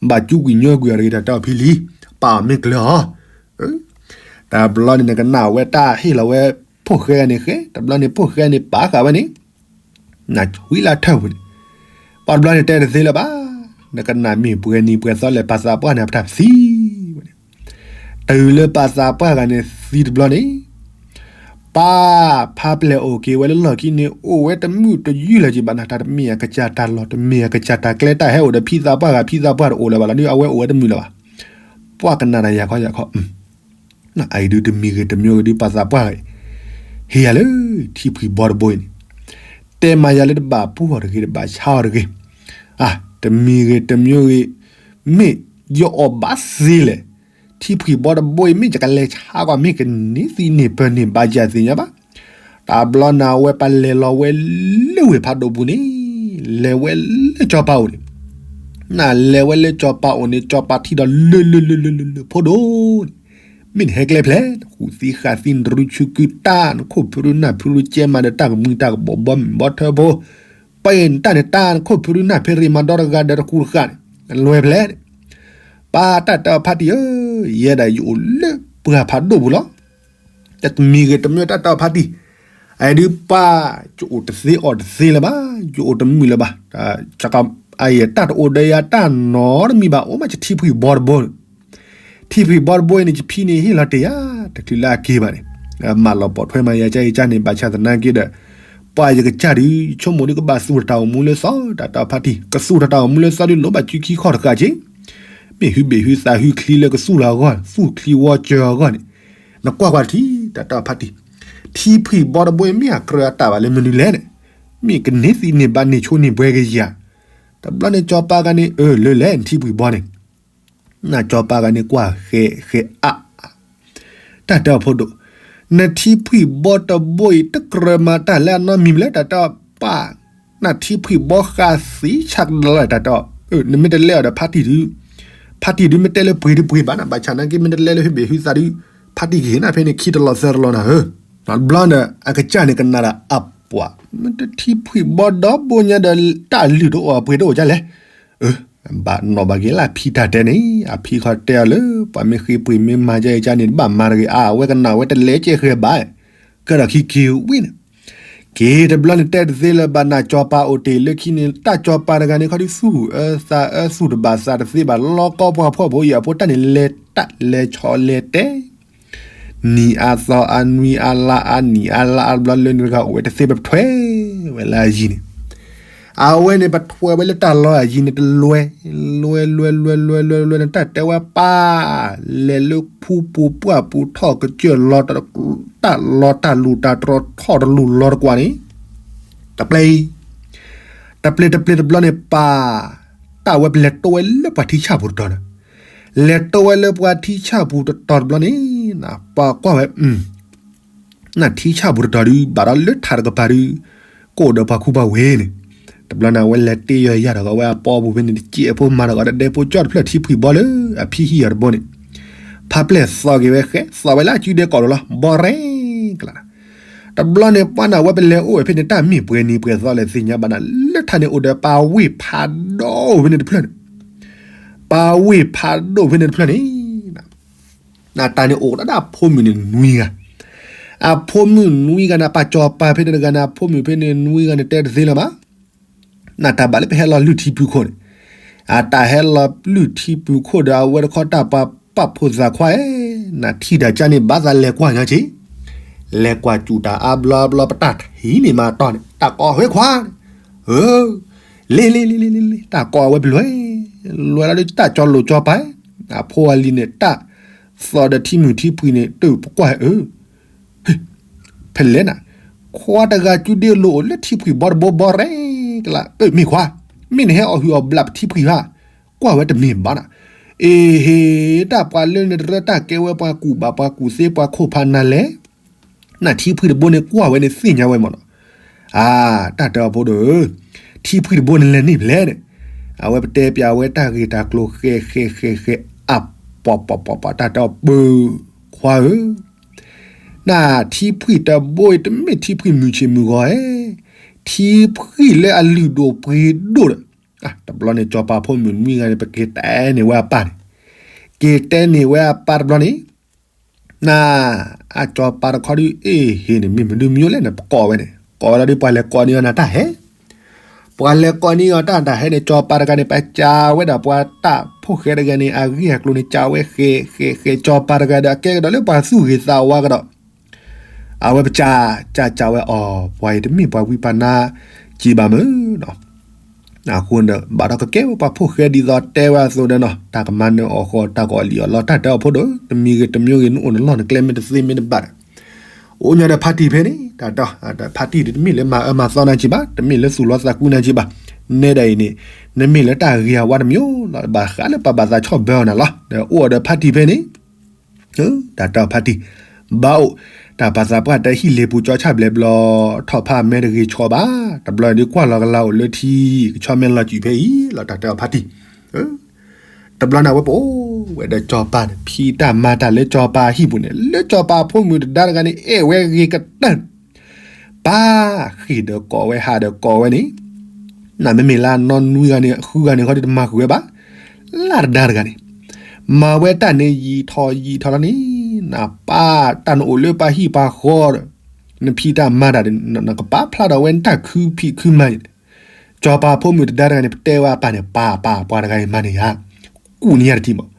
ဘၣ်ကၠူကွံာ်ညိကွံာ်အီၤတဂ့ၤ တၢ်တဲအီၤဖံလံၤ, ပာ်အီၤမ့ၢ်ကျၢၤအီၤ တဘျီန့ၣ် နကနၣ်ဝဲတၢ်ဟ့ၣ်လီၤဝဲ ဖိၣ်ဃဲန့ၣ်ဃဲ, တဘျီန့ၣ် ဖိၣ်ဃဲန့ၣ်ပာ်ဃာ်ဝဲန့ၣ်, နဝံလၢထၢၣ်ပူၤန့ၣ်, ပှၤတဘျီန့ၣ်တဲတသ့လၢၤဘၣ်, နကနၣ်မ့ၢ်ပှဲၤနံၤပှဲၤသီလဲၣ် ပၢ်သးပှၢ်န့ၣ် အပတၢ်သံဝဲန့ၣ်, တုၤလၢပၢ်သးပှၢ်ဂၤန့ၣ်သံတဘျီန့ၣ် ပၢ်ဖါပျဲၢ်အိၣ်က့ၤဝဲလၢလီၢ်ခံန့ၣ် အိၣ်ဝဲတမုာ်တယုၢ်လၢၤက့ၤဘၣ်နၤ တၢ်တမ့ၢ်အကစၢ်တၢ်လီၢ် တမ့ၢ်အကစၢ်တၢ်ကျဲ တၢ်ဟဲအိၣ်ဒီးဖံသးပှၢ်ဂၤ ဖံသးပှၢ်တအိၣ်လၢၤဘၣ်လီၤ ဒ်အဝဲအိၣ်ဝဲတမုာ်လၢၤဘၣ်. ပှၤကနၣ်တၢ်ယၤခီယၤခီ, အအံၤဒုးတမံၤဂ့ၤတမံၤဂ့ၤဒုး ပၢ်သးပှၢ်ဂၤအံၤ ဟ့ၣ်ယၤလၢ ထံဖှံၣ်ဘီတဘိအံၤန့ၣ်, တဲမၤယၤလၢတဘၣ်ပူၢ်အီၤတဂ့ၤ တဘၣ်ဆါအီၤတဂ့ၤ, တမံၤဂ့ၤတမံၤဂ့ၤ, မ့ၢ်ယအီၣ်ဘၣ်သ့လဲၣ်, ထံဖှံၣ်ဘီတဘိအံၤ မ့ၢ်ယကလဲၤဆါကွၢ် မ့ၢ်ကန့ၢ်သံန့ၢ်ပၢၢ်န့ၢ်ဘၣ်ယၤသ့ၣ်ညါဘၣ်. တဘျီနၤဝဲပလဲၤလီၤဝဲလၢဝ့ၢ်ဖးဒိၣ်ပူၤန့ၣ်, လဲၤဝဲလၢစီၤပၤအိၣ်န့ၣ်, နလဲၤဝဲလၢစီၤပၤအိၣ်န့ၣ် စီၤပၤထံၣ်ဒီးလၢာ်လၢာ်လၢာ်လၢာ်လၢာ်လၢာ်ဖိဒိၣ်န့ၣ်, မ့ၢ်နဟဲကျဲဖျဲး နဃုာ်သံဃာ်သံ နတရူးဆူကုတၢ် နခိၣ်ဖုရူနၢ်ဖုရူကဲမးဒီးတၢ်ကမှံတၢ်ကဘီဘီမုၢ်ဘီထၢဖိ, ပှၤအံၤနတၢ်န့ၣ် တၢ်နခိၣ်ဖုရူနၢ်ဖဲရ့မၤဒီတဂၤဒီးတဃူတဃာ်န့ၣ် နလွဲဖျဲးန့ၣ်, ပၢ်တၢ်တဲအီၤဖါတံၢ်ဧၢ, ယဲဒၣ်ယအိၣ်လၢပှၢ်ဖးဒိၣ်ပူၤလီၤ. တမံၤဂ့ၤတမံၤတၢ်တဲအီၤဖါတံၢ်, အဒုးပၢ် ယအိၣ်တသ့အီၣ်တသ့လၢၤဘၣ်, ယအိၣ်တမုာ်လၢၤဘၣ်, အံၤတၢ်တအိၣ်ဒီးယၤတၢ်နီတမံၤဘၣ် အိၣ်မးယထံဖှံၣ်ဘီတဘိန့ၣ်, ထံဖှံၣ်ဘီတဘိအံၤန့ၣ် ယဖံန့ၣ်ဟ့ၣ်လီၤတ့ၢ်ယၤ တချုးလၢအက့ၤဘၣ်န့ၣ်, မၤလီၤပိာ်ထွဲမၤယၤကါအံၤကါန့ၣ် ဘၣ်ဆၣ်သနာ်က့ဒီး ပှၤယကစၢ်ဒုး ဆိကမိၣ်ဒုးကဘၣ်သူၣ်တၢ်အိၣ်မူလၢသီ တၢ်တဲအီၤဖါတံၢ် ကသူၣ်တၢ်အိၣ်မူလၢသီဒုး လိၣ်ဘၣ်စုခံခီၣ်တဃာ်က့ၤ, မ့ၢ်ဟုဘ့ၣ်ဟုသးဟုချံလၢကသူၣ်လၢအဂီၢ် သူၣ်ချံဝီစၢၤအဂီၢ်န့ၣ်, နကွၢ်ကွၢ်တထံၣ် တၢ်တဲအီၤဖါတံၢ်, ထံဖှံၣ်ဘီတဘိအံၤမ့ၢ်အကြၢးအတၢ်ဘၣ်လၢမနုၤလဲၣ်န့ၣ်, မ့ၢ်ကန့ၢ်သံန့ၢ်ဘၣ်န့ၢ်ဆိန့ၢ်ဘှဲကယၤ, တဘျီန့ၣ်စီၤပၤဂၤန့ၣ် အၢၣ်လၢလဲၣ်နထံဖှံၣ်ဘီန့ၣ် နစီၤပၤဂၤန့ၣ်ကွၢ်ဃဲဃဲအါအါ, တၢ်တဲအီၤဖိဒိၣ်, နထံဖှံၣ်ဘီတဘိအံၤ တကြၢးမၤတၢ်လၢအနီတမံၤလၢ တၢ်တဲအီၤပၢ်, နထံဖှံၣ်ဘီဃာ်သံဆးကဒီးလီၤ တၢ်တဲအီၤ, နမ့ၢ်တလဲအီၤဒီးဖါတံၢ်ဒုး, ဖါတံၢ်ဒုးမ့ၢ်တဲလၢပှ့ၤဒုးပှ့ၤဘၣ်နၤ ဘၣ်ဆၣ်နာ်က့မ့ၢ်တလဲလၢဟုဘ့ၣ်ဟုသးဒုး, ဖါတံၢ်ကဟ့ၣ်နၤဖဲန့ၣ် ခံတလီၤသၢတလီၤနၤဧၢ, တဘျီန့ၣ် အကစၢ်န့ၣ်ကနၣ်ဒီးအပှၤ, မ့ၢ်တထံဖှံၣ်ဘီဒီဘိညါဒီး တၢ်လုၢ်တအိၣ်အပှ့ၤတအိၣ်ဒ်လဲၣ် ဘၣ်နီၣ်ဘၣ်က့ၤလၢအဖံတၢ်တဲန့ၣ် အဖံခီတဲအီၤလၢ ပှၤမ့ၢ်ဃ့ပှ့ၤမ့ၢ်မၤဒ်အံၤကါန့ၣ် တဘၣ်မၤတဂ့ၤ အဝဲကနၣ်ဝဲတလဲကဲဃဲၤဘၣ်, ကဒီးခံက့ၤဝံၤန့ၣ်, က့ၤတဘျီန့ၣ်တဲတသ့လၢၤဘၣ် နစီၤပၤအိၣ်တ့ၢ်လၢခံန့ၣ် တၢ်စီၤပၤတဂၤန့ၣ် ခီဒုးသူၣ်အၢသးအၢသူၣ်တဘၣ်သးတသ့ဘၣ် လီၤကီပှၤဖှီၣ်ဖိယာ်ဖိတၢ်န့ၣ် လဲၤတၢ်လဲၤဆီလဲၤတဲ နံၤအါသီအါနွံအါလါအါနံၤအါလါအါတဘျီလၢန့ၣ်တဂၤအိၣ်ဝဲတသ့ဘၣ် ပထွဲဝဲလၢအယံၤန့ၣ်, အဝဲန့ၣ်ပထွဲဝဲလၢတၢ်လီၢ်အယံၤန့ၣ်တလွဲ, လွဲလွဲလွဲလွဲလွဲလွဲန့ၣ် တၢ်တဲဝဲပၢ်, လဲၤလၢဖူပူၤပှၢ်ပူၤထီၣ်ကစၢၢ်လီၤတၢ်လီၤတၢ်လူၤတၢ်တြီထီၣ်တလူၤလီၤတကွၢ်န့ၣ်, တပျဲ, တပျဲတပျဲတဘျီန့ၣ်ပၢ်, တၢ်ဝဲပလဲၤတိဝဲလၢပှၤထံဆၣ်ပူၤတတီၤန့ၣ်, လဲၤတိဝဲလၢပှၤထံဆၣ်ပူၤတတီၤတဘျီန့ၣ်, ပၢ်ကွၢ်ဝဲ နထံဆၣ်ပူၤတတီၤဒုး ဘၣ်ဒီးလၢထးတကပၤဒုး, ကအိၣ်ဒီးပှၤခူပှၤဝ့ၤန့ၣ်, တဘျီန့ၣ် အဝဲလဲၤတ့ယီၤယၤထီၣ်ကီးဝဲအပီပူၤဖဲန့ၣ် တစဲးဖိမၤထီၣ်ကီးတဒဲဖိကၠီတဖျၢၣ်ထံဖှံၣ်ဘီလၢအဖံဟံၣ်အီၤတဘိန့ၣ်, ဖါပျဲၢ်သီက့ၤဝဲဃဲ သီဝဲလၢအစုဒဲကီၢ်လိၤလီၤ ဘီရဲၣ်ကလး, တဘျီန့ၣ် ပှၤန့ၣ် အဝဲပလဲၤအိၣ်ဝဲဖဲန့ၣ် တၢ်မ့ၢ်ပှဲၤနံၤပှဲၤသီလဲၣ်သ့ၣ်ညါဘၣ်နၤ လၢထးန့ၣ်အိၣ်ဒီးပၢ်ဝ့ၢ်ဖးဒိၣ်ဖဲန့ၣ်တဖျၢၣ်န့ၣ်, ပၢ်ဝ့ၢ်ဖးဒိၣ်ဖဲန့ၣ်တဖျၢၣ်န့ၣ် နတၢ်န့ၣ်အိၣ်ဒၣ်အဖိမုၣ်န့ၣ်နွံဂၤ, အဖိမုၣ်နွံဂၤန့ၣ် ပၢ်စီၤပၤဖဲန့ၣ်တဂၤန့ၣ် အဖိမုၣ်ဖဲန့ၣ်နွံဂၤန့ၣ် တဲတသ့လၢၤဘၣ်, နတၢ်ဘၣ်လၢပဟဲလီၤလုၢ်ထံပူၤခိၣ်န့ၣ်, အတၢ်ဟဲလီၤလုၢ်ထံပူၤခိၣ်ဒီးအဝဲတခီတၢ်ပှၤပာ်ဖိသၣ်ခွါဧၢ, နထံၣ်တၢ်ကါန့ၣ် ဘၣ်သးလဲၤကွၢ်ညါက့ၤ, လဲၤကွၢ်စူၣ်တၢ်အါဘျီအါဘျီ ပတၢ်ထံၣ်န့ၣ်မၤတီၢ်န့ၣ် တၢ်ကိးဝဲခွါန့ၣ်, လ့လ့လ့လ့လ့လ့ တၢ်ကိးအဝဲပလွဲၢ် လဲၤလီၤဒီးတၢ်ကၠီလိာ်ကၠီပၤ, အဖိအလံၤန့ၣ် တၢ်သီဒီးထံမုၢ်ထံဖှံၣ်န့ၣ် တပကွၢ်အၢ ဖဲလဲၣ်နၤ, ခွါတဂၤကူဒ့လိာ်အိၣ်လၢထံဖှံၣ်ဘီတဘိဘီရဲၣ်ကလး, မ့ၢ်ခွါ, မ့ၢ်နဟဲအီၣ်ဟုၣ်အီၣ်ဘျးပထံဖှံၣ်ဧါ, ကွၢ်ဝဲတမ့ၢ်ဘၣ်နၤ, အ့ဟ့ၣ် တၢ်ပှၤလၢန့ၣ်တရၢ တၢ်ကဲဝဲပှၤကူၣ်ဘၣ်ပှၤကူၣ်သ့ပှၤခိၣ်ဖးနၤလဲၣ် နထံဖှံၣ်တဘိန့ၣ်ကွၢ်ဝဲန့ၣ်သ့ၣ်ညါဝဲမးနီၤ, အါ တၢ်တဲအီၤဖိဒိၣ်ဧၢ, ထံဖှံၣ်တဘိန့ၣ်လဲၤန့ၣ်ဖဲလဲၣ်န့ၣ်, အဝဲပတဲပျးဝဲတၢ်ဂ့ၢ်တၢ်ကျိၤဃဲးဃဲးဃဲးဃဲး အါ ပှၤပှၤပှၤပှၤ တၢ်တဲအီၤပၢၢ်, ခွါဧၢ နထံဖှံၣ်တဘိအံၤ တမ့ၢ်ထံဖှံၣ်မုၢ်ဆ့ၣ်မုၢ်ဂီၤဧဲ, ထံဖှံၣ်လၢအလုၢ်ဒိၣ်ပှ့ၤဒိၣ်ဒီး, တဘျီန့ၣ် ကၠီၤပၤဖိမုၣ်နွံဂၤန့ၣ် ပက့ၤတဲန့ၢ်ဝဲအပၢ်န့ၣ်, က့ၤတဲန့ၢ်ဝဲအပၢ်တဘျီန့ၣ်, န အကၠီၤပၤတခီဒုး အ့ဟ့ၣ်န့ၣ် မ့ၢ်မနုၤမံၤလဲၣ်န့ၣ် ပကိးဝဲန့ၣ် ကိးဝဲလီၤဒုး ပှၤလဲၤကိးန့ၢ်အီၤနၤတၢ်ဟဲ ပှၤလဲၤကိးန့ၢ်အီၤတၢ်တၢ်ဟဲန့ၣ် ကၠီၤပၤတဂၤန့ၣ် ပစံးဝဲဒီးပှၤတၢ်ဖိၣ်ဃဲတဂၤန့ၣ် အဂ့ၢ်အကျိၤန့ၣ် စံးဝဲဃဲးဃဲးဃဲး ကၠီၤပၤတဂၤဒီး အကဲကဒီးလၢပှၤသူၣ်ဂ့ၤသးဝါကဒီး, အဝဲပစံး စံးစံးဝဲအီၤ ပှၤအံၤတမ့ၢ်ပှၤဝံပှၤနါက့ၤဘၣ်မၢ်နီၤ အဃိဒီး ဘၣ်ဒီးကကဲဝဲပှၤဖိၣ်ဃဲဒ်သိးတဲဝဲအသိးဒီးနီၤ တၢ်ကမၤနၢၤအီၣ်ဃီ တၢ်ကအီၣ်လံၣ်အီၣ်လီ တၢ်တဲအီၤဖိဒိၣ် တမံၤဂ့ၤတမံၤဂ့ၤ နအိၣ်နလီၢ်နကျဲမ့ၢ်တသ့မ့ၢ်တဘၣ်ဒီး အိၣ်ညီဒီးဖါတံၢ်ဖဲန့ၣ် တၢ်တဲအီၤ ဖါတံၢ်ဒ်တမ့ၢ်လၢမၤအၢမၤသီနၤက့ၤဘၣ် တမ့ၢ်လၢသူၣ်လီသးကွံနၤက့ၤဘၣ် နဲဒၣ်အံၤန့ၣ် နမ့ၢ်လၢတၢ်ဂ့ၤအဝါတမံၤလီၤ ဘၣ်ဃးလၢပှၤဘၣ်သးဆီၣ်ဘၢအီၤနၤလီၤ ဒီးအိၣ်အီၤဒီးဖါတံၢ်ဖဲန့ၣ် တၢ်တဲအီၤဖါတံၢ် ဘၣ်အိၣ် တၢ်ပာ်သးပှၢ်တဲဟံၣ်လ့ၤပူၤကၠီဆၣ်ဘျဲးဘျီ ထီၣ်ဖးမဲတဂ့ၤဆီဘၣ် တဘျီဒုးကွၢ်လီၤကလၤအိၣ်လၢထံ ကဆီမဲလီၤစုာ်ဖဲအံၤလီၤ တၢ်တဲအီၤဖါတံၢ် တဘျီန့ၣ်ဝဲပအိၣ်ဝဲဒီးကၠီၤပၤန့ၣ် ဖံးတၢ်မၤတၢ်လၢကၠီၤပၤအဟံၣ်ပူၤန့ၣ် လၢကၠီၤပၤဖိမုၣ်တဒါတဂၤန့ၣ် အဲၣ်ဝဲဂ့ၤကတၢၢ် ပၢ်ဃ့ၢ်ဒီးကိးဝဲဟးဒီးကိးဝဲန့ၣ် နမ့မ့ၢ်လၢနီၢ်နွံဂၤန့ၣ် ဃုဂၤန့ၣ် ခီဒုးတမၤဃုာ်ဝဲဘၣ် လၢတဒါတဂၤန့ၣ် မၤဝဲတၢ်န့ၣ်ယံာ်ထီၣ်ယံာ်ထီၣ်လီၤန့ၣ် နပၢ်တၢ်နအိၣ်လၢပှၤဟံၣ်ပှၤဃီဒီး နဖံးတၢ်မၤတၢ်ဒီး နကပာ်ဖျါထီၣ်ဝဲနတၢ်ခုဖံးခုမၤန့ၣ် ကၠီၤပၤဖိမုၣ်တဒါတဂၤန့ၣ် ပတဲဝဲအပၢ်န့ၣ် ပၢ်ပၢ်ပှၤတဂၤအံၤမၤန့ၢ်ယၤ ကူၣ်န့ၢ်ယၤတထံၣ်မး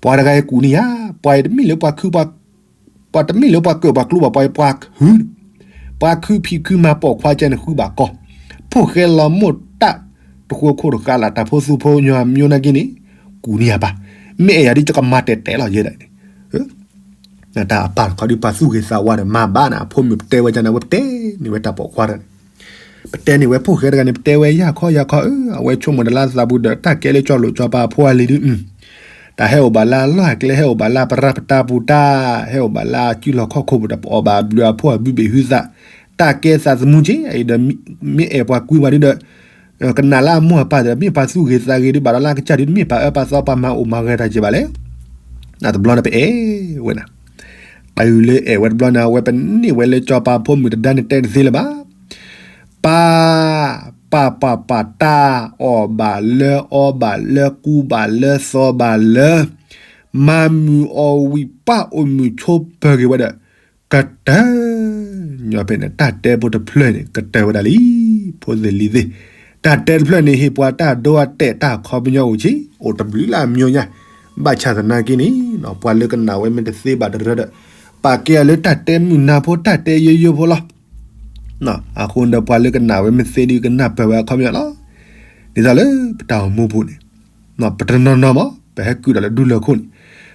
ပှၤတဂၤအံၤကူၣ်န့ၢ်ယၤ ပှၤအံၤတမ့ၢ်လၢပှၤခု ပှၤတမ့ၢ်လၢပှၤကၢၣ်ပှၤကျူဘၣ် ပှၤအံၤပှၤခု ပှၤခုဖံးခုမၤပိာ်ခွါကဲန့ၣ်ဃုဘၣ်ကီ ဖိၣ်ဃဲလီၤမိၢ်တၢ်တဃိခိၣ်တဃာ်လၢ် တၢ်ဖိသူဖိညီမျိုးနာ်က့န့ၣ် ကူၣ်န့ၢ်ယၤပၢ် မ့ၢ်အဲၣ်ယၤဒ်ယကမၤတဲာ်တဲာ်လီၤယဲဒၣ်န့ၣ် တၢ်အပၢ်တခီဒုးပှၤသူၣ်ဂ့ၤသးဝါဒီးမၤဘၣ်န့ၣ် အဖိမုၣ်ပတဲဝဲကန့ၣ် အဝဲပတဲန့ၢ်ဝဲတၢ်ပိာ်ခွါတဂၤန့ၣ် ပတဲန့ၢ်ဝဲဖိၣ်ဃဲတဂၤန့ၣ် ပတဲဝဲယၢ်ခီယၢ်ခီဧၢ အဝဲဆိကမိၣ်တၢ်လၢအသးပူၤဒီး တၢ်ကဲလၢကၠီၤလိာ်ကၠီၤပၤအဖိအလံၤဒုး တၢ်ဟဲအိၣ်ဘၣ်လၢအလီၢ်အကျဲ ဟဲအိၣ်ဘၣ်လၢပရၢပတၢ်ပူၤတၢ် ဟဲအိၣ်ဘၣ်လၢအစုလီၢ်ခီၣ်ခိၣ်ပူၤဒီး ပအီၣ်ဘၣ်အဘျုးအဖှိၣ်အဘုဘ့ၣ်ဟုသး တၢ်ကဲသးသမူက့ အံၤဒီး မ့ၢ်အဲၣ်ပှၤကွံပှၤဒုးဒီး ကနၣ်လၢအမိၢ်အပၢ်ဒီး မ့ၢ်ပှၤသူၣ်ဂ့ၤသးဂ့ၤဒုး ဘၣ်ဒီးလၢအကစၢ်ဒုး မ့ၢ်ပာ်အၢပာ်သီပှၤမၤအိၣ်မၤဂဲၤတၢ်က့ဘၣ်လဲၣ် နတဘျီန့ၣ်ပအဲၣ်ဝဲနၤ တုၤလၢအဲၣ်ဝဲတဘျီန့ၣ် အဝဲပန့ၢ်ဝဲလၢကၠီၤပၤဖိမုၣ်တဒါန့ၣ်တဲတသ့လၢၤဘၣ် ပၢ် ပၢ်ပၢ်ပၢ် တၢ်အီၣ်ဘၣ်လၢအီဘၣ်လၢကူဘၣ်လၢသီဘၣ်လၢ မၤမုာ်အီၣ်ဝံၣ်ပၢ်အိၣ်မုာ်ဆိးပၢၤက့ၤဝဲဒီး ကတၢၢ် ညီဖဲန့ၣ် တၢ်တဲဖိတဖျၢၣ်န့ၣ် ကတၢၢ်ဝဲဒၣ်လံ ဖိသ့ၣ်လံၤသ့ၣ် တၢ်တဲတဖျၢၣ်န့ၣ် ဟ့ၣ်ပှၤတၢ်ဒိအတဲာ်တၢ်ခီပညီအိၣ်ဆံး အိၣ်တဘျုးလၢအမျိုးညါ ဘၣ်ဆၣ်သနာ်က့န့ၣ် ပှၤလၢကနၣ်ဝဲမ့ၢ်တသ့ဘၣ်တရၢဒီး ပာ်ကဲအီၤလၢတၢ်တဲမုာ်နၢ်ဖိ တၢ်တဲယိယိဖိလီၤ အဃိဒီးပှၤလၢကနၣ်ဝဲမ့ၢ်သ့ဒုးကနၢ်ပၢၢ်ဝဲအခီပညီလီၤ. ဒ်သိးလၢပတၢ်အိၣ်မူပူၤန့ၣ် ပတနီၤနီၤမး ပဟဲကုာ်ဒီးလၢဒူလၢၢ်ခိၣ်န့ၣ်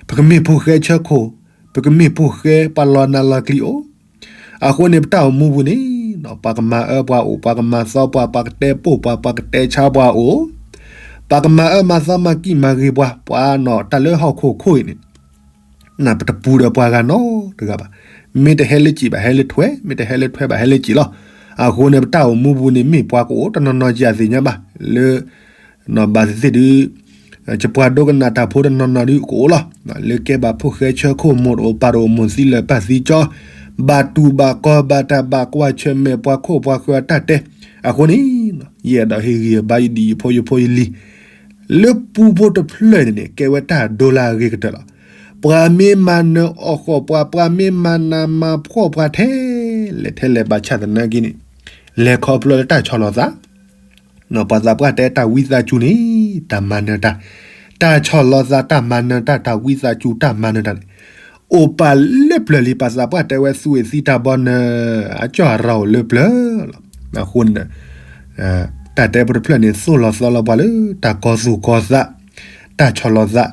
ပကမ့ၢ်ဖိၣ်ဃဲဆၢခိၣ်, ပကမ့ၢ်ဖိၣ်ဃဲပှၤလီၤနးလီၤကျံၤအိၣ်, အဃိန့ၣ် ပတၢ်အိၣ်မူပူၤန့ၣ် ပှၤကမၤအၢပှၤအိၣ်, ပှၤကမၤသီပှၤ, ပှၤကတဲပိၢ်ပှၤ, ပှၤကတဲဆါပှၤအိၣ်, ပှၤကမၤအၢမၤသီမၤကံၣ်မၤဂ့ၤပှၤ, ပှၤနီၢ်တၢ်လၢဟီၣ်ခိၣ်ခိၣ်အံၤန့ၣ် နပတပူၤဒီးပှၤဂၤနီတဂၤဘၣ်. မ့ၢ်တဟဲလၢစံာ်ဘၣ်ဟဲလၢထွဲ, မ့ၢ်တဟဲလၢထွဲဘၣ်ဟဲလၢစံာ်လီၤ. အဃိန့ၣ် ပတၢ်အိၣ်မူပူၤန့ၣ် မ့ၢ်ပှၤကအိၣ်တနီၤနီၤကယၤသ့ၣ်ညါဘၣ်. လၢ ဘၣ်သ့ၣ်သ့ၣ်ဒုး ယပှၤဒိကနၣ်တၢ်ဖိတနီၤနီၤဒုးကအိၣ်လီၤ. လၢကဲဘၣ်ဖိၣ်ဃဲဆၢခိၣ် မိၢ်တအိၣ်ပၢ်တအိၣ် မိၢ်သံလၢာ်ပၢ်သံကၠီ, ဘၣ်တူၢ်ဘၣ်ကီဘၣ်တၢ်ဘၣ်ကွၢ်ဆၢၣ်မဲာ်ပှၤခိၣ်ပှၤဃၢၤအတၢ်တဲ, အဃိန့ၣ် ယအဲၣ်ဒိးဟ့ၣ်ဂံၢ်ဘါယဒံၣ်ယဖိယဖိယလံၤ လၢပူဖိတဖျၢၣ်န့ၣ်န့ၣ် ကဲဝဲတၢ်ဒိလၢအဂ့ၤကတၢၢ်လီၤ. ပှၤမ့ၢ်မၤနၢၤအီၣ်ဃီၣ်ပှၤ, ပှၤမ့ၢ်မၤနးမၤဖှီၣ်ပှၤထဲလဲၣ်ထဲလဲၣ်ဘၣ်ဆၣ်သနာ်က့န့ၣ် လဲၤခီဖျိလၢတၢ်ဆီၣ်လီၤသး ပှၤသးပှၢ်တဲတၢ်ဝံသးစူၤန့ၣ် တၢ်မၤနၢၤတၢ်, တၢ်ဆီၣ်လီၤသး တၢ်မၤနၢၤတၢ်, တၢ်ဝံသးစူၤ တၢ်မၤနၢၤတၢ်န့ၣ် အိၣ်ပာ်လၢပျၢၤလံ. ပှၤသးပှၢ်တဲဝဲ သူၣ်ဝံၣ်သံတၢ်ဘီနၢၤ အကၠီၣ်အရၤအိၣ်လၢပျၢၤလီၤ. အဃိန့ၣ် တၢ်တဲဖိတဖျၢၣ်န့ၣ် သိၣ်လီၤသီလီၤပှၤလၢတၢ်ကီသူၣ်ကီသး တၢ်ဆီလီၤသး,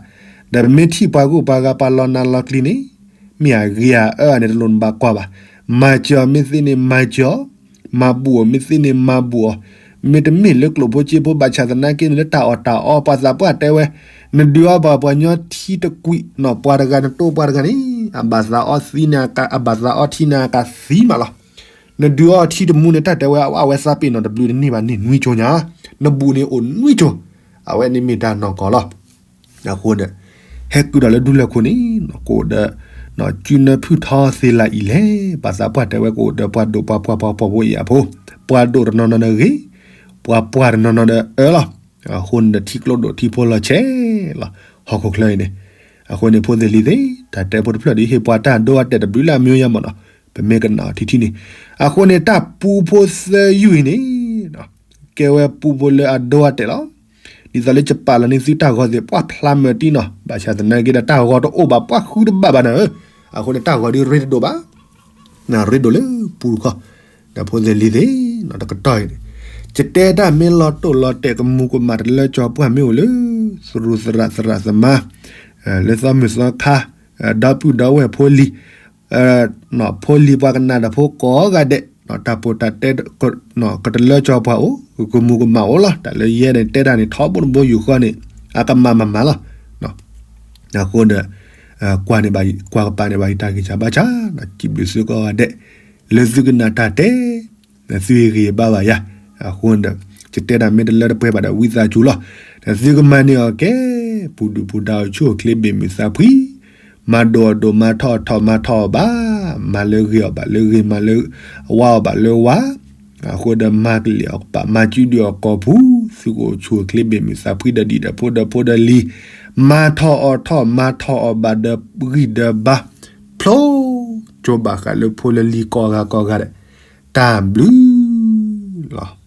ဒီးပမ့ၢ်ထံၣ်ပှၤဂုၤပှၤဂၤပှၤလီၤနးလီၤကျံၤန့ၣ် မ့ၢ်အဂ့ၤဧါအၢဧါန့ၣ် တလိၣ်နဘၣ်ကွၢ်ဘၣ်. မၤစၢၤအီၤမ့ၢ်သ့န့ၣ်မၤစၢၤအီၤ, မၤဘူၣ်အီၤမ့ၢ်သ့န့ၣ်မၤဘူၣ်အီၤ, မ့တမ့ၢ်လၢကျိာ်ဖိစ့ဖိ ဘၣ်ဆၣ်သနာ်က့န့ၣ် လၢတၢ်အီၣ်တၢ်အီ ပှၤသးပှၢ်တဲဝဲ, နဒုးအီၣ်ဘၣ်ပှၤညီထံတကွံာ်နီၤ ပှၤတဂၤနတိပှၤတဂၤန့ၣ် အဘၣ်သးအီထံန့ၣ် အဘၣ်သးအီထံန့ၣ်အကသံမးလီၤ. နဒုးအီၣ်ထံတမူန့ၣ် တၢ်တဲဝဲ အဝဲသးပ့ၤနီၣ်တဘျုးတန့ၢ်ဘၣ်န့ၣ် နွံကၠိညါ, နဘူၣ်န့ၣ်အိၣ်နွံကၠိ, အဝဲန့ၣ်မ့ၢ်တၢ်နီၢ်ကီၢ်လီၤ. အဃိန့ၣ် ဟဲကုၢ်ဒီးလၢဒူလၢၢ်ခိၣ်န့ၣ် ကအိၣ်ဒီး ကုနၢဖုၣ်ထီသ့လးအံၤလဲၣ်, ဘၣ်သးပှၢ်တဲဝဲကအိၣ်ဒီးပှၤဒိၣ်ပှၤပှၢ်ပှၤဖှီၣ်ဖိယာ်ဖိ, ပှၤဒိၣ်တနီၤနီၤဒီးဂ့ၤ, ပှၤပှၢ်တနီၤနီၤဒီးအၢလီၤ. အဃိန့ၣ်ဒီးထံကျိဒိၣ်ထံဖိလီၤဆဲးလီၤ ဟီၣ်ခိၣ်ချၢအံၤန့ၣ်, အဃိန့ၣ်ဖိသ့ၣ်လံၤသ့ၣ် တၢ်တဲဖိတဖျၢၣ်ဒီး ဟ့ၣ်ပှၤတၢ်ဒိအတဲာ်တဘျုးလၢအမံၤယါမးနီၤ, ပမ့ၢ်ကနၣ်အီၤထံထံန့ၣ်, အဃိန့ၣ်တၢ်ပူဖိသၢယုၢ်အံၤန့ၣ် ကဲဝဲပူဖိလၢအဒိအတဲာ်လီၤ. ဒ်သိးလၢယပာ်လီၤန့ၢ်သုတၢ်ဂီၤသ့ၣ် ပှၢ်ဖျါမၢာ်တံၢ်နီၤ, ဘၣ်ဆၣ်သနာ်က့ဒီးတၢ်ဂီၤတအိၣ်ဘၣ်ပှၢ်ဃုတဘၣ်ဘၣ်နၤဧၢ, အဃိန့ၣ်တၢ်ဂီၤဒ်ရ့တဒိၣ်ဘၣ်, နရ့ဒိၣ်လၢပူတခီ, ဒီးဖိသ့ၣ်လံၤသ့ၣ် တကတီၢ်အံၤန့ၣ်, ယတဲတၢ်မ့ၢ်လီၤတိၢ်လီၤတဲာ် ကမူၤကမၣ်တလၢကၠီၤပှၢ်မ့ၢ်အိၣ်လၢ သရူးသရၣ်သရၣ်သမါ လၢသီမုၣ်သီခါ, ဒီပုၢ်ဒီဝဲၢ်ဖိလံၤ, ဖိလံၤပှၤကနၣ်တၢ်ဖိကိးဂၤဒဲး, တၢ်ပိာ်တၢ်တဲ ကတလၢကၠီၤပှၢ်အိၣ်, ကမူၤကမၣ်အိၣ်လီၤ. တၢ်လၢယဲန့ၣ်တဲတၢ်န့ၣ် ထီဘိတဘိယူၢ်ဃီန့ၣ် အကမၣ်မၤမၤလီၤ. အဃိဒီး ကွၢ်န့ၣ်ဘၣ် ကွၢ်ကပၤန့ၣ်ဘၣ်ယတၢ်ဂံၢ်စၢ်ဘါစၢ်, စံးဘျုးသုကိးဂၤဒဲး လၢသုကနၣ်တၢ်တဲ သုဟ့ၣ်ဂံၢ်ဘါဘၣ်ယၤ, အဃိဒီး ယတဲတၢ်မ့ၢ်တလၢတပှဲၤဘၣ်ဒီး ဝံသးစူၤလီၤ. ဒီးသုကမၤန့ၢ်အီၤကဲ ပူၤဒုၣ်ပူၤဒါအီၤ ဆူၣ်အိၣ်ချ့ဘ့ၣ်မုၢ်သးဖှံ, မၤဒိၣ်အီၤဒိၣ် မၤထီၣ်အီၤထီၣ်မၤထီၣ်အီၤဘၣ်, မၤလၢဂ့ၤအီၤဘၣ်လၢဂ့ၤ မၤလၢဝါအီၤဘၣ်လၢဝါ, အဃိဒီးမၤကလံၣ်အီၤကပၤ မၤစုဒုးအီၤကိာ်ပူၤ, သုကအိၣ်ဆူၣ်အိၣ်ချ့ဘ့ၣ်မုၢ်သးဖှံ ဒီးဒ်ဒီးဖိဒီးဖိဒီးလံၤ, မၤထီၣ်အီၤထီၣ်မၤထီၣ်အီၤဘၣ်ဒီးဂံၢ်ဒီးဘါ, ဖျိ ကၠိဘၣ်ဃးလၢဖိလၢလံၤကိးဂၤကိးဂၤဒီး, တၢ်ဘျုးလီၤ.